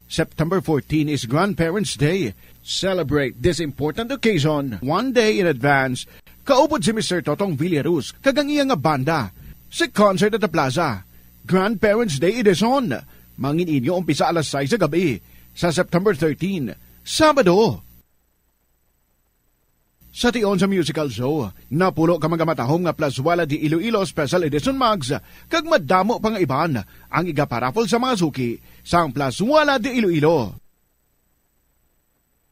September fourteen is Grandparents' Day. Celebrate this important occasion one day in advance. Kaupod si Mister Totong Villaruz kag ang iya nga banda sa concert at the plaza. Grandparents' Day edition. Mangin inyo umpisa alas sais sa gabi sa September thirteen, Sabado. Sa tion sa musical show, napulo ka mga matahom nga Plazuela de Iloilo Special Edition mugs, kag madamo pa nga iban ang igaparaffle sa mga suki sang Plazuela de Iloilo.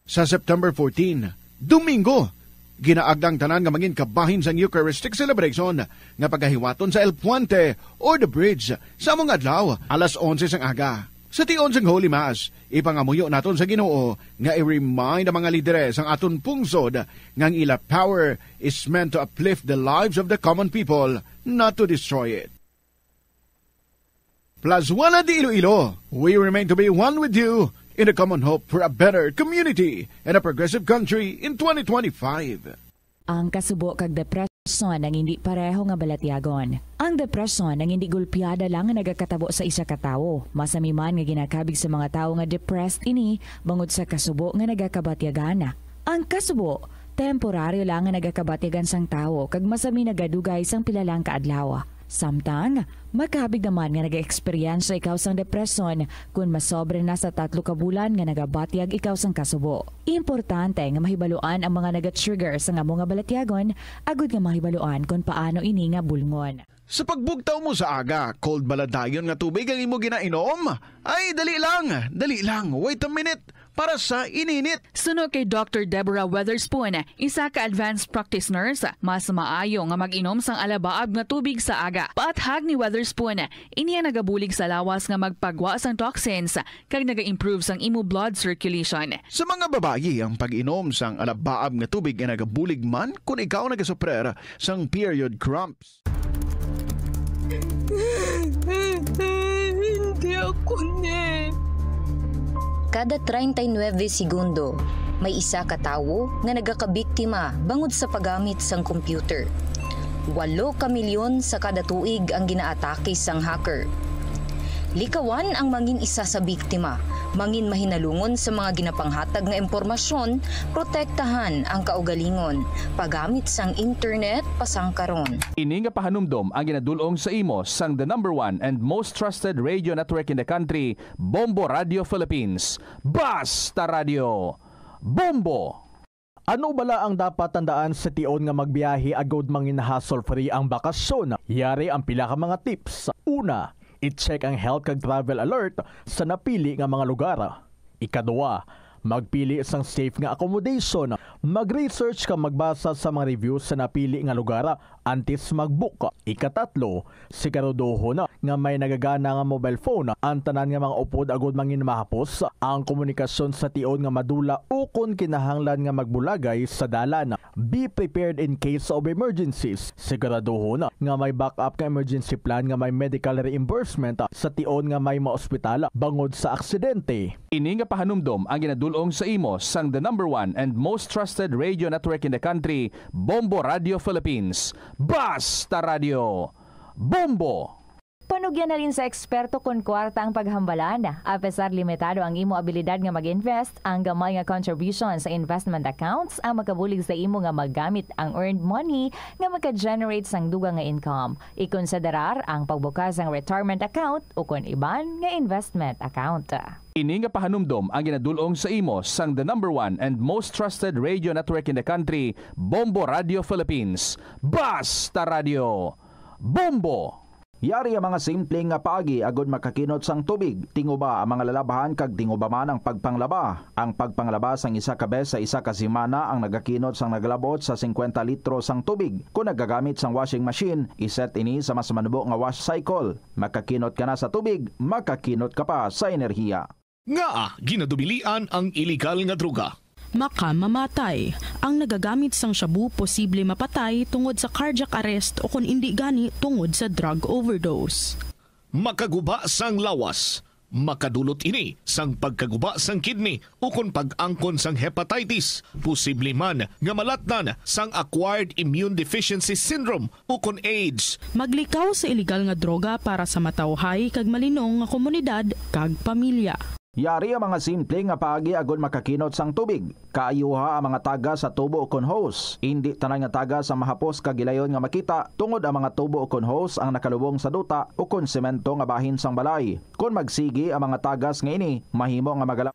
Sa September fourteen, Domingo, ginaagda ang tanan nga mangin kabahin sang Eucharistic celebration nga pagahiwaton sa El Puente or The Bridge sa amo nga adlaw, alas onse sang aga. Sa tion sang Holy Mass, ipangamuyo naton sa Ginoo nga i-remind ang mga lideres sang aton pungsod nga ang ila power is meant to uplift the lives of the common people, not to destroy it. Plazuela de Iloilo, we remain to be one with you in a common hope for a better community and a progressive country in twenty twenty-five. Ang kasubo kag depresyon ang hindi pareho nga balatyagon. Ang depresyon ang hindi gulpiada lang nga nagakatabo sa isa ka tawo. Masami man nga ginakabig sa mga tawo nga depressed ini bangod sa kasubo nga nagakabatyagan. Ang kasubo, temporaryo lang nga nagakabatyagan sang tawo kag masami nagadugay sang pila lang ka adlaw. Samtang, makabig naman nga nag-eksperyensya ikaw sang depresyon kon masobra na sa tatlo ka bulan nga nagabatyag ikaw sang kasubo. Importante nga mahibaluan ang mga naga-trigger sang amo nga balatyagon agud nga mahibaluan kon paano ini nga bulngon. Sa pagbugtaw mo sa aga, cold bala dayon nga tubig ang imo ginainom? Ay, dali lang, dali lang, wait a minute, para sa ininit. Suno kay Doctor Deborah Weatherspoon, isa ka advanced practice nurse, mas maayo nga mag-inom sang alabaab nga tubig sa aga. Paathag ni Weatherspoon, ini ang nagabulig sa lawas nga magpagwa sang toxins kag naga-improve sang imo blood circulation. Sa mga babayi, ang pag-inom sang alabaab nga tubig ay nagabulig man kon ikaw nagasuprer sang period cramps. Hindi ako ni. Kada treinta y nueve segundo, may isa ka tawo nga nagakabiktima bangod sa paggamit sang computer. Walo ka milyon sa kada tuig ang ginaatake sang hacker. Likawan ang mangin isa sa biktima, mangin mahinalungon sa mga ginapanghatag nga impormasyon, protektahan ang kaugalingon, paggamit sang internet pasangkaron. Ini nga pahanumdom ang ginadul-ong sa imo sang the number one and most trusted radio network in the country, Bombo Radio Philippines. Basta Radio, Bombo! Ano bala ang dapat tandaan sa tion nga magbiyahe agud mangin hassle-free ang bakasyon? Yari ang pila ka mga tips. Una, i-check ang health kag travel alert sa napili nga mga lugar. Ikadua, magpili sang safe nga accommodation. Mag-research kag magbasa sa mga reviews sa napili nga lugar antes mag-book. Ikatatlo, siguraduhon nga may nagagana nga mobile phone ang tanan nga mga upod agud mangin mahapos ang komunikasyon sa tion nga madula ukon kinahanglan nga magbulagay sa dalan. Be prepared in case of emergencies. Siguraduhon nga may backup nga emergency plan nga may medical reimbursement sa tion nga may maospital bangod sa aksidente. Ini nga pahanumdom ang ginadul-ong sa imo sang the number one and most trusted radio network in the country, Bombo Radio Philippines. Basta Radio, Bombo! Panugyan halin sa eksperto kon kwarta ang paghambalan. Apesar limitado ang imo abilidad nga mag-invest, ang gamay nga contribution sa investment accounts ang makabulig sa imo nga magamit ang earned money nga maka-generate sang dugang nga income. Ikonsiderar ang pagbukas sang retirement account ukon iban nga investment account. Ini nga pahanumdom ang ginadul-ong sa imo sang the number one and most trusted radio network in the country, Bombo Radio Philippines. Basta Radio, Bombo! Yari ang mga simple nga paagi agud makakinot sang tubig. Tinguba ang mga lalabahan kag tinguba man ang pagpanglaba. Ang pagpanglaba sang isa ka bes sa isa ka semana ang nagakinot sang nagalabot sa singkwenta litro sang tubig. Kon nagagamit sang washing machine, iset ini sa mas manubo nga wash cycle. Makakinot ka na sa tubig, makakinot ka pa sa enerhiya. Ngaa ginadubilian ang iligal nga droga? Makamamatay. Ang nagagamit sang shabu posible mapatay tungod sa cardiac arrest o kon indi gani tungod sa drug overdose. Makaguba sang lawas. Makadulot ini sang pagkaguba sang kidney ukon pag-angkon sang hepatitis. Posible man nga malatnan sang acquired immune deficiency syndrome ukon AIDS. Maglikaw sa iligal nga droga para sa matawhay kag malinong nga komunidad kag pamilya. Yari ang mga simple nga paagi agod makakinot sang tubig. Kaayuha ang mga tagas sa tubo ukon hose. Indi tanan nga tagas ang mahapos kag gilayon nga makita, tungod ang mga tubo ukon hose ang nakalubong sa duta ukon semento nga bahin sang balay. Kon magsigi ang mga tagas nga ini, mahimo nga magala-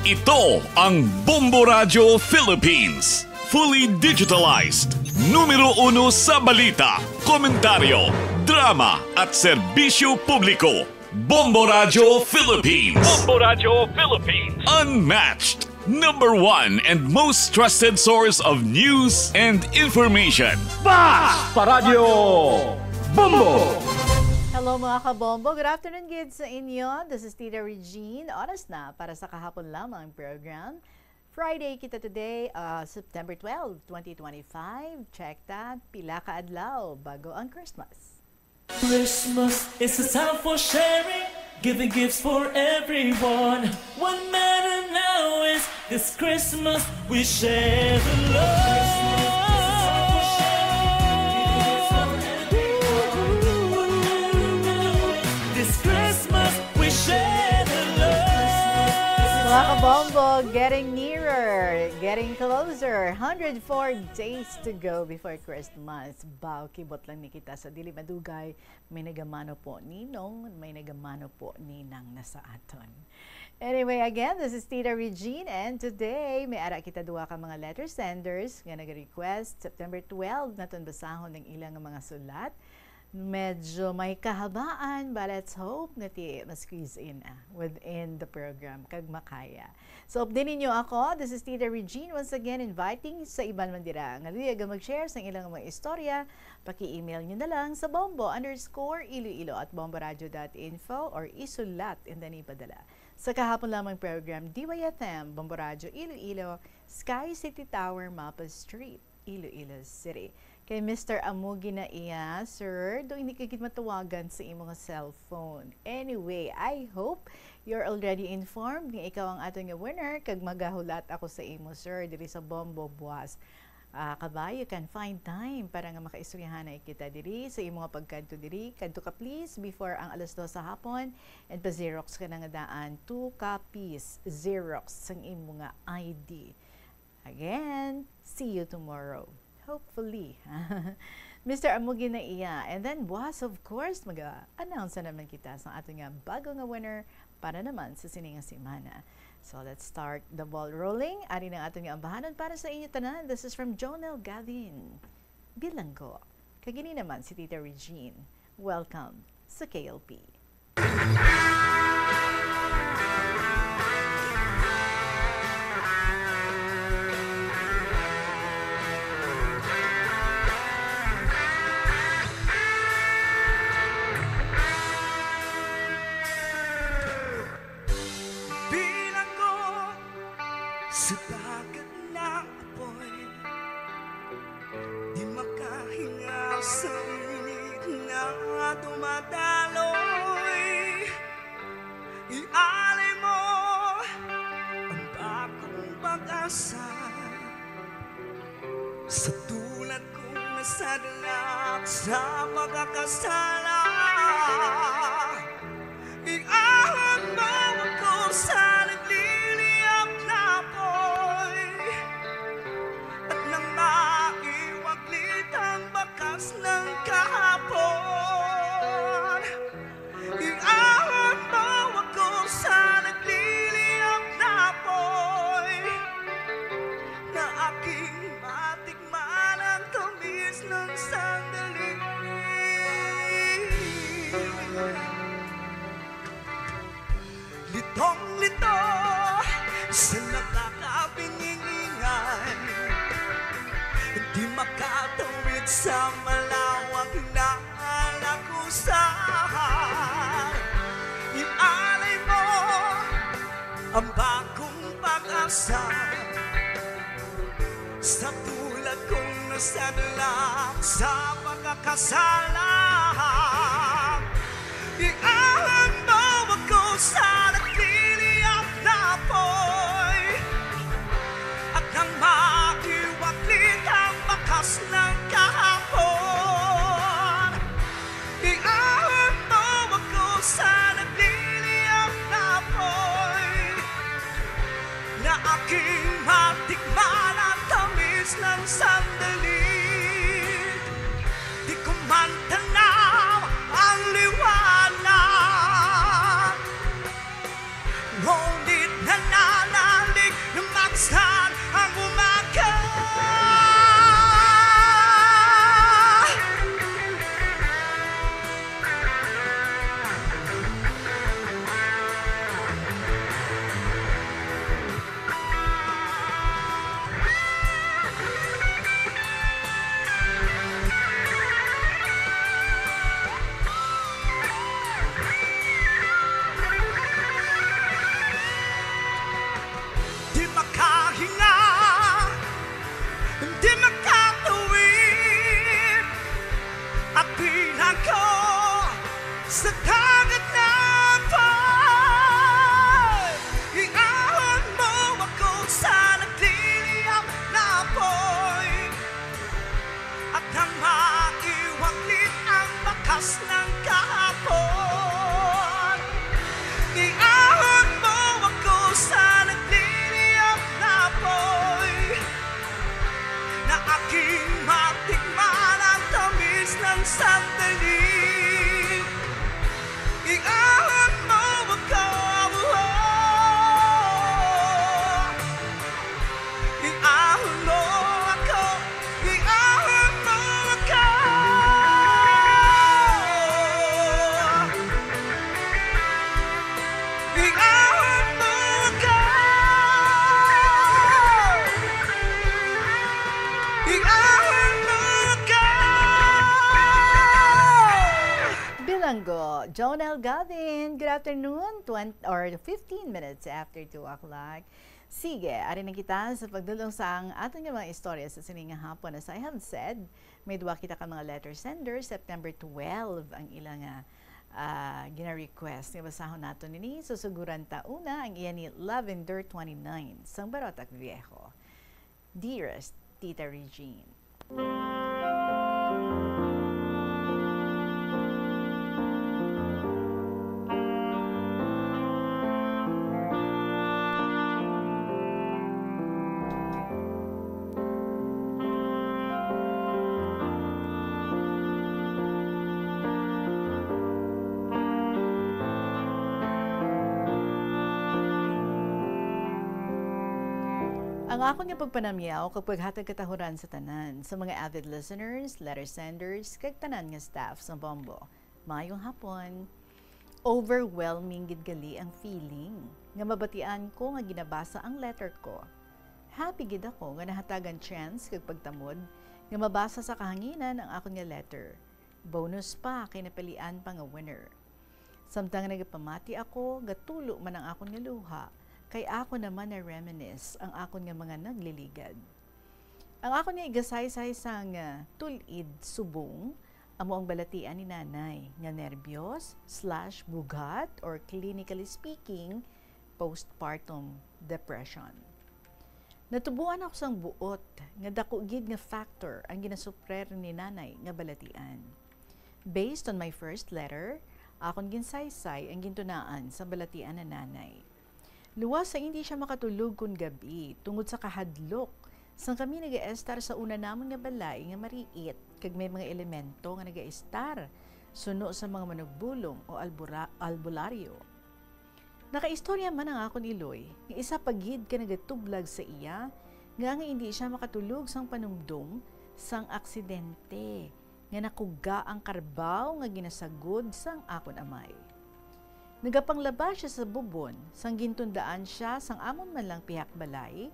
Ito ang Bombo Radyo Philippines. Fully digitalized. Numero uno sa balita, komentaryo, drama, at serbisyo publiko. Bombo Radyo Philippines. Bombo Radyo Philippines. Unmatched. Number one and most trusted source of news and information. Bas pa Radyo Bombo! Hello, mga kabombo. Good afternoon, gid sa inyo. This is Tita Regine. Oras na para sa kahapon lamang program. Friday kita today, uh, September twelve, twenty twenty-five. Check that. Pila ka adlaw bago ang Christmas. Christmas is a time for sharing, giving gifts for everyone. What matter now is this Christmas we share the love. This Christmas we share the love. Mga kabombo, getting nearer, getting closer. Hundred four days to go before Christmas. Baw, kibot lang ni kita sa dili madugay. May nagamano po ninong, may nagamano po ninang na sa aton. Anyway, again, this is Tita Regine, and today may ara kita duha ka mga letter senders nga nag-request September twelve naton basahon ang ilang mga sulat. Medyo may kahabaan, but let's hope nga ti ma-squeeze in, ah, within the program kag makaya. So, update ninyo ako. This is Tita Regine once again inviting sa iban man dira nga luyag nga mag-share sang ilang mga istorya. Paki-email nyo na lang sa bombo underscore iloilo at bomboradio dot info or isulat and then ipadala. Sa kahapon lamang program, D Y F M, Bombo Radyo Iloilo, Sky City Tower, Mapa Street, Iloilo City. Kay Mister Amugi na iya, sir, do hindi ka gid matawagan sa imo nga cellphone. Anyway, I hope you're already informed nga ikaw ang aton nga winner, kag magahulat ako sa imo, sir, diri sa Bombo buwas. Ah, kabay, you can find time para nga makaistoryahanay kita diri sa imo nga pagkadto diri. Kadto ka, please, before ang alas dos sa hapon, and pa-xerox ka na nga daan, two copies, xerox sang imo nga I D. Again, see you tomorrow. Hopefully. Mister Amugi na iya. And then, buwas, of course, mag-announce na naman kita sa ato nga bago nga winner para naman sa sini nga semana. So, let's start the ball rolling. Ari na ang aton nga ambahanon para sa inyo tanan. This is from Jonel Gavin Bilanggo. Kag ini naman si Tita Regine. Welcome sa K L P. Bilanggo sa dagat na apoy, di makahingaw sa init na dumadaloy. Ialay mo ang bagong pag-asa sa tulad kong nasadlak sa pagkakasala. Iahon mo ako sa nagliliyab na apoy at nang maiwaglit ang bakas ng kahapon. Iahon mo ako sa nagliliyab na apoy na aking matikman ang tamis ng sandali. Litong-lito sa nakakabingingan, di makatawid sa malawak na lagusan. Ialay mo ang bagong pag-asa sa tulad kong nasadlak sa pagkakasala. Iahon mo ako sa nagliliyab na apoy at nang makiwaglit ang bakas ng kahapon. Iahon mo ako sa nagliliyab Aking matikman ang tamis ng sandali. Di ko man tanaw ang liwanag. Ngunit nananalig, lumagsan ang umaga. Di makahinga, di makatuwid, at pinako sa dagat na apoy. Iahon mo ako sa nagliliyab na apoy, at nang maiwaglit ang bakas ng kahapon. Iahon mo ako sa nagliliyab na apoy, na aking matikman ang tamis ng sandali. Iahon mo ako, iahon mo ako, iahon mo ako, iahon mo ako, iahon mo ako. Bilanggo, Jonel Gavin, good afternoon, twenty or fifteen minutes after two o'clock. Sige, ari na kita sa pagdulong sa ang aton nga mga istorya sa sining nga hapon. As I have said, may duwa kita ka mga letter sender. September twelve ang ila nga, ah, gina-request nga basahon nato nini. Susuguran ta una ang iya ni Lavender twenty-nine, sang Barotac Viejo. Dearest Tita Regine. Ang akon nga pagpanamyaw kag paghatag katahuran sa tanan, sa mga avid listeners, letter senders, kag tanan nga staff sa Bombo. Maayong hapon. Overwhelming gid gali ang feeling nga mabatian ko nga ginabasa ang letter ko. Happy gid ako nga nahatagan chance kag pagtamod nga mabasa sa kahanginan ang akon nga letter. Bonus pa kay napilian pa nga winner. Samtang nagapamati ako, gatulo man ang akon nga luha, kay ako naman na-reminisce ang akon nga mga nagliligad. Ang akon nga igasaysay sang, ah, tulid subong amo ang balatian ni Nanay nga nerbyos slash bughat, or clinically speaking, postpartum depression. Natubuan ako sang buot nga daku gid nga factor ang ginasuprer ni Nanay nga balatian. Based on my first letter, akon ginsaysay ang gintunaan sa balatian na Nanay. Luwas sa indi siya makatulog kon gab-i tungod sa kahadlok sang kami nagaestar sa una namon nga balay nga mariit kag may mga elemento nga nagaestar suno sa mga manugbulong o albura-, albularyo. Nakaistorya man ang akon iloy nga isa pa gid ka nagatublag sa iya nga nga indi siya makatulog sang panumdom sang aksidente nga nakuga ang karbaw nga ginasagod sang akon amay. Nagapanglaba sia sa bubon sang gintundaan sia sang amon man lang pihak balay,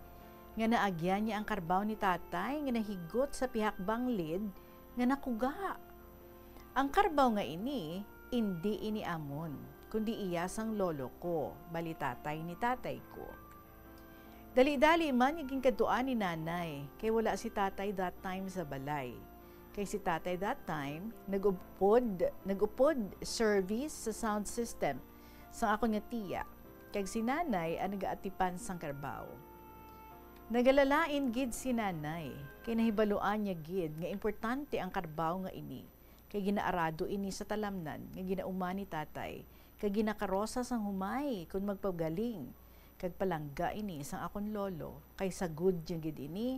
nga naagyan niya ang karbaw ni tatay nga nahigot sa pihak banglid nga nakuga. Ang karbaw nga ini, indi ini amon, kundi iya sang lolo ko, bali tatay ni tatay ko. Dali-dali man nga ginkadtuan ni Nanay, kay wala si Tatay that time sa balay. Kay si Tatay that time, nag-upod, nag-upod service sa sound system sang akon nga tiya, kag si Nanay ang nagaatipan sang karbaw. Nagalalain gid si Nanay, kay nahibaluan niya gid nga importante ang karbaw nga ini, kay ginaarado ini sa talamnan nga ginauman ni Tatay, kag ginakarosa sang humay kon magpagaling, Nagpalangga ini sang akon lolo, kay sagod niya gid ini.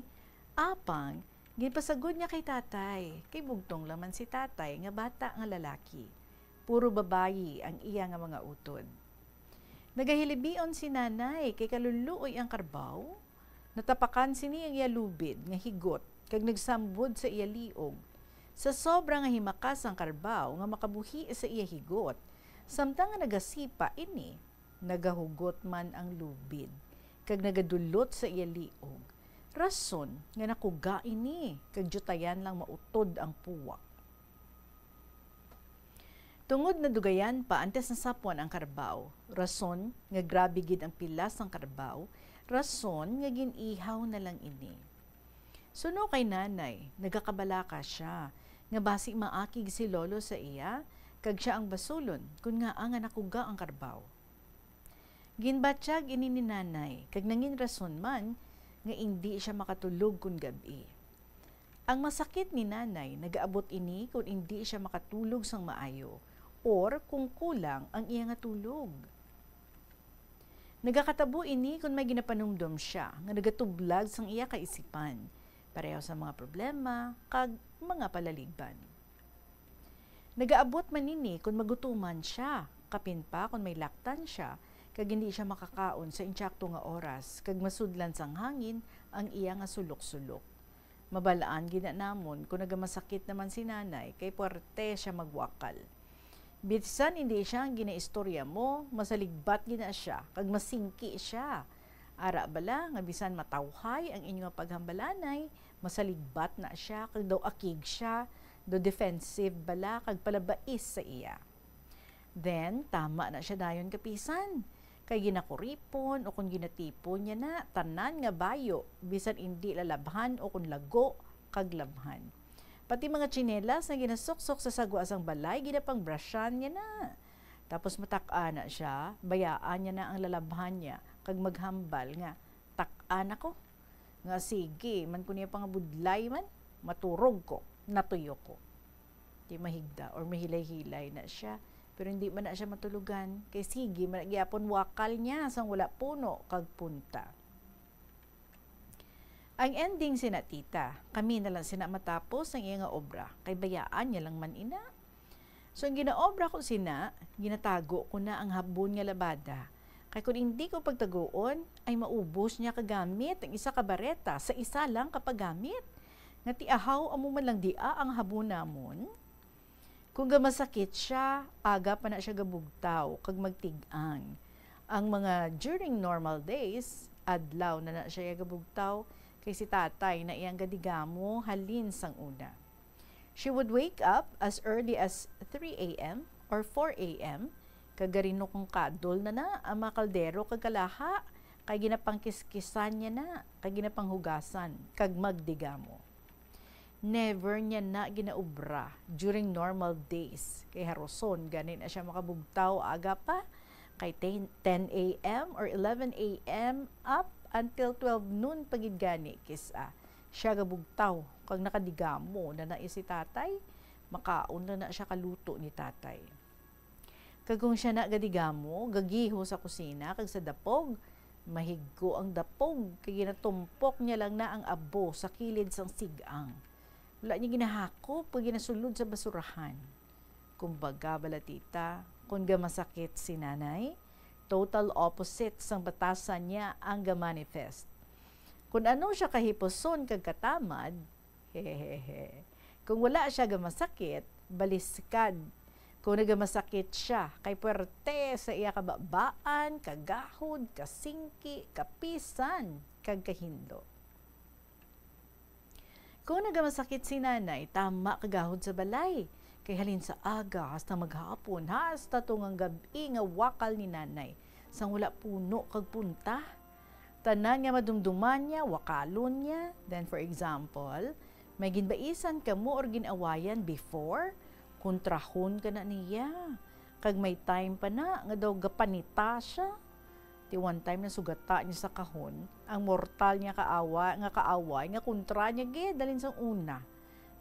Apang, ginpasagod niya kay tatay, kay bugtong lang man si tatay nga bata nga lalaki. Puro babayi ang iya nga mga utod. Nagahilibion si nanay kay kaluluoy ang karbaw. Natapakan sini ang iya lubid nga higot kag nagsambod sa iya liog. Sa sobra nga himakas ang karbaw nga makabuhi sa iya higot, samtang nga nagasipa ini, nagahugot man ang lubid kag nagadulot sa iya liog, rason nga nakuga ini kag diutayan lang mautod ang puwak. Tungod nadugayan pa antes nasapwan ang karbaw, rason nga grabe gid ang pilas sang karbaw, rason nga gin-ihaw na lang ini. Suno kay nanay, nagakabalaka sia nga basi maakig si lolo sa iya, kag sia ang basulon kon ngaa nga nakuga ang karbaw. Ginbatyag ini ni nanay, kag nangin rason man nga indi sia makatulog kon gab-i. Ang masakit ni nanay nagaabot ini kon indi sia makatulog sang maayo or kung kulang ang iya nga tulog. Nagakatabo ini kon may ginapanumdom sia nga nagatublag sang iya kaisipan, pareho sa mga problema kag mga palaligban. Nagaabot man ini kon magutuman sia, kapin pa kon may laktan sia, kag hindi sia makakaon sa insakto nga oras, kag masudlan sang hangin ang iya nga sulok-sulok. Mabalaan gid na namon kon nagamasakit naman si nanay, kay puwerte sia magwakal. Bisan hindi sia ang ginaistorya mo, masaligbat gid na sia, kag masingki sia. Ara bala nga bisan matawhay ang inyo nga paghambalanay, masaligbat na sia, kag daw akig sia, daw defensive bala, kag palabais sa iya. Then, tama na sia dayon kapisan, kay ginakuripon o kon ginatipon niya na tanan nga bayo, bisan indi lalabhan o kon lago kag labhan. Pati mga tsinelas nga ginasuksok sa sagwa sang balay, ginapangbrashan niya na. Tapos matak-a na sia, bayaan niya na ang lalabhan niya, kag maghambal nga, "Tak-a na ko." Nga sige man ko niya pangabudlay man, maturog ko, natuyo ko. Di mahigda or mahilay-hilay na siya. Pero hindi man na siya matulugan, kay sige man na gyapon wakal niya sang wala puno kag punta. Ang ending sina tita, kami na lang sina matapos ang iya nga obra, kay bayaan niya lang man ina. So, ang ginaobra ko sina, ginatago ko na ang habon nga labada. Kay kun indi ko pagtaguon, ay maubos niya ka gamit ang isa ka bareta sa isa lang ka paggamit. Nga ti ahaw amo man lang dia ang habon namon. Kung gamasakit siya, aga pa na siya gabugtaw kag magtig-ang. Ang mga during normal days, adlaw na na siya gabugtaw, kay si tatay na iyang gadigamo halin sang una. She would wake up as early as three a m or four a m, kag garinukong kadol na na ang mga kaldero kag kalaha, kay ginapangkiskisan niya na, kag ginapanghugasan, kag magdigamo. Never niya na ginaobra during normal days, kay haruson gani na siya makabugtaw aga pa, kay ten, ten a m or eleven a m up until twelve noon pa gid gani, kis-a siya gabugtaw, kag nakadigamo na na si tatay, makaon lang na siya kaluto ni tatay. Kag kung siya na gadigamo, gagiho sa kusina kag sa dapog, mahigko ang dapog, kay ginatumpok niya lang na ang abo sa kilid sang sig-ang. Wala niya ginahakop kag ginasulod sa basurahan. Kumbaga, bala tita, kung gamasakit si nanay, total opposite sang batasan niya ang ga-manifest. Kung ano siya kahipuson kag katamad, hehehe. Kung wala siya gamasakit, baliskad. Kung nagamasakit siya, kay puwerte sa iya kababaan, kagahod, kasingki, kapisan, kag kahinlo. Kung nagamasakit si nanay, tama kagahod sa balay. Kay halin sa aga hasta maghapon, hasta tungang gab-i nga wakal ni nanay, sang wala puno kag punta. Tanan nga madumduman niya, wakalon niya. Then, for example, may ginbaisan kamo or gin-awayan before, kontrahon ka na niya. Kag may time pa na nga daw gapanita siya. Ti one time nasugata niya sa kahon ang mortal niya kaawa-, nga kaaway nga kontra niya gid halin sang una.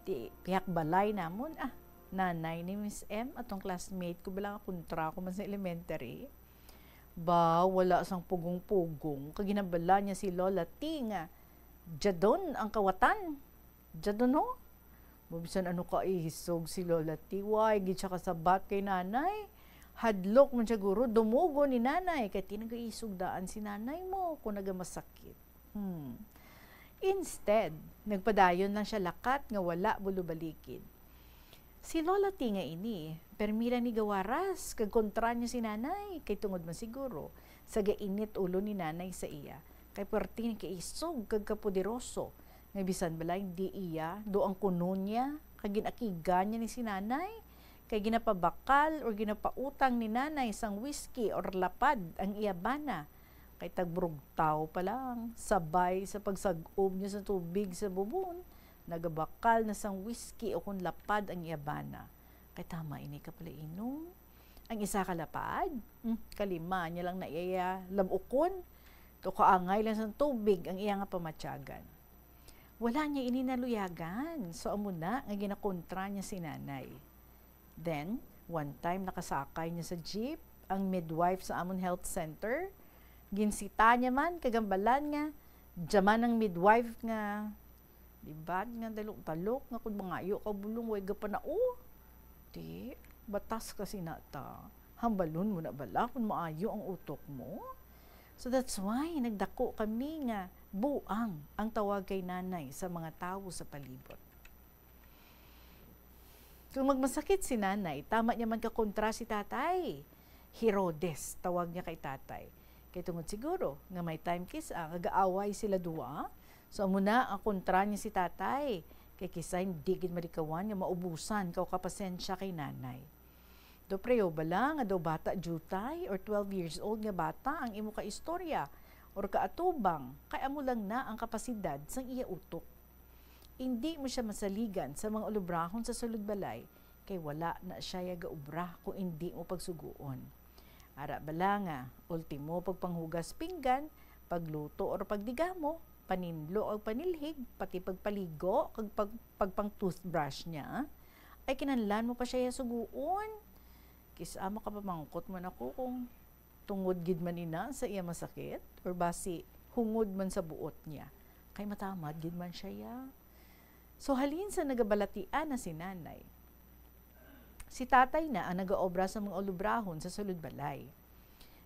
Ti pihak balay namon, ah, nanay ni Miss M, atong classmate ko bala nga kontra ko man sa elementary. Ba, wala sang pugong-pugong, kag ginabala niya si Lola T nga, "Jadon ang kawatan. Jadon, ho?" Mabisan ano ka isog si Lola T, way gid siya kasabat kay Nanay. Hadlok man siya, guro, dumugo ni Nanay, kay ti nagaisog daan si Nanay mo kung nagamasakit. Hmm. Instead, nagpadayon lang siya lakat nga wala bulubalikid. Si Lola T nga ini, permi lang ni gawaras kag kontra niya si Nanay, kay tungod man siguro sa gainit ulo ni Nanay sa iya, kay puwerte ni kaisog kag kapoderoso, nga bisan bala hindi iya do ang kuno niya, kag ginakigan niya ni si Nanay, kay ginapabakal or ginapautang ni Nanay sang whisky or lapad ang iya bana, kay tagburugtaw pa lang, sabay sa pagsag-ob niya sa tubig sa bubon, nagabakal na sang whisky o kon lapad ang iya bana. Kay tama ini ka pala inom. Ang isa ka lapad, hmm, kalima niya lang na iya lab-ukon. Kaangay lang sang tubig ang iya nga pamatyagan. Wala niya ini naluyagan, so amo na nga ginakontra niya si Nanay. Then, one time nakasakay niya sa jeep ang midwife sa amon health center. Ginsita niya man kag hambalan nga, "Dya man ang midwife nga, di ba, nga dalok-dalok nga kun mangayo ka bulong, way gapanao." Ti, batas kasi na ta. Hambalon mo na bala kung maayo ang utok mo? So that's why nagdako kami nga buang ang tawag kay Nanay sa mga tawo sa palibot. Kung magmasakit si Nanay, tama niya man kakontra si Tatay. Herodes, tawag niya kay Tatay. Kay tungod siguro nga may time kiss-a nga gaaway sila duwa, so amo na ang kontra niya si Tatay. Kay kis-a hindi gid malikawan nga maubusan ka o kapasensya kay Nanay. Do preyo bala nga daw bata diutay or twelve years old nga bata ang imo kaistorya or kaatubang, kay amo lang na ang kapasidad sang iya utok. Indi mo sia masaligan sa mga ulubrahon sa sulod balay, kay wala na sia ya gaobra kung indi mo pagsugoon. Ara bala nga, ultimo pagpanghugas pinggan, pagluto or pagdigamo, paninlo o panilhig, pati pagpaligo kag pag-, pagpang-toothbrush niya, ay kinahanglan mo pa sia ya sugoon. Kis-a makapamangkot man ako kung tungod gid man ina sa iya masakit, or basi hungod man sa buot niya, kay matamad gid man sia ya. So, halin sa nagabalatian na si Nanay, si Tatay na ang nagaobra sa mga ulubrahon sa sulod balay.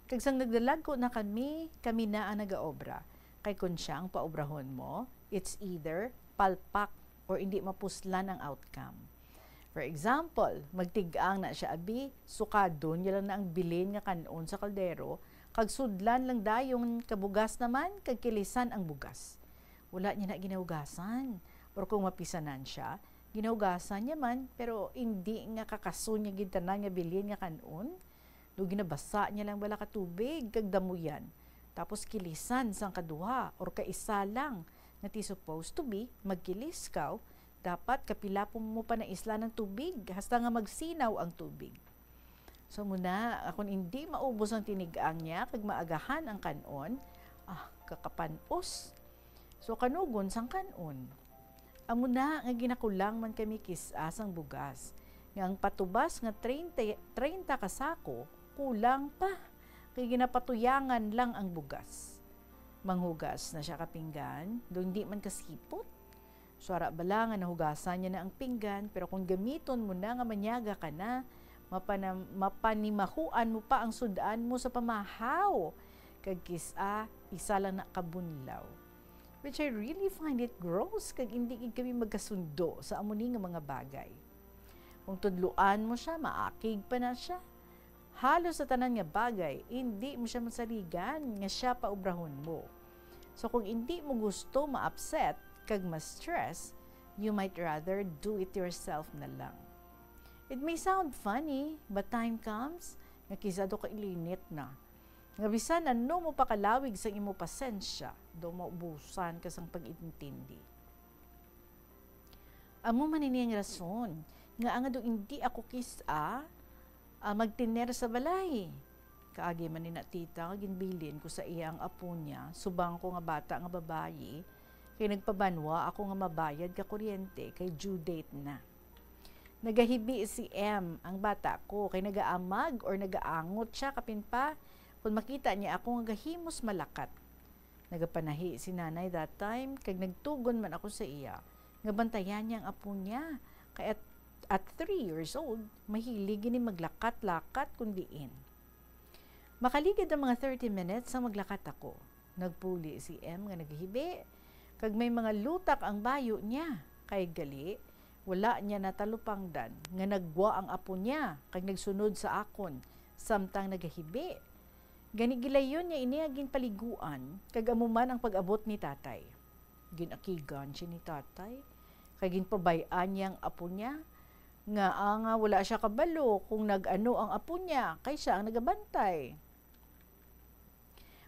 Kag sang nagdalagko na kami, kami na ang nagaobra. Kay kon sia ang paobrahon mo, it's either palpak or indi mapuslan ang outcome. For example, magtig-ang na sia abi, sukadon niya lang na ang bilin nga kan-on sa kaldero, kag sudlan lang dayon ka bugas naman, kag kilisan ang bugas. Wala niya na ginahugasan. Or kung mapisanan sia, ginahugasan niya man, pero indi nga kakason niya gid tanan nga bilin nga kan-on. Do ginabasa niya lang bala ka tubig kag damuyan, tapos kilisan sang kaduha or kaisa lang nga ti supposed to be magkilis kaw, dapat kapila po mo pa naislan ang tubig hasta nga magsinaw ang tubig. So muna, akon indi maubos ang tinig-ang niya kag maagahan ang kan-on, ah, kakapan-os. So kanugon sang kan-on. Amo na nga ginakulang man kami kis-a sang bugas, nga ang patubas nga treinta, treinta ka sako, kulang pa, kay ginapatuyangan lang ang bugas. Manghugas na sia ka pinggan, do hindi man kasipot. So, ara bala nga nahugasan niya na ang pinggan, pero kung gamiton mo na nga manyaga ka na, mapana-, mapanimahuan mo pa ang sud-an mo sa pamahaw, kag kis-a, isa lang na kabunlaw. Which I really find it gross, kag indi gid kami magkasundo sa amo ni nga mga bagay. Kung tudloan mo sia, maakig pa na sia. Halos sa tanan nga bagay, indi mo sia masaligan nga sia paobrahon mo. So, kung indi mo gusto ma-upset kag ma-stress, you might rather do it yourself na lang. It may sound funny, but time comes nga kis-a do kailinit na. Nga bisan ano mo pakalawig sang imo pasensya, do maubusan ka sang pag-intindi. Amo man ini ang rason nga ang indi ako kis-a, ah, magtiner sa balay. Kaagi man ni na tita nga ginbilin ko sa iya ang apo niya, subang ko nga bata nga babayi, kay nagpabanwa ako nga mabayad ka kuryente kay due date na. Nagahibi si M, ang bata ko, kay nagaamag or nagaangot siya, kapin pa, Kon makita niya ako nga gahimos malakat. Nagapanahi si nanay that time, kag nagtugon man ako sa iya nga bantayan niya ang apo niya, kay at, at three years old, mahilig ini maglakat-lakat kun diin. Makaligad ang mga thirty minutes sang maglakat ako. Nagpuli si M nga nagahibi, kag may mga lutak ang bayo niya, kay gali, wala niya natalupangdan nga naggwa ang apo niya kag nagsunod sa akon samtang nagahibi. Gani gilayon niya ini nga ginpaliguan, kag amo man ang pag-abot ni tatay. Ginakigan siya ni tatay, kag ginpabay-an niya ang apo niya, nga, ah, nga wala siya kabalo kung nag-ano ang apo niya, kay siya ang nagabantay.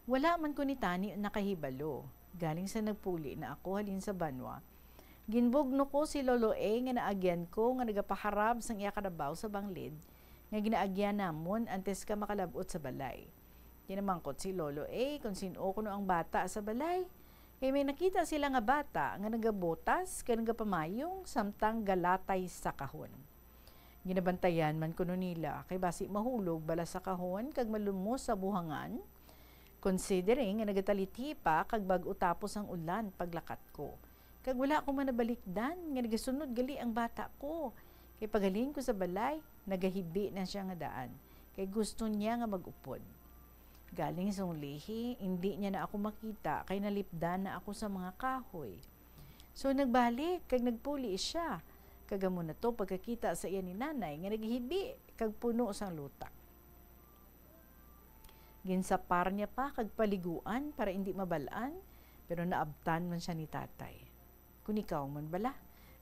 Wala man ko ni tani nakahibalo. Galing sa nagpuli na ako halin sa banwa, ginbugno ko si Lolo A nga naagyan ko nga nagapaharab sang iya karabaw sa banglid nga ginaagyan namon antes ka makalab-ot sa balay. Ginamangkot si Lolo A kung sin-o kuno ang bata sa balay. Kay may nakita sila nga bata nga nagabotas kag nagapamayong samtang galatay sa kahon. Ginabantayan man kuno nila, kay basi mahulog bala sa kahon kag malumos sa buhangan, considering nga nagatalitipa kag bag-o tapos ang ulan paglakat ko. Kag wala ko man nabalikdan nga nagasunod gali ang bata ko, kay paghalin ko sa balay, nagahibi na siya nga daan, kay gusto niya nga mag-upod. Galing sa lihi, indi niya na ako makita, kay nalipdan na ako sa mga kahoy. So, nagbalik kag nagpuli siya. Kag amo na to pagkakita sa iya ni nanay nga naghibi kag puno sang lutak. Ginsapar niya pa kag paliguan para indi mabal-an, pero naabtan man siya ni tatay. Kung ikaw man bala,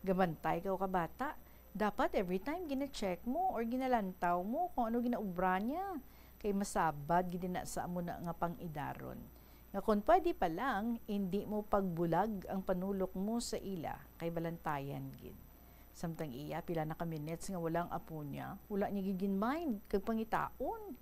gabantay ka ka bata, dapat every time gina-check mo or ginalantaw mo kung ano ginaubra niya, kay masabad gid na sa amo na nga pang-idaron. Nga kon pwede pa lang, indi mo pagbulag ang panulok mo sa ila, kay balantayan gid. Samtang iya, pila na ka minutes nga wala ang apo niya, wala niya gid gin-mind kag pangitaon.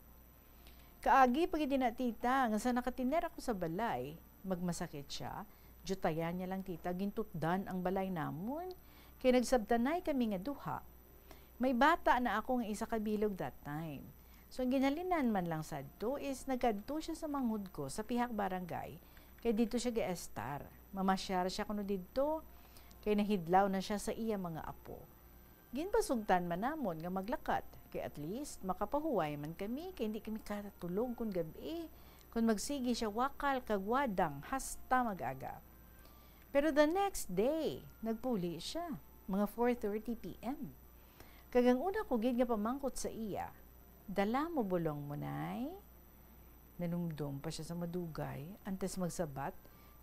Kaagi pa gid na, tita, nga sa nakatiner ako sa balay, magmasakit siya, diyutayan niya lang, tita, gintutdan ang balay namon, kay nagsabtanay kami nga duha. May bata na ako nga isa ka bilog that time. So, ang ginhalinan man lang sadto is nagkadto siya sa manghod ko sa pihak barangay, kay didto siya gaestar. Mamasyar siya kuno didto, kay nahidlaw na siya sa iya mga apo. Ginpasugtan man namon nga maglakat, kay at least makapahuway man kami, kay hindi kami katulog kon gab-i, kon magsigi siya wakal kag wadang hasta mag-aga. Pero the next day, nagpuli siya, mga four thirty P M. Kag ang una ko gid nga pamangkot sa iya, "Dala mo bulong mo, Nay?" Nanumdom pa siya sa madugay, antes magsabat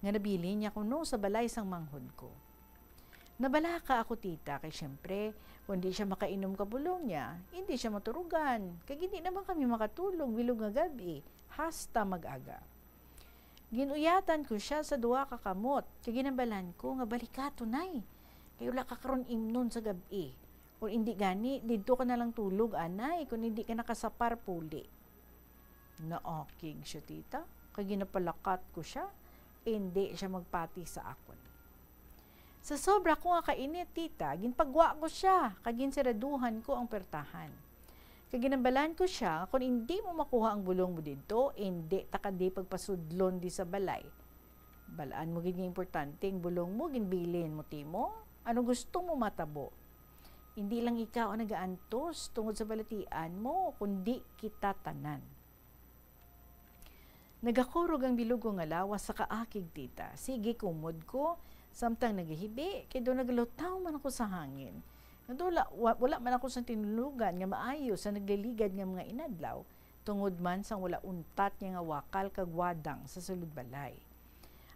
nga nabilin niya kuno sa balay sang manghod ko. Nabalaka ako, tita, kay siyempre, kung di siya makainom ka bulong niya, hindi siya maturugan, kag hindi naman kami makatulog bilog nga gab-i, hasta mag-aga. Ginuyatan ko siya sa duha ka kamot, kag ginambalan ko nga, "Balikaton, Nay, kay wala ka karon imnon sa gab-i. Kung hindi gani, didto ka na lang tulog, anay, kung hindi ka nakasapar puli." Naakig siya, tita, kag ginapalakat ko siya, indi siya magpati sa akon. Sa sobra ko nga kainit, tita, ginpagwa ko siya, kag ginsiraduhan ko ang pertahan. Kag ginambalan ko siya, "Kon indi mo makuha ang bulong mo didto, indi ta ka di pagpasudlon di sa balay. Balaan mo gid nga importante ang bulong mo, ginbilin mo timo. Ano gusto mo matabo? Indi lang ikaw ang nagaantos tungod sa balatian mo, kundi kita tanan." Nagakurog ang bilog ko nga lawas sa kaakig, tita. Sige, kumod ko, samtang nagahibi, kay daw nagalutaw man ako sa hangin. Nga daw wala, wa-, wala man ako sa tinulugan nga maayo sa nagliligad nga mga inadlaw, tungod man sang wala untat niya nga wakal kag wadang sa sulod balay.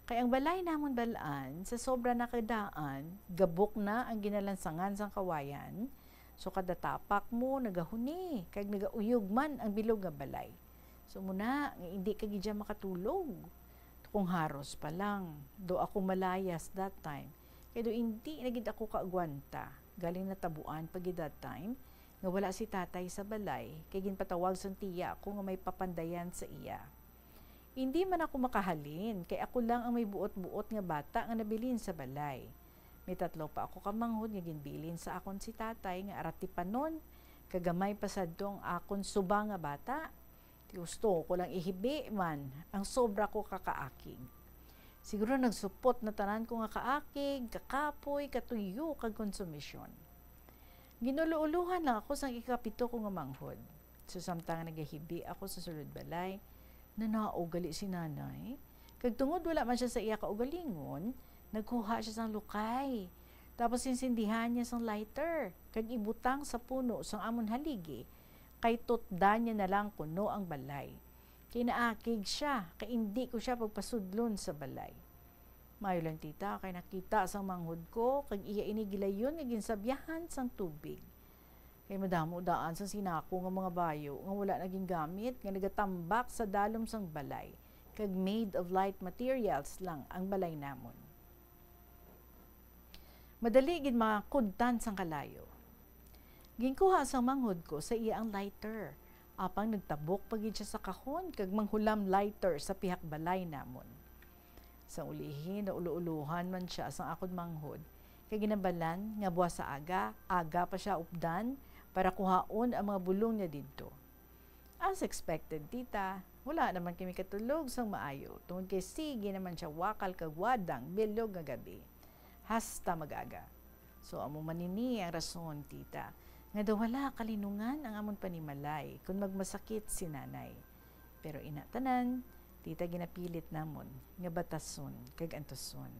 Kay ang balay namon bal-an, sa sobra na kadaan, gabok na ang ginalansangan sang kawayan, so kada tapak mo, nagahuni, kag nagauyog man ang bilog nga balay. So, muna nga hindi ka gid makatulog. Kung haros pa lang, do ako malayas that time. Kay do hindi na gid ako kaagwanta. Galing natabuan pa gid that time nga wala si tatay sa balay, kay ginpatawag sang tiya ko nga may papandayan sa iya. Hindi man ako makahalin, kay ako lang ang may buot-buot nga bata nga nabilin sa balay. May tatlo pa ako ka manghod nga ginbilin sa akon si tatay nga aratipanon, kag gamay pa sadto ang akon suba nga bata. Ti gusto ko lang ihibi man ang sobra ko ka kaakig. Siguro nagsupot na tanan ko nga kaakig, kakapoy, katuyo, kag konsumisyon. Ginulo-ulohan lang ako sang ikapito ko nga manghod. So, samtang nagahibi ako sa sulod balay, nanaog gali si nanay. Kag tungod wala man siya sa iya kaugalingon, nagkuha siya sang lukay. Tapos insindihan niya sang lighter, kag ibutang sa puno sang amon haligi, kay tutdan niya na lang kuno ang balay. Kay naakig siya, kay indi ko siya pagpasudlon sa balay. Maayo lang, tita, kay nakita sang manghod ko, kag iya ini gilayon nga ginsabyahan sang tubig. Kay madamo daan sang sinako nga mga bayo nga wala na gingamit, nga nagatambak sa dalom sang balay, kag made of light materials lang ang balay namon. Madali gid makudtan sang kalayo. Ginkuha sang manghod ko sa iya ang lighter, apang nagtabok pa gid siya sa kahon kag manghulam lighter sa pihak balay namon. Sang ulihi, naulo-ulohan man siya sang akon manghod, kay ginabalan nga buwas sa aga, aga pa siya updan para kuhaon ang mga bulong niya didto. As expected, tita, wala naman kami katulog sang maayo, tungod kay sige naman siya wakal kag wadang bilog nga gabi, hasta mag-aga. So, amo man ini ang rason, tita, nga daw wala kalinungan ang amon panimalay kon magmasakit si nanay. Pero ina tanan, tita, ginapilit namon nga batason kag antuson.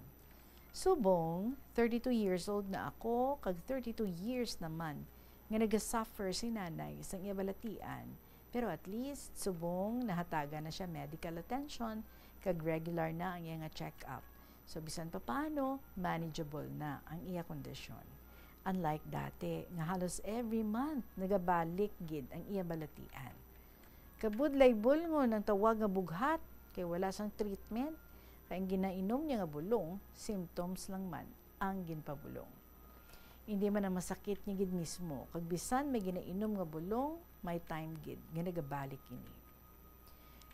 Subong, thirty-two years old na ako, kag thirty-two years naman nga nagasuffer si nanay sang iya balatian. Pero at least, subong nahatagan na siya medical attention, kag regular na ang iya nga check-up. So, bisan pa paano, manageable na ang iya kondisyon. Unlike dati, nga halos every month nagabalik gid ang iya balatian. Kabudlay bulngon ang tawag nga bughat, kay wala sang treatment, kay ang ginainom niya nga bulong, symptoms lang man ang ginpabulong. Hindi man ang masakit niya gid mismo, kag bisan may ginainom nga bulong, may time gid nga nagabalik ini.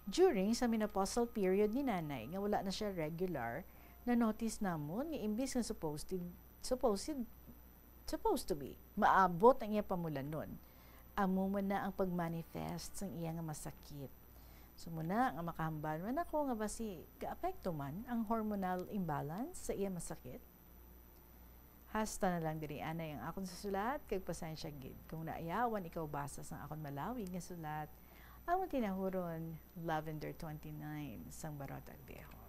During sa menopausal period ni nanay nga wala na siya regular, na-notice namon nga imbis nga supposed, supposed, supposed to be, maabot ang iya pamulanon, amo man na ang pag-manifest sang iya nga masakit. So, muna nga makahambal man ako nga basi kaapekto man ang hormonal imbalance sa iya masakit. Hasta na lang diri anay ang akon susulat, kag pasensya gid kung naayawan ikaw basa sang akon malawig nga sulat, ang matinahuron Lavender twenty-nine sang Barota Viejo.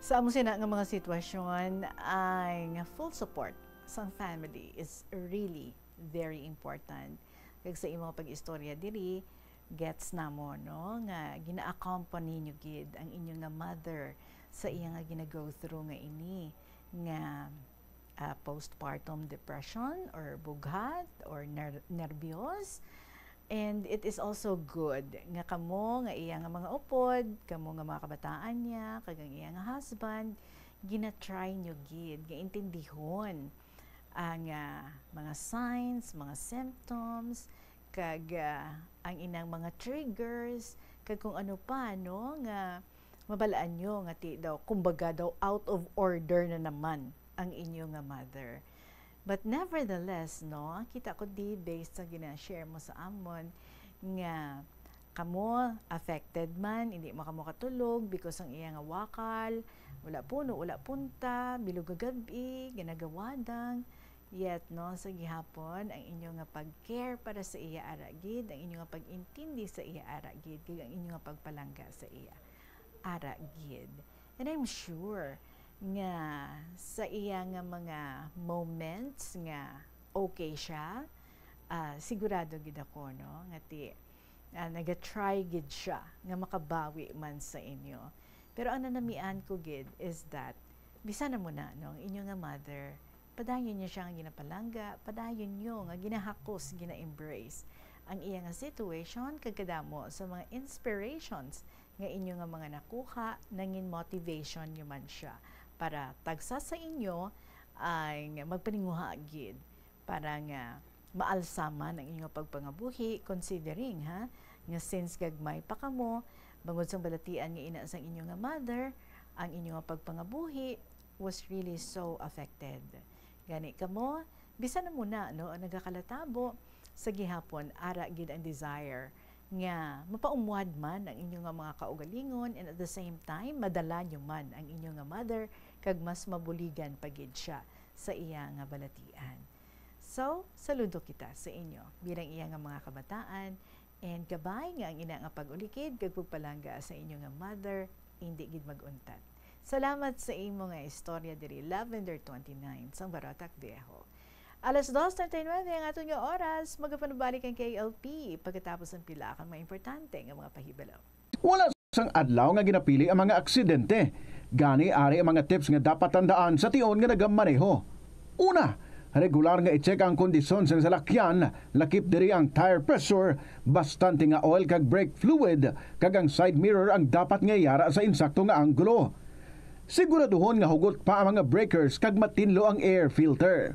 Sa amo sina nga mga sitwasyon, ang full support sang family is really very important. Kag sa imong pag-istorya diri, gets namo, no, nga gina-accompany nyo gid ang inyo nga mother sa iya nga gina-go through nga ini, nga, ah, postpartum depression or bughat or ner-, nervyos. And it is also good nga kamo nga iya nga mga upod, kamo nga mga kabataan niya, kag ang iya nga husband, gina-try nyo gid nga intindihon ang, ah, mga signs, mga symptoms, kag, ah, ang inang mga triggers, kag kung ano pa, no, nga mabalaan nyo nga ti daw, kumbaga daw, out of order na naman ang inyo nga mother. But nevertheless, no, kita ko di, based sa gina-share mo sa amon, nga kamo affected man, hindi mo kamo katulog because ang iya nga wakal, wala puno, wala punta, bilog nga gab-i, ginagawadang. Yet, no, sa gihapon, ang inyo nga pag-care para sa iya ara gid, ang inyo nga pag-intindi sa iya ara gid, kag ang inyo nga pagpalangga sa iya ara gid. And I'm sure nga sa iya nga mga moments nga okay siya, ah, sigurado gid ako, no, nga ti, ah, naga-try gid siya nga makabawi man sa inyo. Pero ang nanamian ko gid is that, bisan na mo na, no, ang inyo nga mother, padayon niyo siya nga ginapalangga, padayon niyo nga ginahakos, gina-embrace ang iya nga situation, kag kadamo sa mga inspirations nga inyo nga mga nakuha, nangin motivation niyo man siya para tagsa sa inyo ang magpaninguha gid para nga maalsa man ang inyo pagpangabuhi, considering, ha, nga since gagmay pa kamo, bangod sang balatian nga ina sang inyo nga mother, ang inyo nga pagpangabuhi was really so affected. Gani kamo, bisan na muna, no, nagakalatabo, sa gihapon, ara gid ang desire nga mapaumwad man ang inyo nga mga kaugalingon, and at the same time, madala nyo man ang inyo nga mother, kag mas mabuligan pa gid siya sa iya nga balatian. So, saludo kita sa inyo bilang iya nga mga kabataan, and kabay nga ang ina nga pag-ulikid kag pagpalangga sa inyo nga mother indi gid mag-untat. Salamat sa imo nga istorya diri, Lavender twenty-nine sang Barotac Viejo. Alas dos treinta y nueve ang aton nga oras, magapanubalik ang K L P pagkatapos ang pila ka mga importante nga mga pahibalo. Wala sang adlaw nga ginapili ang mga aksidente. Gani, ari ang mga tips nga dapat tandaan sa tion nga nagamaneho. Una, regular nga i-check ang kondisyon sang salakyan, lakip diri ang tire pressure, bastante nga oil kag brake fluid, kag ang side mirror ang dapat nga yara sa insakto nga anggulo. Siguraduhon nga hugot pa ang mga breakers kag matinlo ang air filter.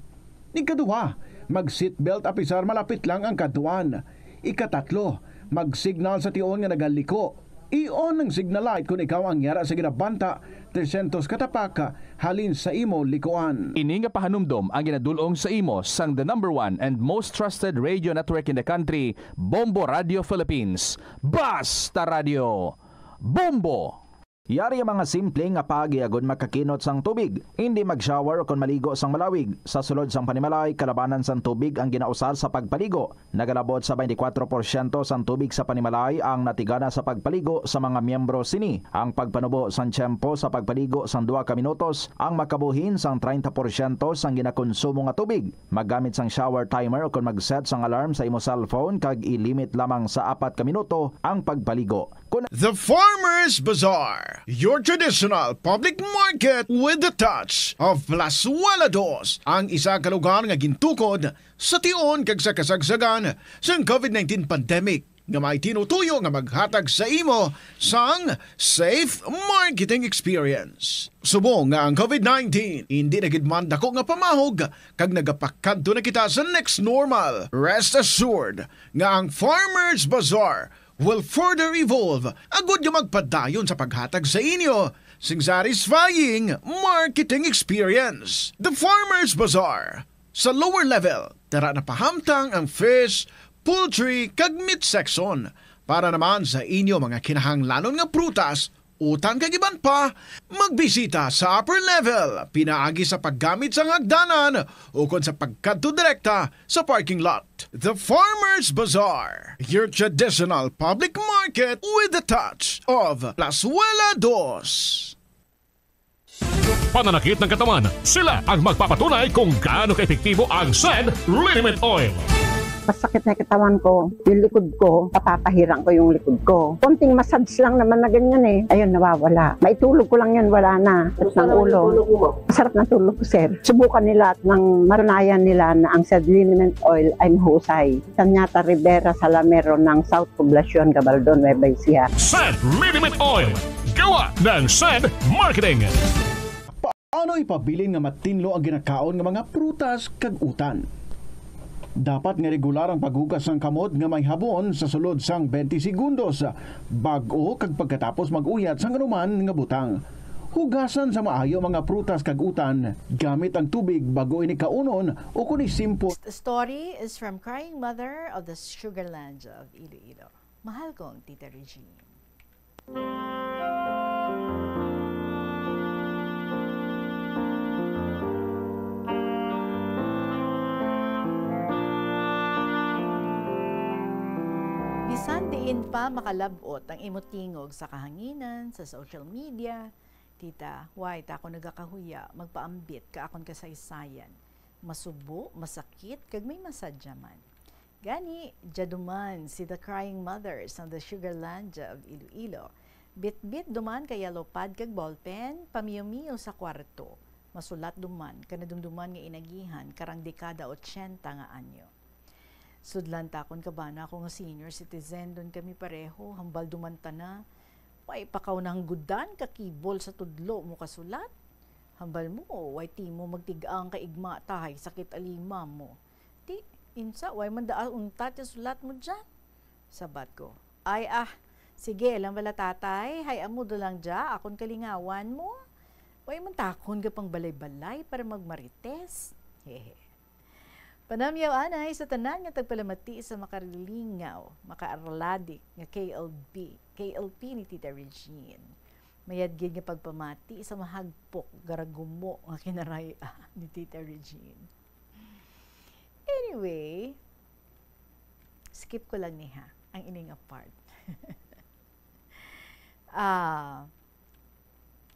Ikaduha, mag-seatbelt apisar malapit lang ang kadtuan. Ikatatlo, mag-signal sa tion nga nagaliko. I-on ang signal light kon ikaw ang yara sa ginabanta tresyentos ka tapak halin sa imo likuan. Ini nga pahanumdom ang ginadul-ong sa imo sang the number one and most trusted radio network in the country, Bombo Radio Philippines. Basta Radio, Bombo! Yari ang mga simple nga paagi agud makakinot sang tubig. Indi mag-shower ukon maligo sang malawig. Sa sulod sang panimalay, kalabanan sang tubig ang ginausar sa pagpaligo. Nagalabot sa twenty-four porsyento sang tubig sa panimalay ang natigana sa pagpaligo sa mga miyembro sini. Ang pagpanubo sang tiyempo sa pagpaligo sang duha ka minutos ang makabuhin sang treinta porsyento sang ginakonsumo nga tubig. Maggamit sang shower timer ukon mag-set sang alarm sa imo cellphone kag i-limit lamang sa apat ka minuto ang pagpaligo. Kun The Farmers Bazaar, your traditional public market with the touch of Plazuela Dos, ang isa ka lugar nga gintukod sa tion kag sa kasagsagan sang covid nineteen pandemic, nga may tinutuyo nga maghatag sa imo sang safe marketing experience. Subong nga ang covid nineteen indi na gid man dako nga pamahog, kag nagapakadto na kita sa next normal, rest assured nga ang Farmers Bazaar will further evolve agud nga magpadayon sa paghatag sa inyo sing satisfying marketing experience. The Farmers Bazaar, sa lower level, tara na pahamtang ang fish, poultry, kag meat section para naman sa inyo mga kinahanglanon nga prutas, utan kag iban pa. Magbisita sa upper level pinaagi sa paggamit sang hagdanan ukon sa pagkadto direkta sa parking lot. The Farmers Bazaar, your traditional public market with the touch of Plazuela Dos. Pananakit ng katawan, sila ang magpapatunay kung gaano kaepektibo ang Send Liniment Oil. Masakit na katawan ko, yung likod ko, papapahiran ko yung likod ko. Konting massage lang naman na ganyan eh. Ayun, nawawala. Maitulog ko lang yun, wala na. At ng ulo. Masarap na tulog ko, sir. Subukan nila at nang matunayan nila na ang Sedliniment Oil ay mahusay. Sanyata Rivera Salamero ng South Poblacion, Gabaldon, Nueva Ecija. Send Liniment Oil. Gawa ng Send Marketing. Paano ipabilin nga matinlo ang ginakaon nga mga prutas kag utan? Dapat nga regular ang paghugas sang kamot nga may habon sa sulod sang twenty segundos, bag-o kag pagkatapos mag-uyat sang anuman nga butang. Hugasan sa maayo mga prutas kag utan gamit ang tubig bag-o ini kaunon o kon isimpo. This story is from Crying Mother of the Sugarland of Iloilo. Mahal kong Tita Regine. Bisan diin pa makalab-ot ang imo tingog sa kahanginan, sa social media, tita, way ta ako nagakahuya magpaambit ka akon kasaysayan. Masubo, masakit, kag may masadya man. Gani, dya duman si The Crying Mothers sang The Sugarlandia of Iloilo. Bitbit duman ka yellow pad kag ballpen, pamiyo-miyo sa kwarto. Masulat duman ka nadumduman nga inagihan karang dekada ochenta nga anyo. Sudlan ta kon kabana ako nga senior citizen, don kami pareho, hambal duman ta na. Way pa kaw nahanggudan ka kibol sa tudlo mo kasulat? Hambal mo, way timo magtig-ang ka igma ta hay sakit alima mo. Ti, insa, way man daa untat ya sulat mo dyan? Sabat ko, "Ay, ah, sige lang bala, tatay, hay amo da lang dya, akon kalingawan mo. Way man takon ka pang balay-balay para magmarites." Hehe. Panamyaw anay sa tanan nga tagpalamati sa makalingaw, makaarladik nga K L B, K L P ni Tita Regine. Mayad gid nga pagpamati sa mahagpok garagumo nga kinaray-a ni Tita Regine. Anyway, skip ko lang ni ha, ang ining a part. Ah,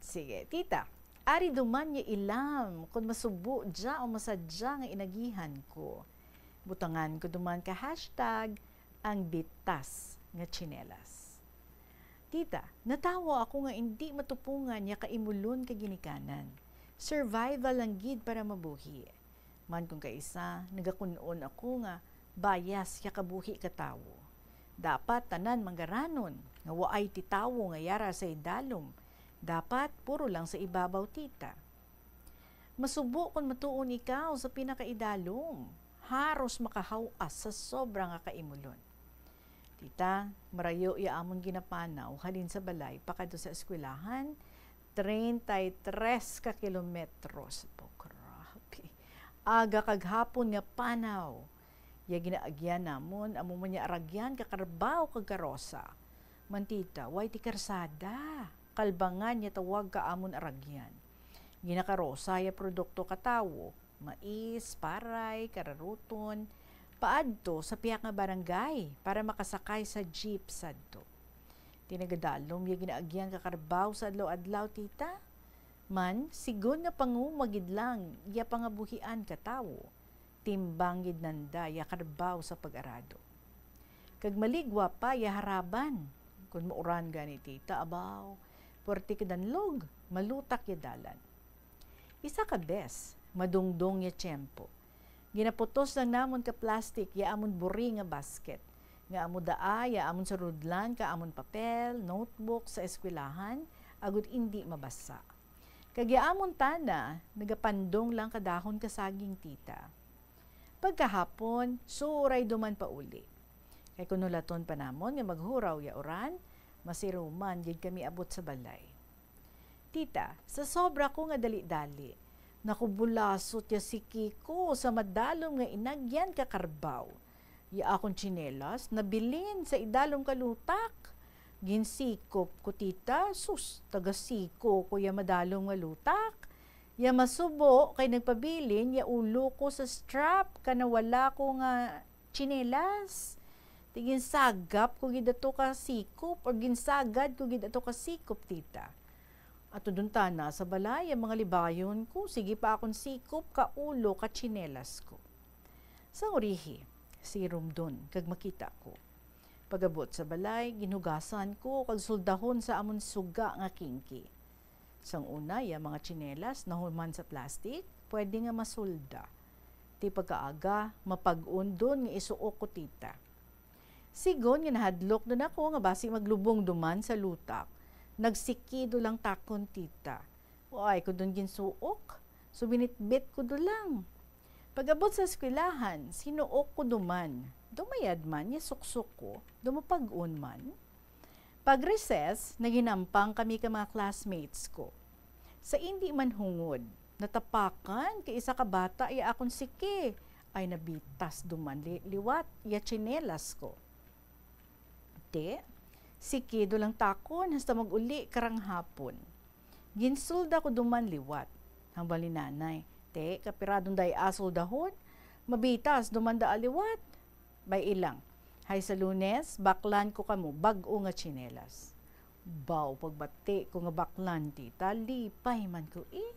sige, tita, ari duman nga ilam kon masubo dya o masadya nga inagihan ko. Butangan ko duman ka hashtag ang bitas nga tsinelas. Tita, natawo ako nga indi matupungan ya kaimulon ka ginikanan. Survival lang gid para mabuhi. Man kung kaisa, nagakun-on ako nga bias ya kabuhi ka tawo. Dapat tanan manggaranon nga waay ti tawo nga yara sa idalom. Dapat puro lang sa ibabaw, tita. Masubo kon matuon ikaw sa pinakaidalom, haros makahaw-as sa sobra nga kaimulon. Tita, marayo ya amon ginapanaw halin sa balay pakadto sa eskwelahan, treinta y tres ka kilometros. Bo, grabe. Aga kag hapon nga panaw. Ya ginaagyan namon, amo man ya aragyan ka karbaw kag karosa. Man, tita, way ti karsada. Kalbangan ya tawag ka amon aragyan. Ginakarosa ya produkto ka tawo, mais, paray, kararuton, paadto sa pihak nga barangay para makasakay sa jeep sadto. Ti nagadalom ya ginaagyan ka karbaw sa adlaw-adlaw, tita. Man, sigon nga panguma gid lang ya pangabuhian ka tawo, timbang gid nanda ya karbaw sa pag-arado. Kag maligwa pa ya haraban. Kon mauran gani, tita, abaw, puwerte ka danlog, malutak ya dalan. Isa ka bes, madungdong ya tiyempo, ginaputos lang namon ka plastik ya amon buri nga basket, nga amo daa ya amon surudlan ka amon papel, notebook sa eskwelahan, agud indi mabasa. Kag ya amon tana, nagapandong lang ka dahon ka saging, tita. Pagkahapon, suray duman pauli. Kay kon hulaton pa namon nga maghuraw ya uran, masiruman gid kami abot sa balay. Tita, sa sobra ko nga dali-dali, nakubulasot ya siki ko sa madalom nga inagyan ka karbaw. Ya akon tsinelas nabilin sa idalom ka lutak. Ginsikop ko, tita, sus, tagasiko ko ya madalom nga lutak. Ya masubo kay nagpabilin ya ulo ko sa strap ka nawala ko nga tsinelas. Ti ginsagap ko gid ato ka sikop, or ginsagad ko gid ato ka sikop, tita. Ato dun tana sa balay ang mga libayon ko, sige pa akon sikop ka ulo ka tsinelas ko. Sang urihi, sirom dun kag makita ko. Pag-abot sa balay, ginhugasan ko kag suldahon sa amon suga nga kingki. Sang una, ya mga tsinelas nahuman sa plastik, pwede nga masulda. Ti pagkaaga, mapag-on dun nga isuok ko, tita. Sigon nga nahadlok dun ako nga basi maglubong duman sa lutak, nagsiki do lang takon, tita. Waay ko dun ginsuok, subinitbit ko do lang. Pag-abot sa eskwelahan, sinuok ko duman. Dumayad man, ya suksok ko, dumapag-on man. Pag-recess, naginampang kami ka mga classmates ko. Sa indi man hungod, natapakan kay isa ka bata ya akon siki ay nabitas duman li-, liwat ya tsinelas ko. Te, siki do lang takon hasta mag-uli karang hapon. Ginsulda ko duman liwat. Hambal ni nanay, "Te, kapiradon day asol dahon, mabitas duman daa liwat." Bay ilang, hay sa Lunes, baklan ko kamo bag-o nga tsinelas. Baw, pagbati ko nga baklan, tita, lipay man ko, eh.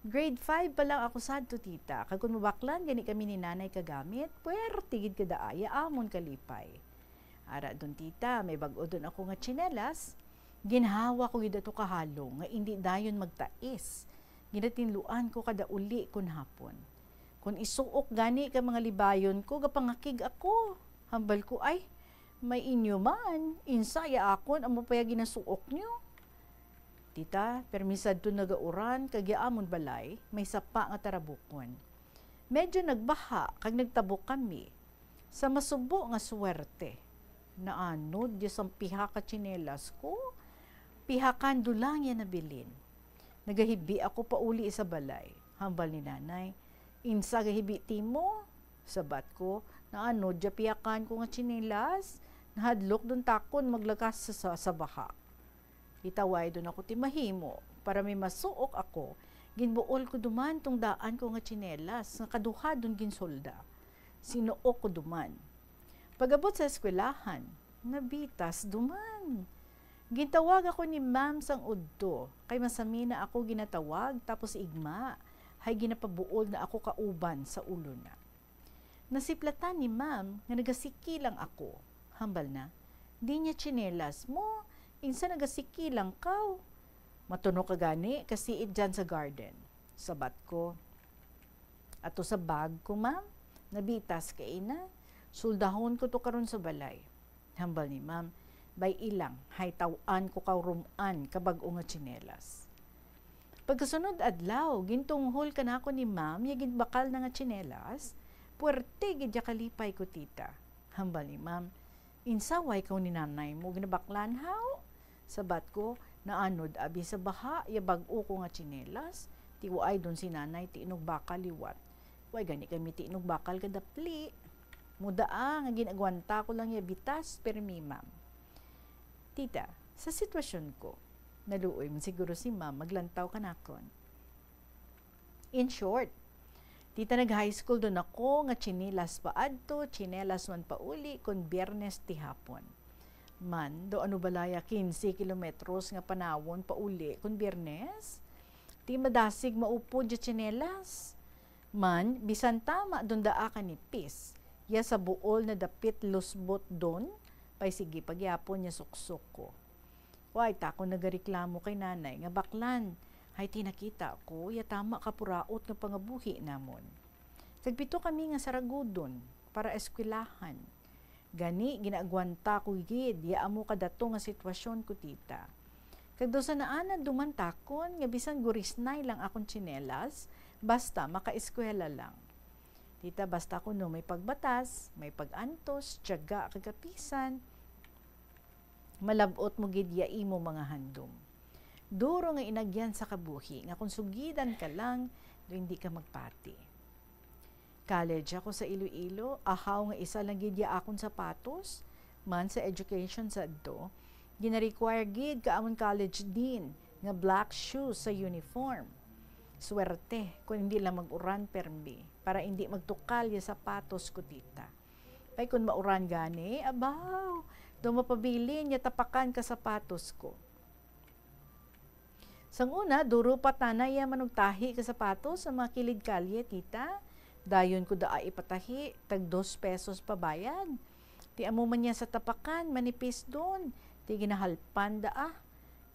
Grade five pa lang ako sadto, tita, kag kon mabaklan gani kami ni nanay ka gamit, puwerte gid ka daa ya amon kalipay. Ara dun, tita, may bag-o dun ako nga tsinelas. Ginhawa ko gid ato ka halong nga indi dayon magtais. Ginatinluan ko kada uli kon hapon. Kon isuok gani ka mga libayon ko, gapangakig ako. Hambal ko, "Ay, may inyo man, insa ya akon amo pa ya ginasuok nyo." Tita, permi sadto nagauran, kag ya amon balay, may sapa nga tarabukon. Medyo nagbaha kag nagtabok kami. Sa masubo nga swerte, naanod ya sang piha ka tsinelas ko, pihakan do lang ya nabilin. Nagahibi ako pauli sa balay. Hambal ni Nanay, "Insa gahibi timo?" Sabat ko, "Naanod ya pihakan ko nga tsinelas. Nahadlok dun takon maglagas sa, sa, sa baha." Itaway dun ako ti mahimo para may masuok ako. Ginbuol ko duman tong daan ko nga tsinelas nga kaduha dun ginsulda. Sinuok ko duman. Pag-abot sa eskwelahan, nabitas duman. Gintawag ako ni ma'am sang udto, kay masami na ako ginatawag, tapos igma, hay ginapabuol na ako kauban sa ulo na. Nasiplatan ni ma'am nga nagasiki lang ako. Hambal na, "Di niya tsinelas mo, insa nagasiki lang kaw? Matuno ka gani, kasiit dyan sa garden." Sabat ko, "Ato sa bag ko, ma'am. Nabitas kay ina. Suldahon ko to karon sa balay." Hambal ni ma'am, "Bay ilang, hay taw-an ko kaw rum-an ka bag-o nga tsinelas." Pagkasunod adlaw, gintunghol kanako ni ma'am ya ginbakal na nga tsinelas, puwerte gid ya kalipay ko, tita. Hambal ni ma'am, "Insa way kaw ni nanay mo ginabaklan, haw?" Sabat ko, "Naanod abi sa baha ya bag-o ko nga tsinelas, ti waay dun si nanay ti inugbakal liwat. Way gani kami ti inugbakal kadapli. Muda, ah, nga gin-agwanta ko lang ya bitas, pirmi, ma'am." Tita, sa sitwasyon ko, naluoy man siguro si ma'am maglantaw kanakon. In short, tita, nag-high school dun ako nga tsinelas paadto, tsinelas man pauli kon Biyernes ti hapon. Man, daw ano balaya quince kilometros nga panawon pauli kon Biyernes? Ti madasig maupod ya tsinelas. Man, bisan tama dun daa ka nipis, ya sa buol na dapit lusbot dun, pay sige pa gyapon ya suksok ko. Way ta ako nagareklamo kay nanay nga baklan, hay ti nakita ko ya tama ka puraot nga pangabuhi namon. Kag pito kami nga saragudon para eskwelahan. Gani, ginaagwanta ko gid ya amo kadato nga sitwasyon ko, tita. Kag daw sa naanad duman takon nga bisan gurisnay lang akon tsinelas, basta makaeskwela lang. Tita, basta kuno may pagbatas, may pag-antos, tiyaga, kag kapisan, malab-ot mo gid ya imo mga handom. Duro nga inagyan sa kabuhi nga kon sugidan ka lang, do hindi ka magpati. College ako sa Iloilo, ahaw nga isa lang gid ya akon sapatos, man sa education sadto, gina-require gid ka amon college dean nga black shoes sa uniform. Swerte kon hindi lang mag-uran permi para hindi magtukal ya sapatos ko, tita. Kay kon mauran gani, abaw, daw mapabilin ya tapakan ka sapatos ko. Sang una, duro pa tana ya manugtahi ka sapatos sa mga kilid kalye, tita. Dayon ko daa ipatahi, tag dos pesos pa bayad. Ti amo man niya sa tapakan, manipis dun. Ti ginahalpan daa.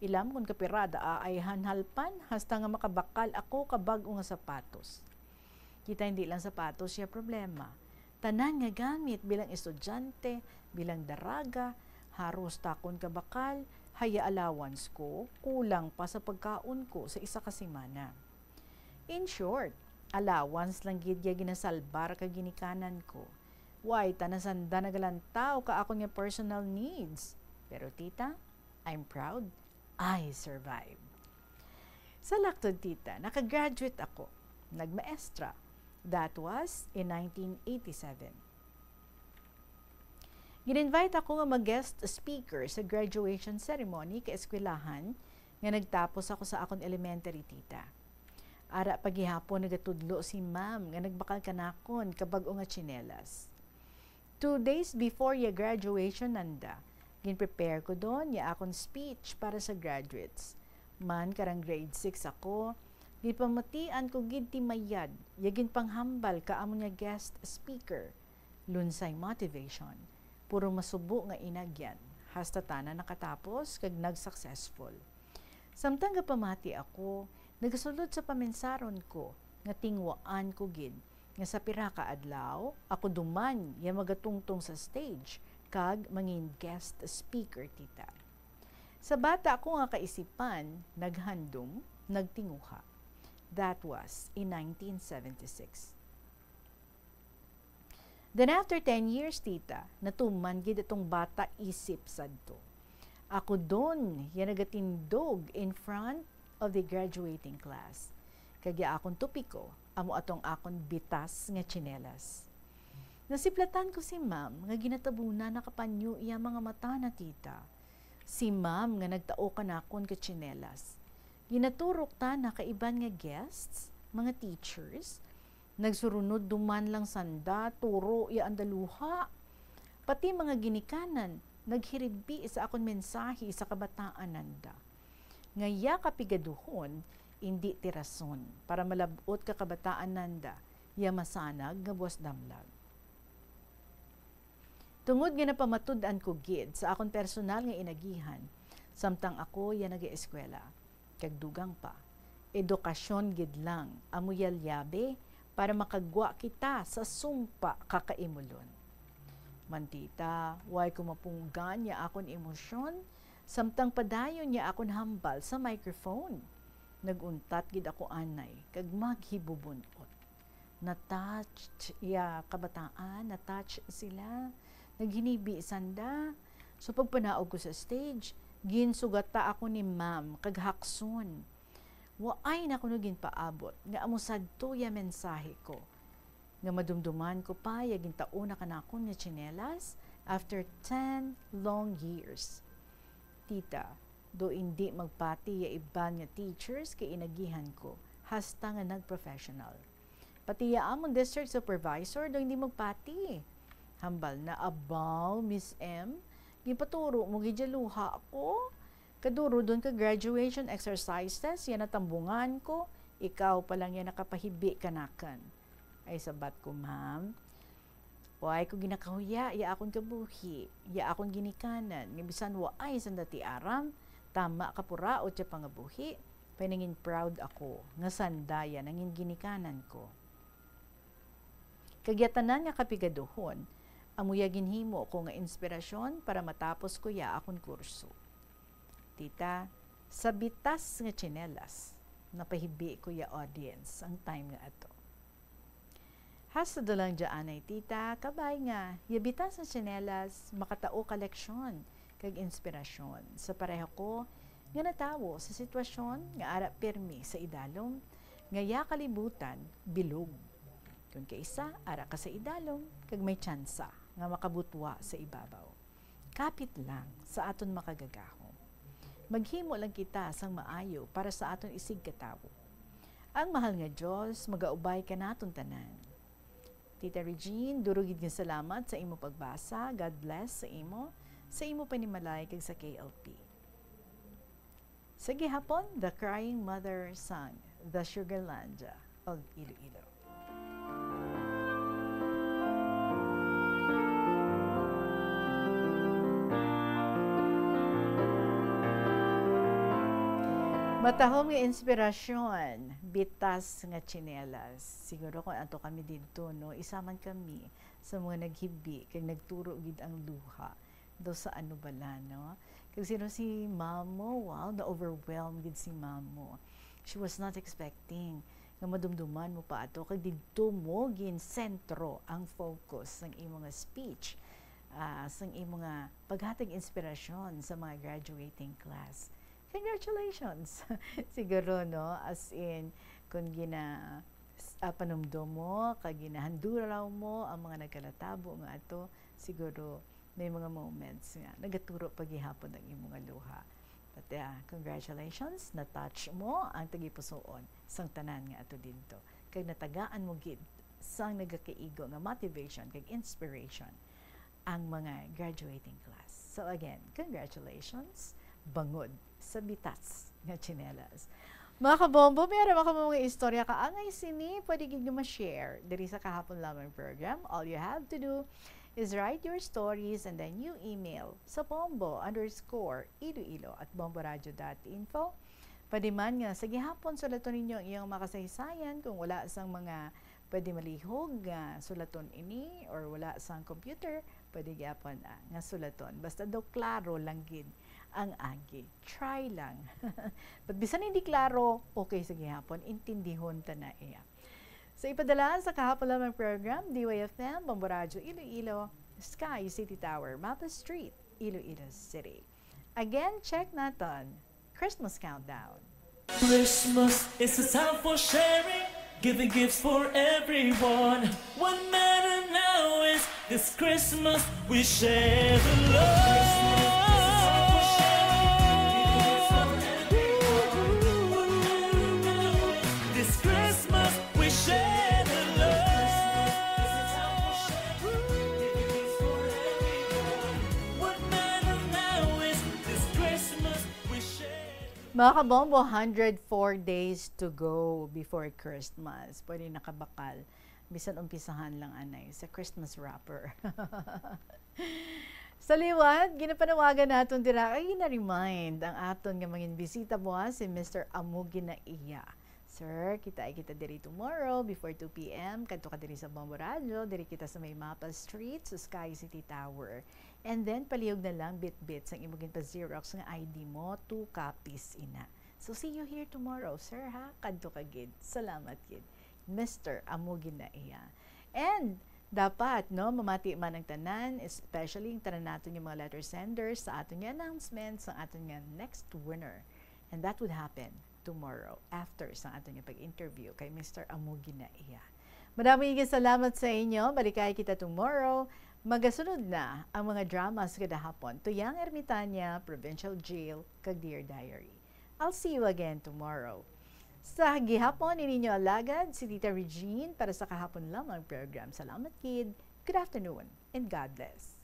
Ilam kon kapira daa ay hanhalpan, hasta nga makabakal ako ka bag-o nga sapatos. Kita, hindi lang sapatos ya problema. Tanan nga gamit bilang estudyante, bilang daraga, haros takon ka bakal, hay ya allowance ko, kulang pa sa pagkaon ko sa isa ka semana. In short, allowance lang gid ya ginasalbar ka ginikanan ko. Way ta nasanda nagalantaw ka akon nga personal needs. Pero tita, I'm proud. I survived. Sa laktod, tita, nakagraduate ako. Nagmaestra. That was in nineteen eighty-seven. Gin-invite ako nga mag-guest speaker sa graduation ceremony ka eskwelahan nga nagtapos ako sa akon elementary, tita. Ara pa gihapon nagatudlo si ma'am nga nagbakal kanakon ka bag-o nga tsinelas. Two days before ya graduation nanda, gin-prepare ko don ya akon speech para sa graduates. Man karang grade six ako, ginpamatian ko gid ti mayad ya ginpanghambal ka amon nga guest speaker, Lunsay Motivation. Puro masubo nga inagyan, hasta tanan nakatapos kag nag-successful. Samtang gapamati ako, nagasulod sa pamensaron ko nga tinguhaan ko gid nga sa pira ka adlaw, ako duman ya magatungtong sa stage kag mangin guest speaker, tita. Sa bata ko nga kaisipan, naghandom, nagtinguha. That was in nineteen seventy-six. Then after ten years, tita, natuman gid atong bata isip sadto. Ako don ya nagatindog in front of the graduating class. Kag ya akon topiko, amo atong akon bitas nga tsinelas. Nasiplatan ko si ma'am nga ginatabunan na kapanyo iya mga mata na, tita. Si ma'am nga nagtao kanakon ka tsinelas. Ginaturok ta na ka iban nga guests, mga teachers, nagsurunod duman lang sanda, turo ya ang daluha. Pati mga ginikanan, naghiribi sa akon mensahe sa kabataan nanda. Nga ya kapigaduhon, indi ti rason para malab-ot ka kabataan nanda, ya masanag nga buwas damlag. Tungod nga napamatud-an ko gid sa akon personal nga inagihan, samtang ako ya nag-eskwela, kag dugang pa, edukasyon gid lang amo ya lyabe para makagwa kita sa sumpa ka kaimulon. Mantita, way ko mapunggan ya akon emosyon, samtang padayon ya akon hambal sa microphone. Nag-untat gid ako anay, kag maghibubun-ot. Na-touch ya kabataan, na-touch sila. Naghinibi sanda. So, pagpanaog ko sa stage, ginsugata ako ni ma'am kag hakson. Waay na kuno ginpaabot nga amo sadto ya mensahe ko. Nga madumduman ko pa ya gintauna kanakon nga tsinelas after ten long years. Tita, do indi magpati ya iban nga teachers kay inagihan ko, hasta nga nag-professional. Pati ya amon district supervisor do hindi magpati. Hambal na, "Abaw, Miss M, ginpaturo mo gid ya luha ko. Kaduro don ka graduation exercises, ya natambungan ko. Ikaw pa lang ya nakapahibi kanakan." Ay, sabat ko, "Ma'am, waay ko ginakahuya ya akon kabuhi, ya akon ginikanan, nga bisan waay sanda ti aram, tama ka puraot ya pangabuhi, kay nangin proud ako nga sanda ya nangin ginikanan ko. Kag ya tanan nga kapigaduhon, amo ya ginhimo ko nga inspirasyon para matapos ko ya akon kurso." Tita, sa bitas nga tsinelas, napahibi ko ya audience ang time nga ato. Hasta do lang dya anay, tita, kabay nga ya bitas nga tsinelas makatao ka leksyon kag inspirasyon sa pareho ko nga natawo sa sitwasyon nga ara pirmi sa idalom, nga ya kalibutan bilog. Kon kaisa, ara ka sa idalom kag may tsansa nga makabutwa sa ibabaw. Kapit lang sa aton makagagahom. Maghimo lang kita sang maayo para sa aton isigkatawo. Ang mahal nga Dios magaubay kanaton tanan. Tita Regine, duro gid nga salamat sa imo pagbasa. God bless sa imo, sa imo panimalay kag sa K L P. Sa gihapon, The Crying Mother sang The Sugarlandia of Iloilo. Matahom nga inspirasyon, bitas nga tsinelas. Siguro kung ato kami didto, no, isa man kami sa mga naghibi kag nagturo gid ang luha. Do sa ano bala, no? Kag sino si Mamo? Wow, na-overwhelm gid si Mamo. She was not expecting nga madumduman mo pa ato, kag didto mo ginsentro ang focus sang imo nga speech, ah, sang imo nga paghatag inspirasyon sa mga graduating class. Congratulations! Siguro, no? As in, kung gina-, s-, ah, panumdom mo, kag ginahanduraw mo ang mga nagkalatabo nga ato, siguro may mga moments nga nagaturo pa gihapon ang imo nga luha. But, ah, congratulations, na-touch mo ang tagipusoon sang tanan nga ato didto. Kag natagaan mo gid sang nagakaigo nga motivation kag inspiration ang mga graduating class. So again, congratulations, bangod sa bitas nga tsinelas. Mga kabombo, may ara man kamo mga istorya kaangay sini, pwede gid nga ma-share diri sa Kahapon Lamang program. All you have to do is write your stories and then you email sa bombo underscore iloilo at bomboradio dot info. Pwede man nga sa gihapon sulaton ninyo ang iyong mga kasaysayan. Kung wala sang mga pwede malihog nga sulaton ini or wala sang computer, pwede gyapon, ah, nga sulaton. Basta daw klaro lang gid ang agi. Try lang. But bisan hindi klaro, okay sa gihapon, intindihon ta na iya. Ito ipadala sa kahapon lamang program, D Y F M, Bombo Radyo Iloilo, Sky City Tower, Mapa Street, Iloilo City. Again, check naton, Christmas Countdown. Christmas is a time for sharing, giving gifts for everyone. What matter now is this Christmas we share the love. This Christmas we share the love. What matter now is this Christmas we share. Mga kabombo, hundred four days to go before Christmas. Pwede nakabakal. Bisan umpisahan lang anay sa Christmas wrapper. Sa liwat, ginapanawagan naton dira kay gina-remind ang aton nga manginbisita buwas, si Mister Amugi na iya. Sir, kita kita diri tomorrow before two p.m. Kadto ka diri sa Bombo Radyo, diri kita sa may Mapa Street, sa Sky City Tower. And then, palihog na lang bitbit sang imo ginpa-xerox nga I D mo, two copies ina. So, see you here tomorrow, sir, ha? Kadto ka gid. Salamat gid. Mister Amugi na iya. And, dapat, no, mamati man ang tanan, especially ang tanan naton nga mga letter senders sa aton nga announcement, sa aton nga next winner. And that would happen tomorrow after sa aton nga pag-interview kay Mister Amugi na iya. Madamo nga salamat sa inyo. Balikay kita tomorrow. Magasunod na ang mga drama sa kada hapon. Tuyang Ermitania, Provincial Jail, kag Dear Diary. I'll see you again tomorrow. Sa gihapon, ini inyo alagad, si Tita Regine, para sa kahapon lamang program. Salamat, kid. Good afternoon, and God bless.